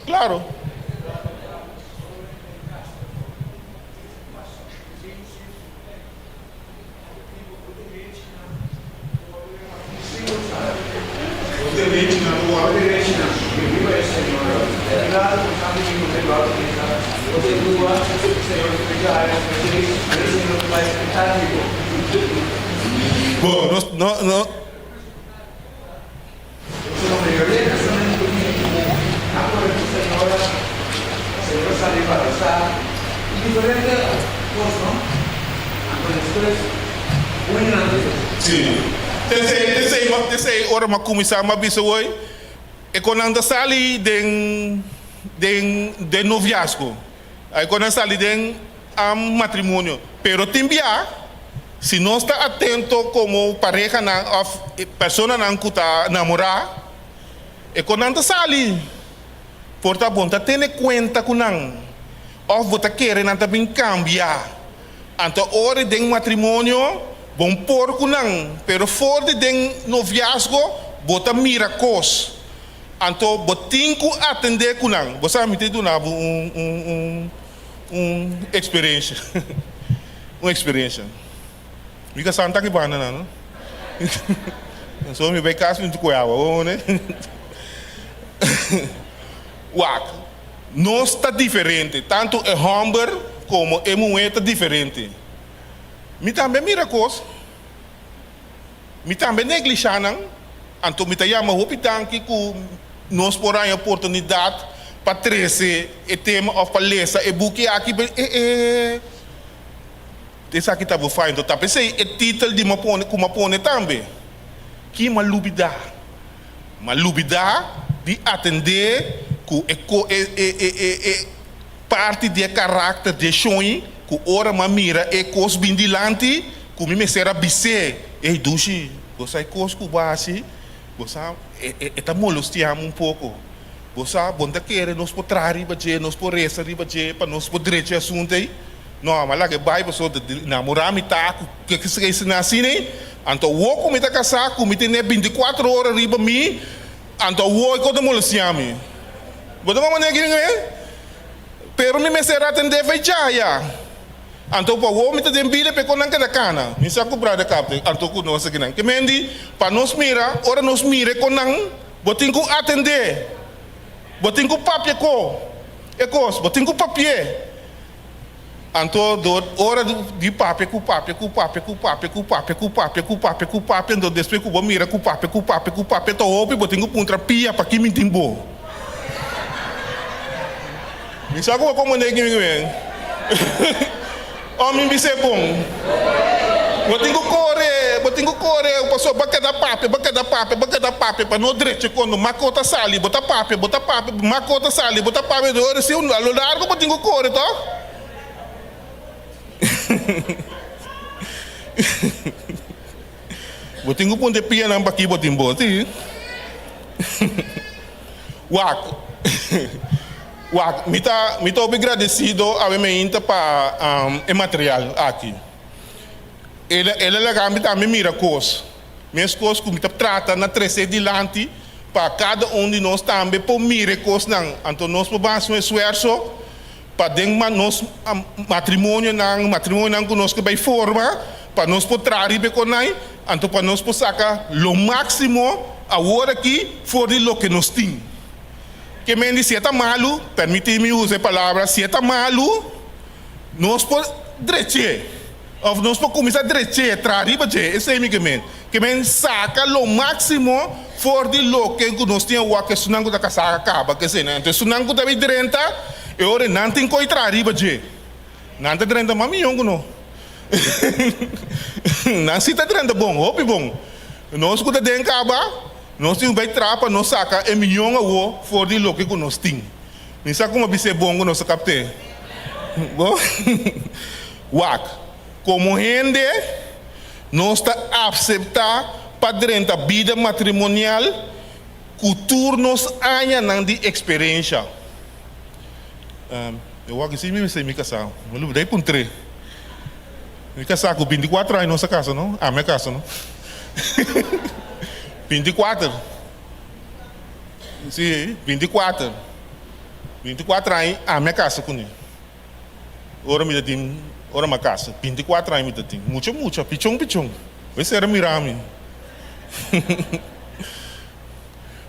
Claro. Bo, nos, no, no. Si. Tesei, tesei, tesei ora m'a kuminsá m'a bisa hoy, e kon nan ta sali den, den, den noviazgo. E kon nan sali den matrimonio. Pero tin bia, si nos ta atento komo parehanan òf personanan ku ta namorá, e kon nan ta sali. Por ta bon ta tene kuenta ku nan òf bo ta kere nan ta bin kambia. Anto ora den matrimonio bon por ku nan, pero for di den noviazgo bo ta mira kos. Anto bo tin ku atendé ku nan. Bo sa mi ta duna bo un un un un eksperensha. Un eksperensha. Mi kasá no ta aki banda nan no. So mi bai kas mi ta kohe awa bo ne. Wak, nos ta diferente, tantu e hòmber komo e muhé ta diferente. Mi tambe a mira kos. Mi tambe neglishá nan, anto mi ta yama hopi danki ku nos por haña oportunidat pa trese e tema òf pa lesa e buki aki. E e esaki ta bo fai. Anto ta p'esei e titel di m'a pone ku m'a pone tambe, Ki m'a lubidá? M'a lubidá di atendé ku e ko e e e e e parti di e karakter di e shoi ku ora m'a mira e kos bin dilanti ku mi mester a bis'é, Ey dushi, bo sa e kos ku bo a hasi? Bo sa, e e e ta molostiá mi un poko. Bo sa, bo no ta kere nos por traha riba dje, nos por resa riba dje pa nos por drecha e asuntu ei? No, m'a laga e bai pasobra ta namorá mi ta ku ke ke asina ei. Anto awor ku mi ta kasá ku mi tene bintikuater ora riba mi, anto awor e kos ta molostiá mi. Bo ta manda manera ki Pero mi mester atendé fecha ya. Anto pa awor mi ta den bida p'e kon nan keda kana. Mi sa ku brother Captain anto ku nos akinan. Ke men di, pa nos mira, ora nos mira e kon nan, bo tin ku atendé. Bo tin ku papia ko e kos. Bo tin ku papi'é. Anto dor ora di papia ku papia ku papia ku papia ku papia ku papia ku papia ku papia, anto despues ku bo mira ku papia ku papia ku papia ta hopi, bo tin ku puntra pia pa ki mi tin bo. Mi sa ku bo komprende ki mi men. Ò mi bis'é bon. Bo tin ku kore, bo tin ku kore pasobra bo keda papia, bo keda papia, bo keda papia pa no drecha kondo mako ta sali, bo ta papia, bo ta papia, mako ta sali, bo ta papia, ora si a lo largo bo tin ku kore tòg. Bo tin ku punta e pianan pa ki bo tin bo, si. Wak, wak, mi ta, mi ta hopi gradesido awe meinta pa e material aki. El a, el a laga mi tambe mira kos, meskos ku mi ta trata na trese dilanti pa kada un di nos tambe por mira e kosnan. Anto nos por basa un esfuerso pa den nos matrimonionan, matrimonionan ku nos ke bai forma, pa nos por traha riba e konai, anto pa nos por saka lo máksimo awor aki for di loke nos tin. Ke men di si e ta malu, permití mi usa e palabra, si e ta malu, nos por drech'é, òf nos por kuminsá drech'é, traha riba dje, esei mi ke men. Ke men saka lo máksimo for di loke ku nos tin awor, ku esunnan ku ta kasá a kaba ku eseinan. Anto esunnan ku ta bin drenta, e ora nan tin koi traha riba dje. Nan ta drenta mas mihó ku no. Nan si ta drenta bon, hopi bon. Nos ku ta den kaba, nos tin ku bai traha pa nos saka e miyon awor for di loke ku nos tin. Mi sa kuma bis'é bon ku nos ta kapt'é. Bo? Wak, komo hende nos ta apseptá pa drenta bida matrimonial ku tur nos añanan di eksperensha. E wak si mi mester mi kasá. Mi lubidá i puntr'é. Mi kasá ku bintikuater aña nos a kasa no? Ami a kasa no? Bintikuater. Si, bintikuater. Bintikuater aña ami a kasa kuné. Ora mi ta tin, ora mi a kasa, bintikuater aña mi ta tin. Mucha mucha, pichon pichon. Bo esei a mira mi.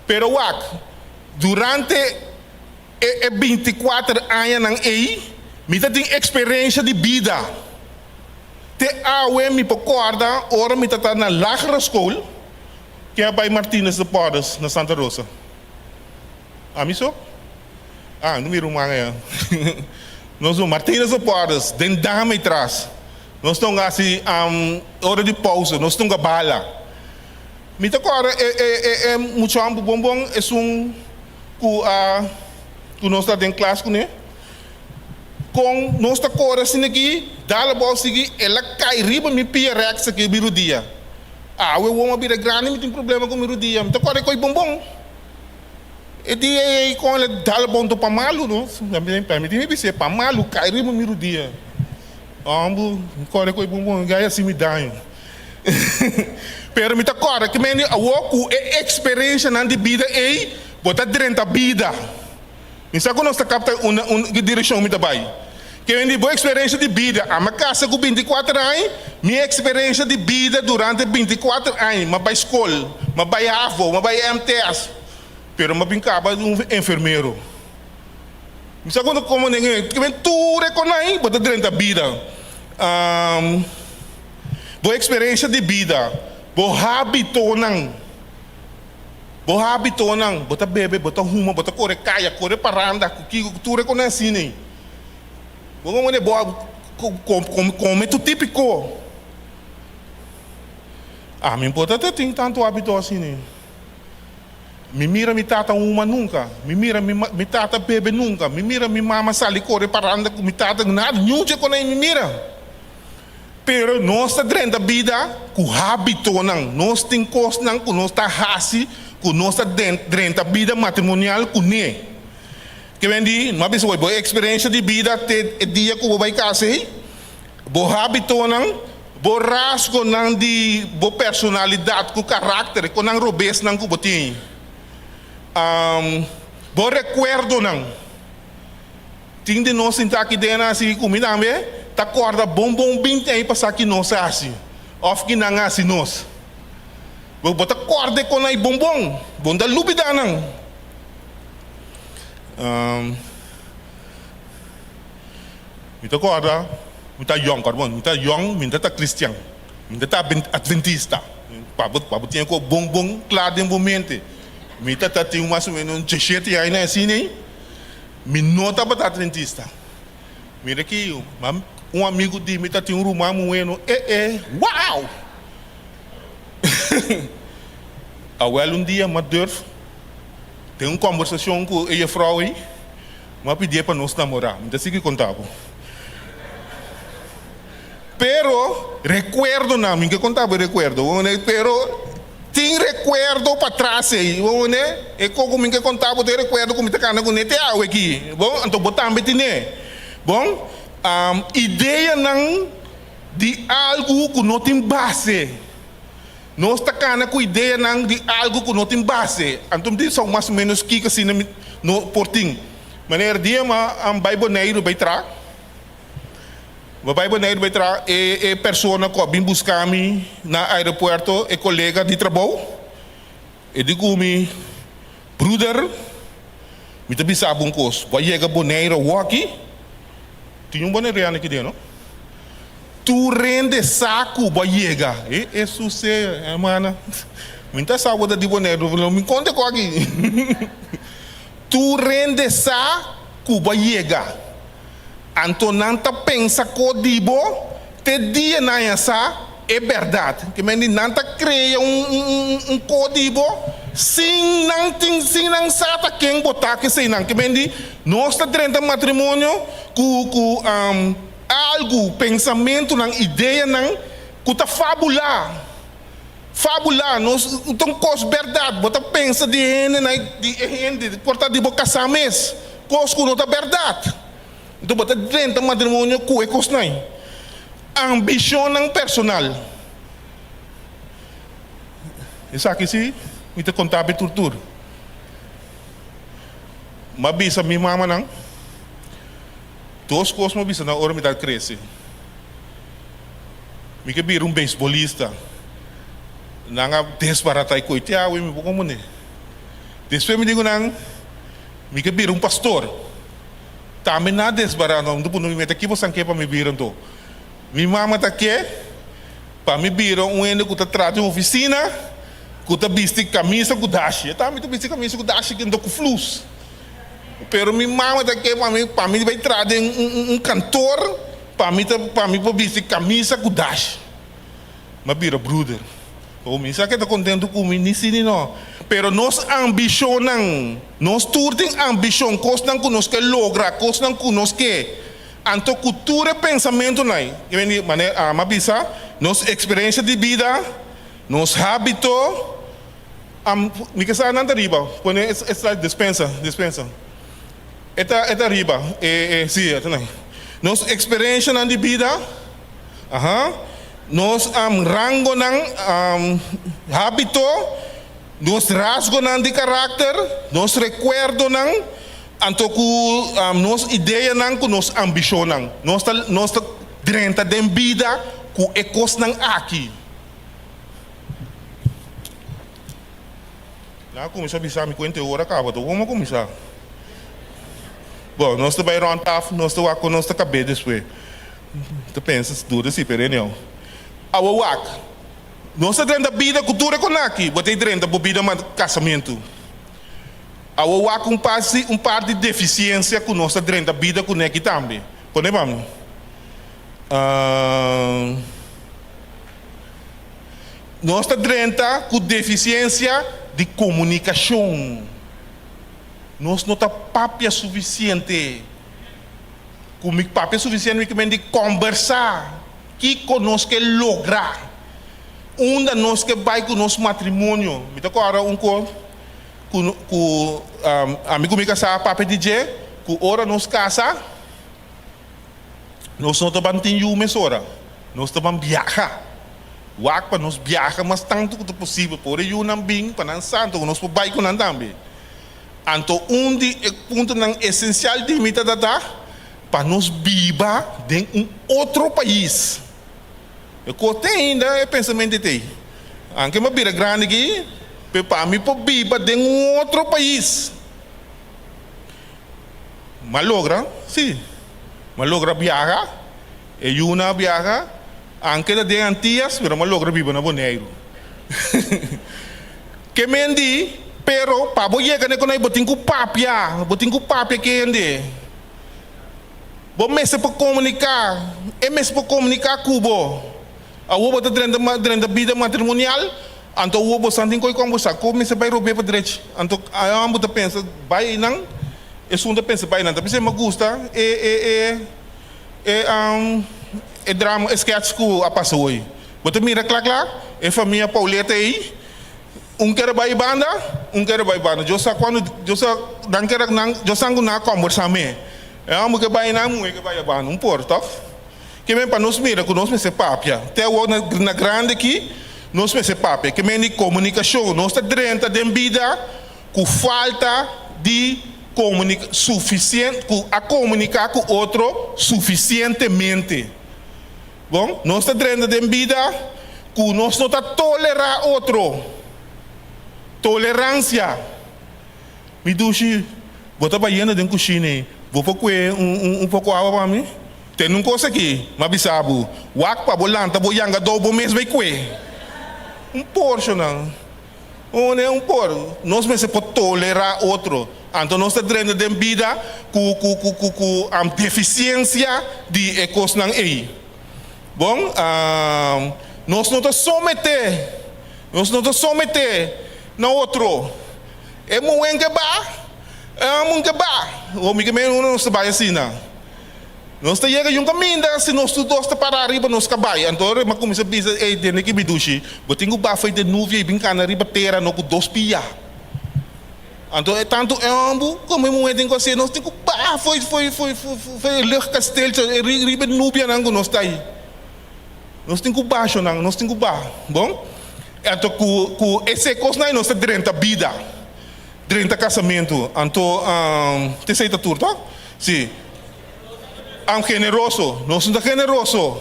Pero wak, durante. E e bintikuater añanan ei, Mi ta tin eksperensha di bida. Te awe mi por kòrda ora mi ta ta na lagere skol ke a bai Martinus de Porres na Santa Rosa. Ami so? Ah, no mi ruman aya. Nos no, Martinus de Porres, den dame tras. Nos ta hunga hasi ora di pausa, nos ta hunga bala. Mi ta kòrda e e e e muchanan bon bon esun ku a ku nos ta den klas kuné. Kon nos ta kore asina aki, dal abou sigui, el a kai riba mi pia rèks aki, mi rudia. Awe wou a bira grandi, mi tin problema ku mi rudia. Mi ta kore koi bonbon. E dia ei kon el a dal abou nto pa malu no. Mi tin mi bis'é, pa malu kai riba mi rudia. Homber, mi kore koi bonbon, gai hasi mi daño. Pero mi ta kòrda ki mende awor ku e eksperenshanan di bida ei, bo ta drenta bida. Mi sa ku nos ta kapta unda un ki direkshon mi ta bai. Ke men di bo eksperensha di bida. Ami a kasa ku binti kuater aña, mi eksperensha di bida durante binti kuater aña, mi a bai skol, mi a bai havo, mi a bai MTS, pero mi a bin kaba di un enfermero. Mi sa ku komo den ke men tur e konai bo ta drenta bida. Bo eksperensha di bida, bo hábitonan. Bo hábitonan, bo ta bebe, bo ta huma, bo ta kore kaya, kore paranda, ku kiko, ku tur e konan asina ei. Bo komo de bo a kome tur típiko. Ami por ta tin tantu hábito asina ei. Mi mira mi tata huma nunka, mi mira mi tata bebe nunka, mi mira mi mama sali kore paranda ku mi tata, nada, niun dje konan ei mi mira. Pero nos ta drenta bida ku hábitonan. Nos tin kosnan ku nos ta hasi ku nos ta drenta bida matrimonial kuné. Ke men di, no a bisa bo eksperensia di bida te e dia ku bo bai kasa ei, bo hábitonan, bo rasgonan di bo personalidat ku karakter, e konan robesnan ku bo tin, bo rekuerdonan. Tin di nos sinta aki den hasi ku mi tambe ta kòrda bon bon binti aña pasá ki nos a hasi òf ki nan a hasi nos. Bo bo ta kòrda e kon ai bon bon, bo no ta lubidá nan. Mi ta kòrda, mi ta yòn, kòrda bon, mi ta yòn, mi no ta kristian, mi no ta adventista, pa bo pa bo tin e kos bon bon kla den bo mente. Mi ta ta tin mas o ménos djeshete aña asina ei. Mi no tabata adventista. Mira aki, un amigu di mi ta tin un ruman muhé no, e e, wow! Awel un dia m'a durf den un kombersashon ku e jefrou ei, m'a pidié pa nos namorá. Mi ta sigui konta bo. Pero rekuerdonan, mi ke konta bo e rekuerdo, pero Tin rekuerdo patras ei, bo ne? E ko ku mi ke konta bo ta e rekuerdo ku mi ta kana kuné te awe aki. Bon, anto bo tambe tin'é. Bon, ideanan di algu ku no tin base. Nos ta kana ku ideanan di algu ku no tin base. Anto mi tin sa mas o ménos kiko asina mi no por tin. Manera dia mi a bai Boneiru bai traha. Bo bai Boneiru bai traha e e persona ku a bin buska mi na aeropuerto e kolega di trabou e di ku mi bruder mi ta bisa bo un kos bo a yega Boneiru awoki tin un boneriano aki den no tur hende sa ku bo a yega e e suse hermana mi ta sa bo ta di Boneiru mi konta ku aki tur hende sa ku bo a yega. Anto nan ta pensa ko di bo te dia nan a sa e bèrdat. Ke men di nan ta krea un un ko di bo sin nan tin sin nan sa ta ken bo ta kesei nan. Ke men di nos ta drenta matrimonio ku ku algu, pensamentunan, ideanan ku ta fabulá. Fabulá, nos ta un kos bèrdat. Bo ta pensa di hende na di e hende por ta di bo kasá mes, kos ku no ta bèrdat. Enton bo ta drenta matrimonio ku e kosnan. Ambishonnan personal. Esaki si mi ta konta bo tur tur. Mi a bisa mi mamanan dos kos mi a bisa nan ora mi ta krese. Mi ke bira un beisbolista. Nan a desbaratá e koite awe, mi por komo ne. Despues mi di ku nan, mi ke bira un pastor. Tambe nan a desbará no. Mi ta puntra mi meta, ki bosan ke pa mi bira anto? Mi mama ta ke pa mi bira un hende ku ta traha den ofisina, ku ta bisti kamisa ku dashi. E tambe ta bisti kamisa ku dashi anto ku flus. Pero mi mama ta ke pa mi pa mi bai traha den un kantor pa mi ta pa mi por bisti kamisa ku dashi. Mi a bira bruder. Bo mi sa ke ta kontentu ku mi ni si ni no. Pero nos ambishonnan, nos tur tin ambishon, kosnan ku nos ke logra, kosnan ku nos ke. Anto ku tur e pensamentunan ei, ke men di manera ami a bisa, nos eksperensia di bida, nos hábito, am, mi ke sa nan ta riba, pone e slide despensa, despensa. E ta, e ta riba, e, e, si, e ta nan. Nos eksperenshanan di bida, aha, nos rangonan, hábito, nos rasgonan di karakter, nos rekuerdonan, anto ku nos ideanan ku nos ambishonnan. Nos ta, nos ta drenta den bida ku e kosnan aki. Nan a kuminsá bisa mi kuenta e ora kaba, ta bon a kuminsá. Bon, nos ta bai rònt tafel, nos ta wak kon nos ta kab'é despues. Ta pensa si dura si pero anyhow. Awo wak, nos ta drenta bida ku tur e konaki, bo ta e drenta bo bida ma kasamentu. Awo wak un par si un par di defisiensia ku nos ta drenta bida kuné aki tambe. Pone pa mi. Nos ta drenta ku defisiensia di komunikashon. Nos no ta papia sufisiente. Ku mi papia sufisiente mi ke men di kòmbersá kiko nos ke logra, unda nos ke bai ku nos matrimonio. Mi ta kòrda un kos ku ku ami ku mi kasá a papia di dje, ku ora nos kasa nos no ta ban tin yu mesora, nos ta ban biaha. Wak pa nos biaha mas tantu ku ta posibel pa ora e yunan bin pa nan sa anto ku nos por bai ku nan tambe. Anto un di e puntonan esensial di mi ta ta pa nos biba den un otro pais. E kos te ainda e pensamentu ei ta ei. Anke mi a bira grandi aki, pero pa mi por biba den un otro pais. Mi a logra, si. Mi a logra biaha, e yunan a biaha. Anke ta den Antias, pero mi a logra biba na Boneiru. Ke men di, Pero, pa bo yega na e konai, bo tin ku papia. Bo tin ku papia ku e hende. Bo mester por komuniká. E mester por komuniká ku bo. Awor bo ta drenta drenta bida matrimonial, anto awor bo san tin ku kombersá. Kon mester bai rob'é pa drechi? Anto ayan bo ta pensa bai einan, esun ta pensa bai einan. Ta bisa mi a gusta e e e. E e drama, e sketch ku a pasa hoy. Bo ta mira kla kla e famia Pauleta ei, un kere bai banda, un kere bai banda. Dios sa kuando, Dios sa nan kere nan, Dios sa ku nan a kombersá me. E homber ke bai nan, muhé ke bai a banda. Un por, tòg? Ke men pa nos mira ku nos mester papia. Te awor na na grandi aki, nos mester papia. Ke men di komunikashon. Nos ta drenta den bida ku falta di komunika sufisien ku a komuniká ku otro sufisientemente. Bon, nos ta drenta den bida ku nos no ta tolerá otro. Toleransia. Mi dushi, bo ta bayendo den kushina ei, bo por kue un un un poko awa pa mi? Tende un kos aki, m'a bisa bo, wak pa bo lanta bo yanga dou bo mes bai kue. Un porshonan. Un e un por. Nos mester por tolerá otro. Anto nos ta drenta den bida ku ku ku ku ku defisiensia di e kosnan ei. Bon, nos no ta someté, nos no ta someté na otro. E muhé ke ba, e hòmber ke ba. Hopi ke men nos ta bai asina. Nos ta yega yun kaminda si nos tur dos ta para riba nos kabai. Anto ora mi a kuminsá bisa, Ey, tende ki mi dushi, bo tin ku bafa e nuvia i bin kana riba tera no ku dos pia. Anto e tantu e hombu komo e muhé tin ku hasié, nos tin ku baha fo'i fo'i fo'i fo'i e luchtkasteltje riba e nubianan ku nos ta ei. Nos tin ku basho nan, nos tin ku baha. Bon, anto ku ku esei kosnan ei nos ta drenta bida, drenta kasamentu. Anto t'esei ta tur, tok? Si. Am generoso. Nos no ta generoso.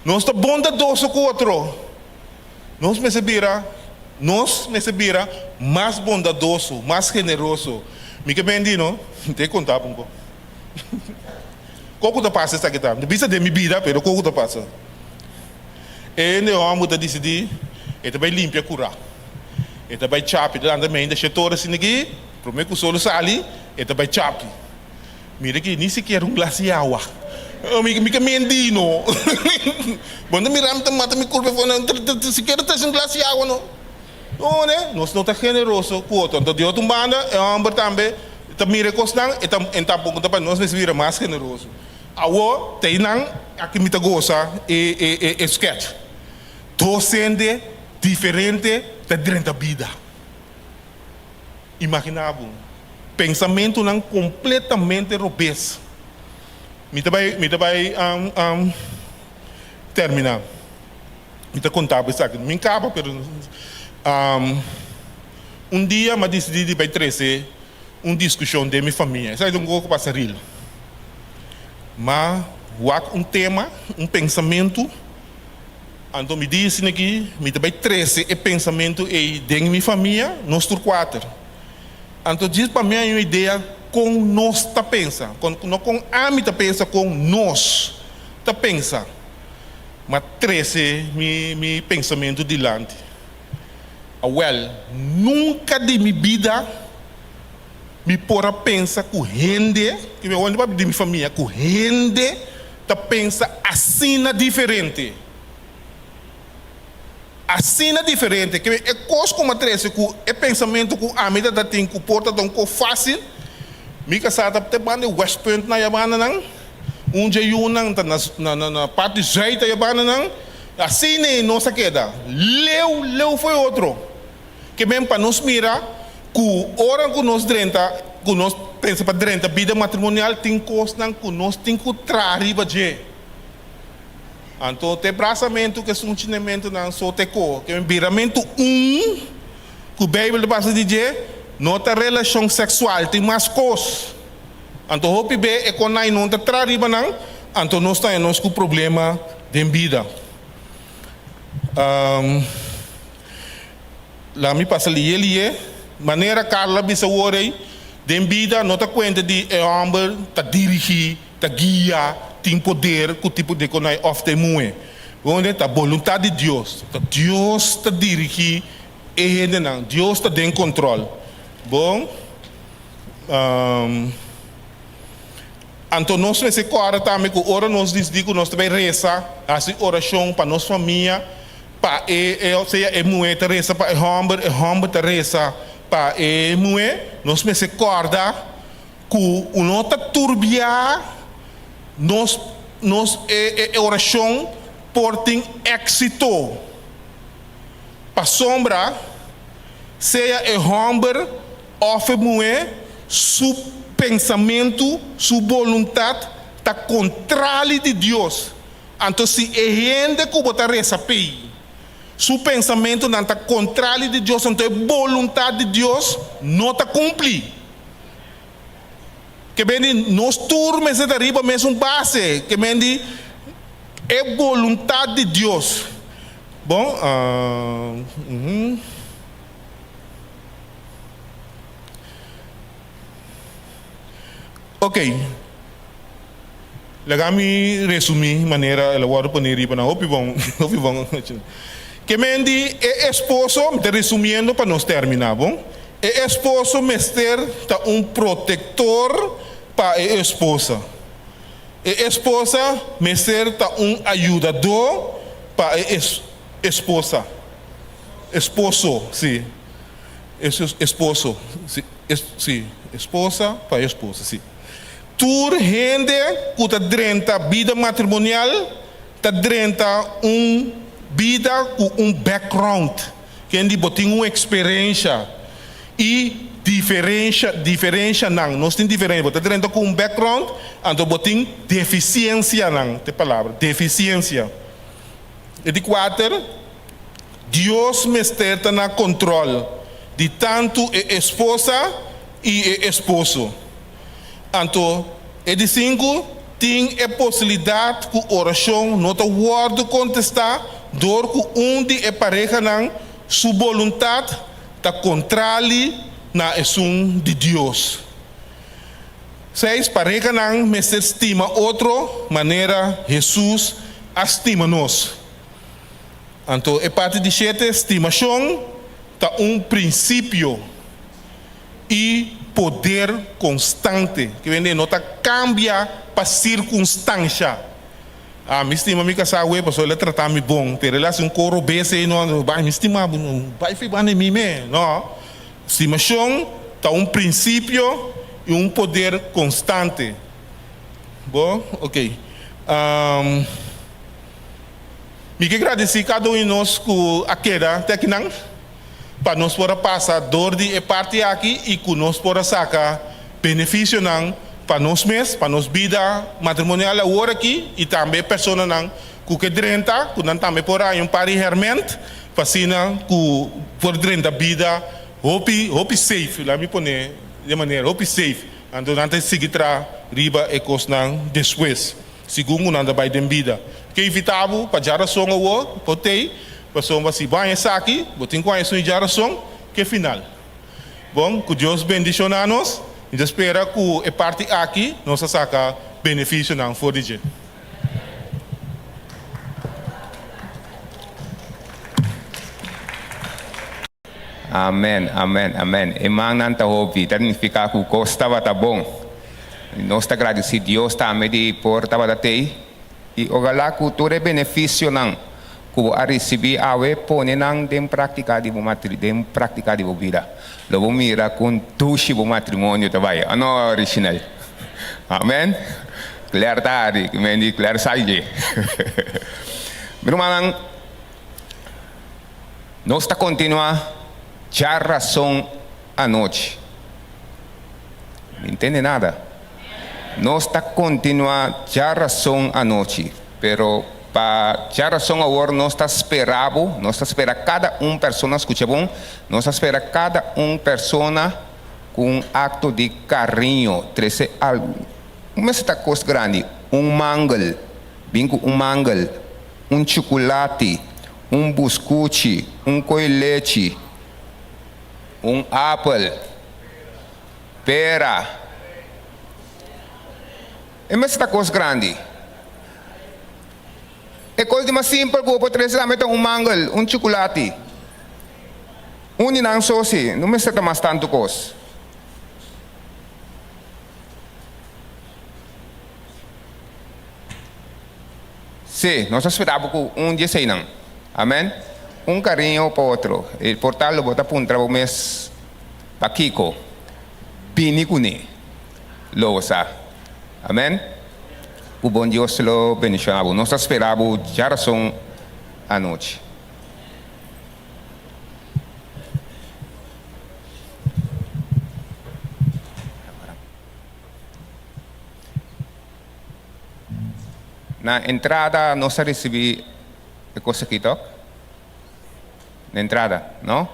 Nos ta bondadoso ku otro. Nos mester bira, nos mester bira mas bondadoso, mas generoso. Mi ke bendi no, mi ta e konta bo un kos. Kon ku ta pasa esaki ta? Mi bisa den mi bida, pero kon ku ta pasa? E hende hòmber ta disidí e ta bai limpia kurá. E ta bai chapi, ta lanta meinta shete ora asina aki, promé ku sol sali, e ta bai chapi. Mira aki, ni sikiera un glas di awa. Mi mi ka menti no. Bo no ta mira mi ta mata mi kurpa afó no, sikiera trese un glas di awa no. No ne, nos no ta generoso ku otro. Anto di otro un banda, e hòmber tambe ta mira e kosnan, e ta e tampoko ta pa nos mester bira mas generoso. Awor, ta einan aki mi ta gosa e e e sketch. Dos hende diferente ta drenta bida. Imaginá bo, pensamentunan kompletamente robes. Mi ta bai mi ta bai terminá. Mi ta konta bo esaki. Mi kaba pero un dia mi a disidí di bai trese un diskushon den mi famia. Esaki ta un kos ku pasa ril. Ma wak un tema, un pensamentu. Anto mi di esina aki, mi ta bai trese e pensamentu ei den mi famia, nos tur kuater. Anto djis pa mi a un idea kon nos ta pensa, kon, no kon ami ta pensa, kon nos ta pensa. M'a trese mi mi pensamentu dilanti. Awèl, nunka di mi bida mi por a pensa ku hende, ki mi a wòrdu papia di mi famia, ku hende ta pensa asina diferente. Asina diferente. Ke e kos ku mi a trese ku e pensamentu ku ami ta ta tin ku por ta ta un kos fásil, mi kasá ta te banda e Westpunt na yabanda nan, un dje yunan ta na na parti zuid ta yabanda nan, asina ei nos a keda leu leu fo'i otro. Ke men pa nos mira ku ora ku nos drenta, ku nos pensa pa drenta bida matrimonial tin kosnan ku nos tin ku traha riba dje. Anto te brasamentu ku esun chinementunan so te ko. Ke men biramentu un ku Beibel ta pasa di dje no ta relashon seksual, tin mas kos. Anto hopi be e konai no ta traha riba nan, anto nos ta haña nos ku problema den bida. Laga mi pasa liye liye. Manera Carla bisa awor ei, den bida no ta cuenta di e homber ta dirigi, ta guia, tin poder cu tipo di conai of ta e muhe. Wende ta boluntad di Dios. Ta Dios ta dirigi e hendenan. Dios ta den control. Bon. Anto nos mester corda tambe cu ora nos disidi cu nos ta bay reza, haci oracion pa nos famia, Pa e, e, sea e muhé ta resa pa e hòmber, e hòmber ta resa pa e muhé, nos mester kòrda ku no ta turbiá nos, nos e, e orashon por tin éksito. Pasobra sea e hòmber òf e muhé su pensamentu, su boluntat ta kontrali di Dios. Anto si e hende ku bo ta resa p'ei, su pensamentunan ta kontrali di Dios, anto e boluntat di Dios no ta kumpli. Ke men di nos tur mester ta riba mesun base, ke men di e boluntat di Dios. Bon, uhum. Ok. Laga mi resumí manera el a wòrdu poné riba nan. Hopi bon, hopi bon. Ke men di e esposo, mi ta resumiendo pa nos terminá, bon? E esposo mester ta un protektor pa e esposa. E esposa mester ta un ayudadó pa e esposa. Esposo, sí. Esposo, sí. Sí, esposa pa e esposa, sí. Tur hende ku ta drenta bida matrimonial ta drenta un bida ku un background, ken di bo tin un eksperensha i diferensha, diferenshanan, nos tin diferensha, bo ta drenta ku un background anto bo tin defisiensianan, ta e palabra, defisiensia. E di kuater, Dios mester ta na kontrol di tantu e esposa i e esposo. Anto, e di sinku, tin e posilidat ku orashon no ta wòrdu kontestá dor ku un di e parehanan su boluntat ta kontrali na esun di Dios. Seis, Parehanan mester stima otro manera Hesus a stima nos. Anto e parti di shete, stimashon ta un prinsipio i poder konstante, ke wende no ta kambia pa sirkunstansha. Ah, mi stima mi kasá awe pasobra el a trata mi bon, pero el a hasi un koro bes ei, no, bai mi stima bo, bai fi banda di mi me, no. Stimashon ta un prinsipio i un poder konstante. Bo? Ok. Mi ke gradisí kada un di nos ku a keda te akinan pa nos por a pasa dor di e parti aki i ku nos por a saka benefisionan pa nos mes, pa nos bida matrimonial awor aki i tambe e personanan ku ke drenta, ku nan tambe por haña un par di hèrmènt pa asina ku por drenta bida hopi hopi safe, laat mi pone di e manera, hopi safe. Anto nan ta sigui traha riba e kosnan despues. Segun ku nan ta bai den bida. Ke invitá bo pa djarason awor, por tei, pasobra si bo haña esaki, bo tin ku haña esun di djarason, ke final. Bon, ku Dios bendishoná nos, mi ta spera ku e parti aki nos a saka benefisionan for di dje. Amen, amen, amen. E mannan ta hopi, ta nifiká ku kos tabata bon. Nos ta gradisí Dios tambe di por tabata tei i ogalá ku tur e benefisionan ku bo a risibí awe pone nan den práktika di bo matri den práktika di bo bida. Lo bo mira kon dushi bo matrimonio ta bai. Ano, Richinel? Amen. Claire ta hari, men di Claire sa dje. Mi rumannan. Nos ta kontinuá djarason anochi. Mi ntende nada. Nos ta kontinuá djarason anochi, pero pa djarason awor nos ta spera bo, nos ta spera kada un persona, skucha bon, nos ta spera kada un persona ku un akto di kariño, trese algu, un mester ta kos grandi, un mangel, bin ku un mangel, un chukulati, un buskuchi, un koi lechi, un apel, pera. E mester ta kos grandi. E kos di mas simpel ku bo por trese tambe ta un mangel, un chukulati. Un di nan so si, no mester ta mas tantu kos. Sí, nos ta spera bo ku un di eseinan. Amèn. Un kariño pa otro. E por tal lo bo ta puntra bo mes pakiko bini kuné. Lo bo sa. Amèn. Ku bon Dios lo bendishoná bo. Nos ta spera bo djarason anochi. Na entrada nos a ricibi e cos aki tok? Na entrada, no?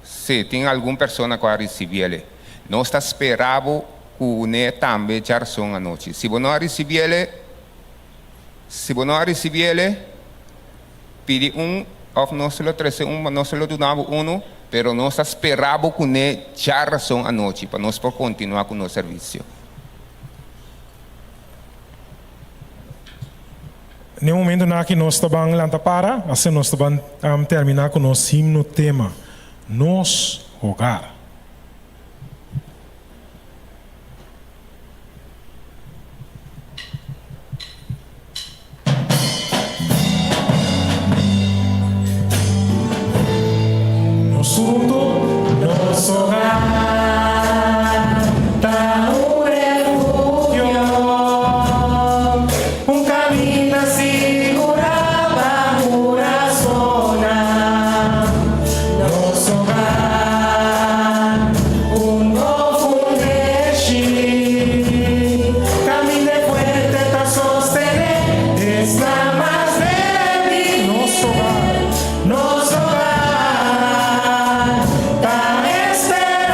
Si, tin algun persona cu a ricibiele. Nos ta spera bo cu ne tambe djarson anochi. Si bo no a ricibiele, si bo no a ricibiele, pidi un of nos lo trece un, nos lo duna bo uno, pero nos ta spera bo cu ne djarson anochi pa nos por continua cu nos servicio. N'e momentonan aki nos ta ban lanta para, asina nos ta ban terminá ku nos himno tema, Nos Hogar. Nos huntu, nos hogar ta un refugio, un caminda sigurá pa curasonnan. Nos hogar, un bon fundeshi, caminda fuerte ta sostené esnan mas débil. Nos hogar. Nos hogar ta esperansa.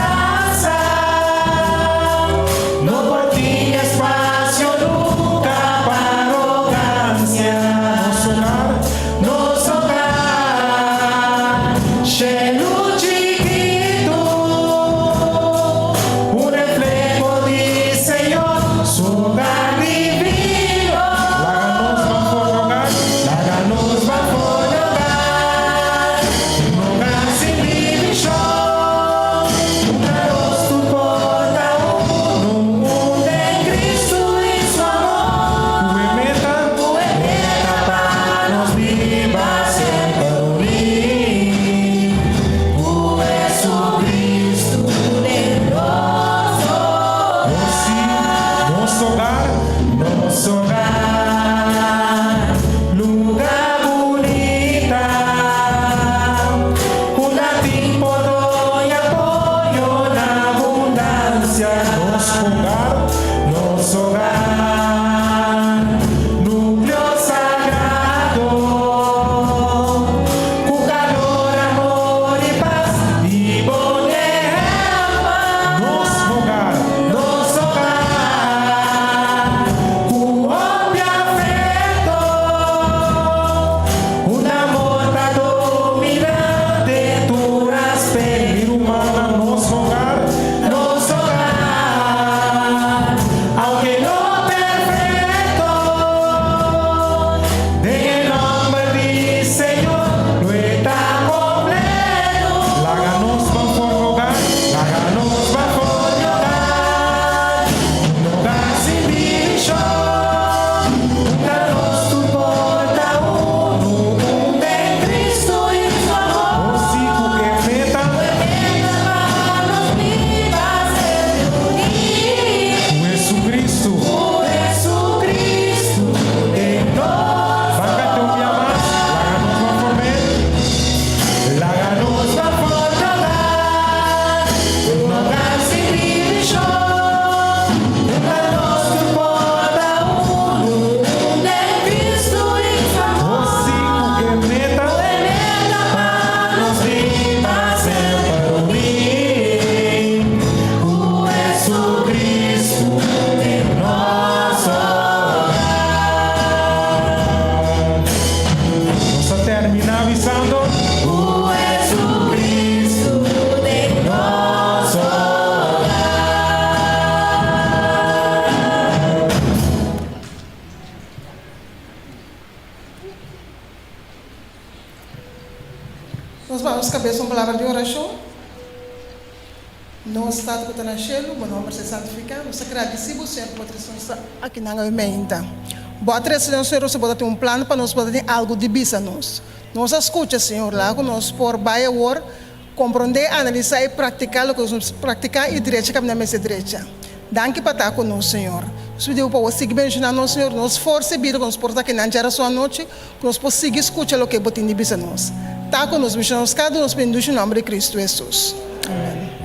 Nos baha nos kabes un palabra di orashon. Nos Tata ku ta na shelu, bo nòmber ser santifiká. Nos ta gradisí bo, Señor, ku bo a trese nos akinan awe meinta. Bo a trese nos, Señor, pasobra bo ta tin un plan pa nos, bo ta tin algu di bisa nos. Nos a skucha, Señor, laga ku nos por bai awor, komprondé, analisá i praktiká loke nos mester praktiká i drecha kaminda mester drecha. Danki pa ta ku nos, Señor. Nos pidi bo pa bo sigui bendishoná nos, Señor, nos forsa i bida ku nos por ta akinan djarason anochi, Ku nos por sigui skucha loke bo tin di bisa nos. Ta ku nos mishon nos kada nos bendisho nòmber di Kristu Hesus. Amen.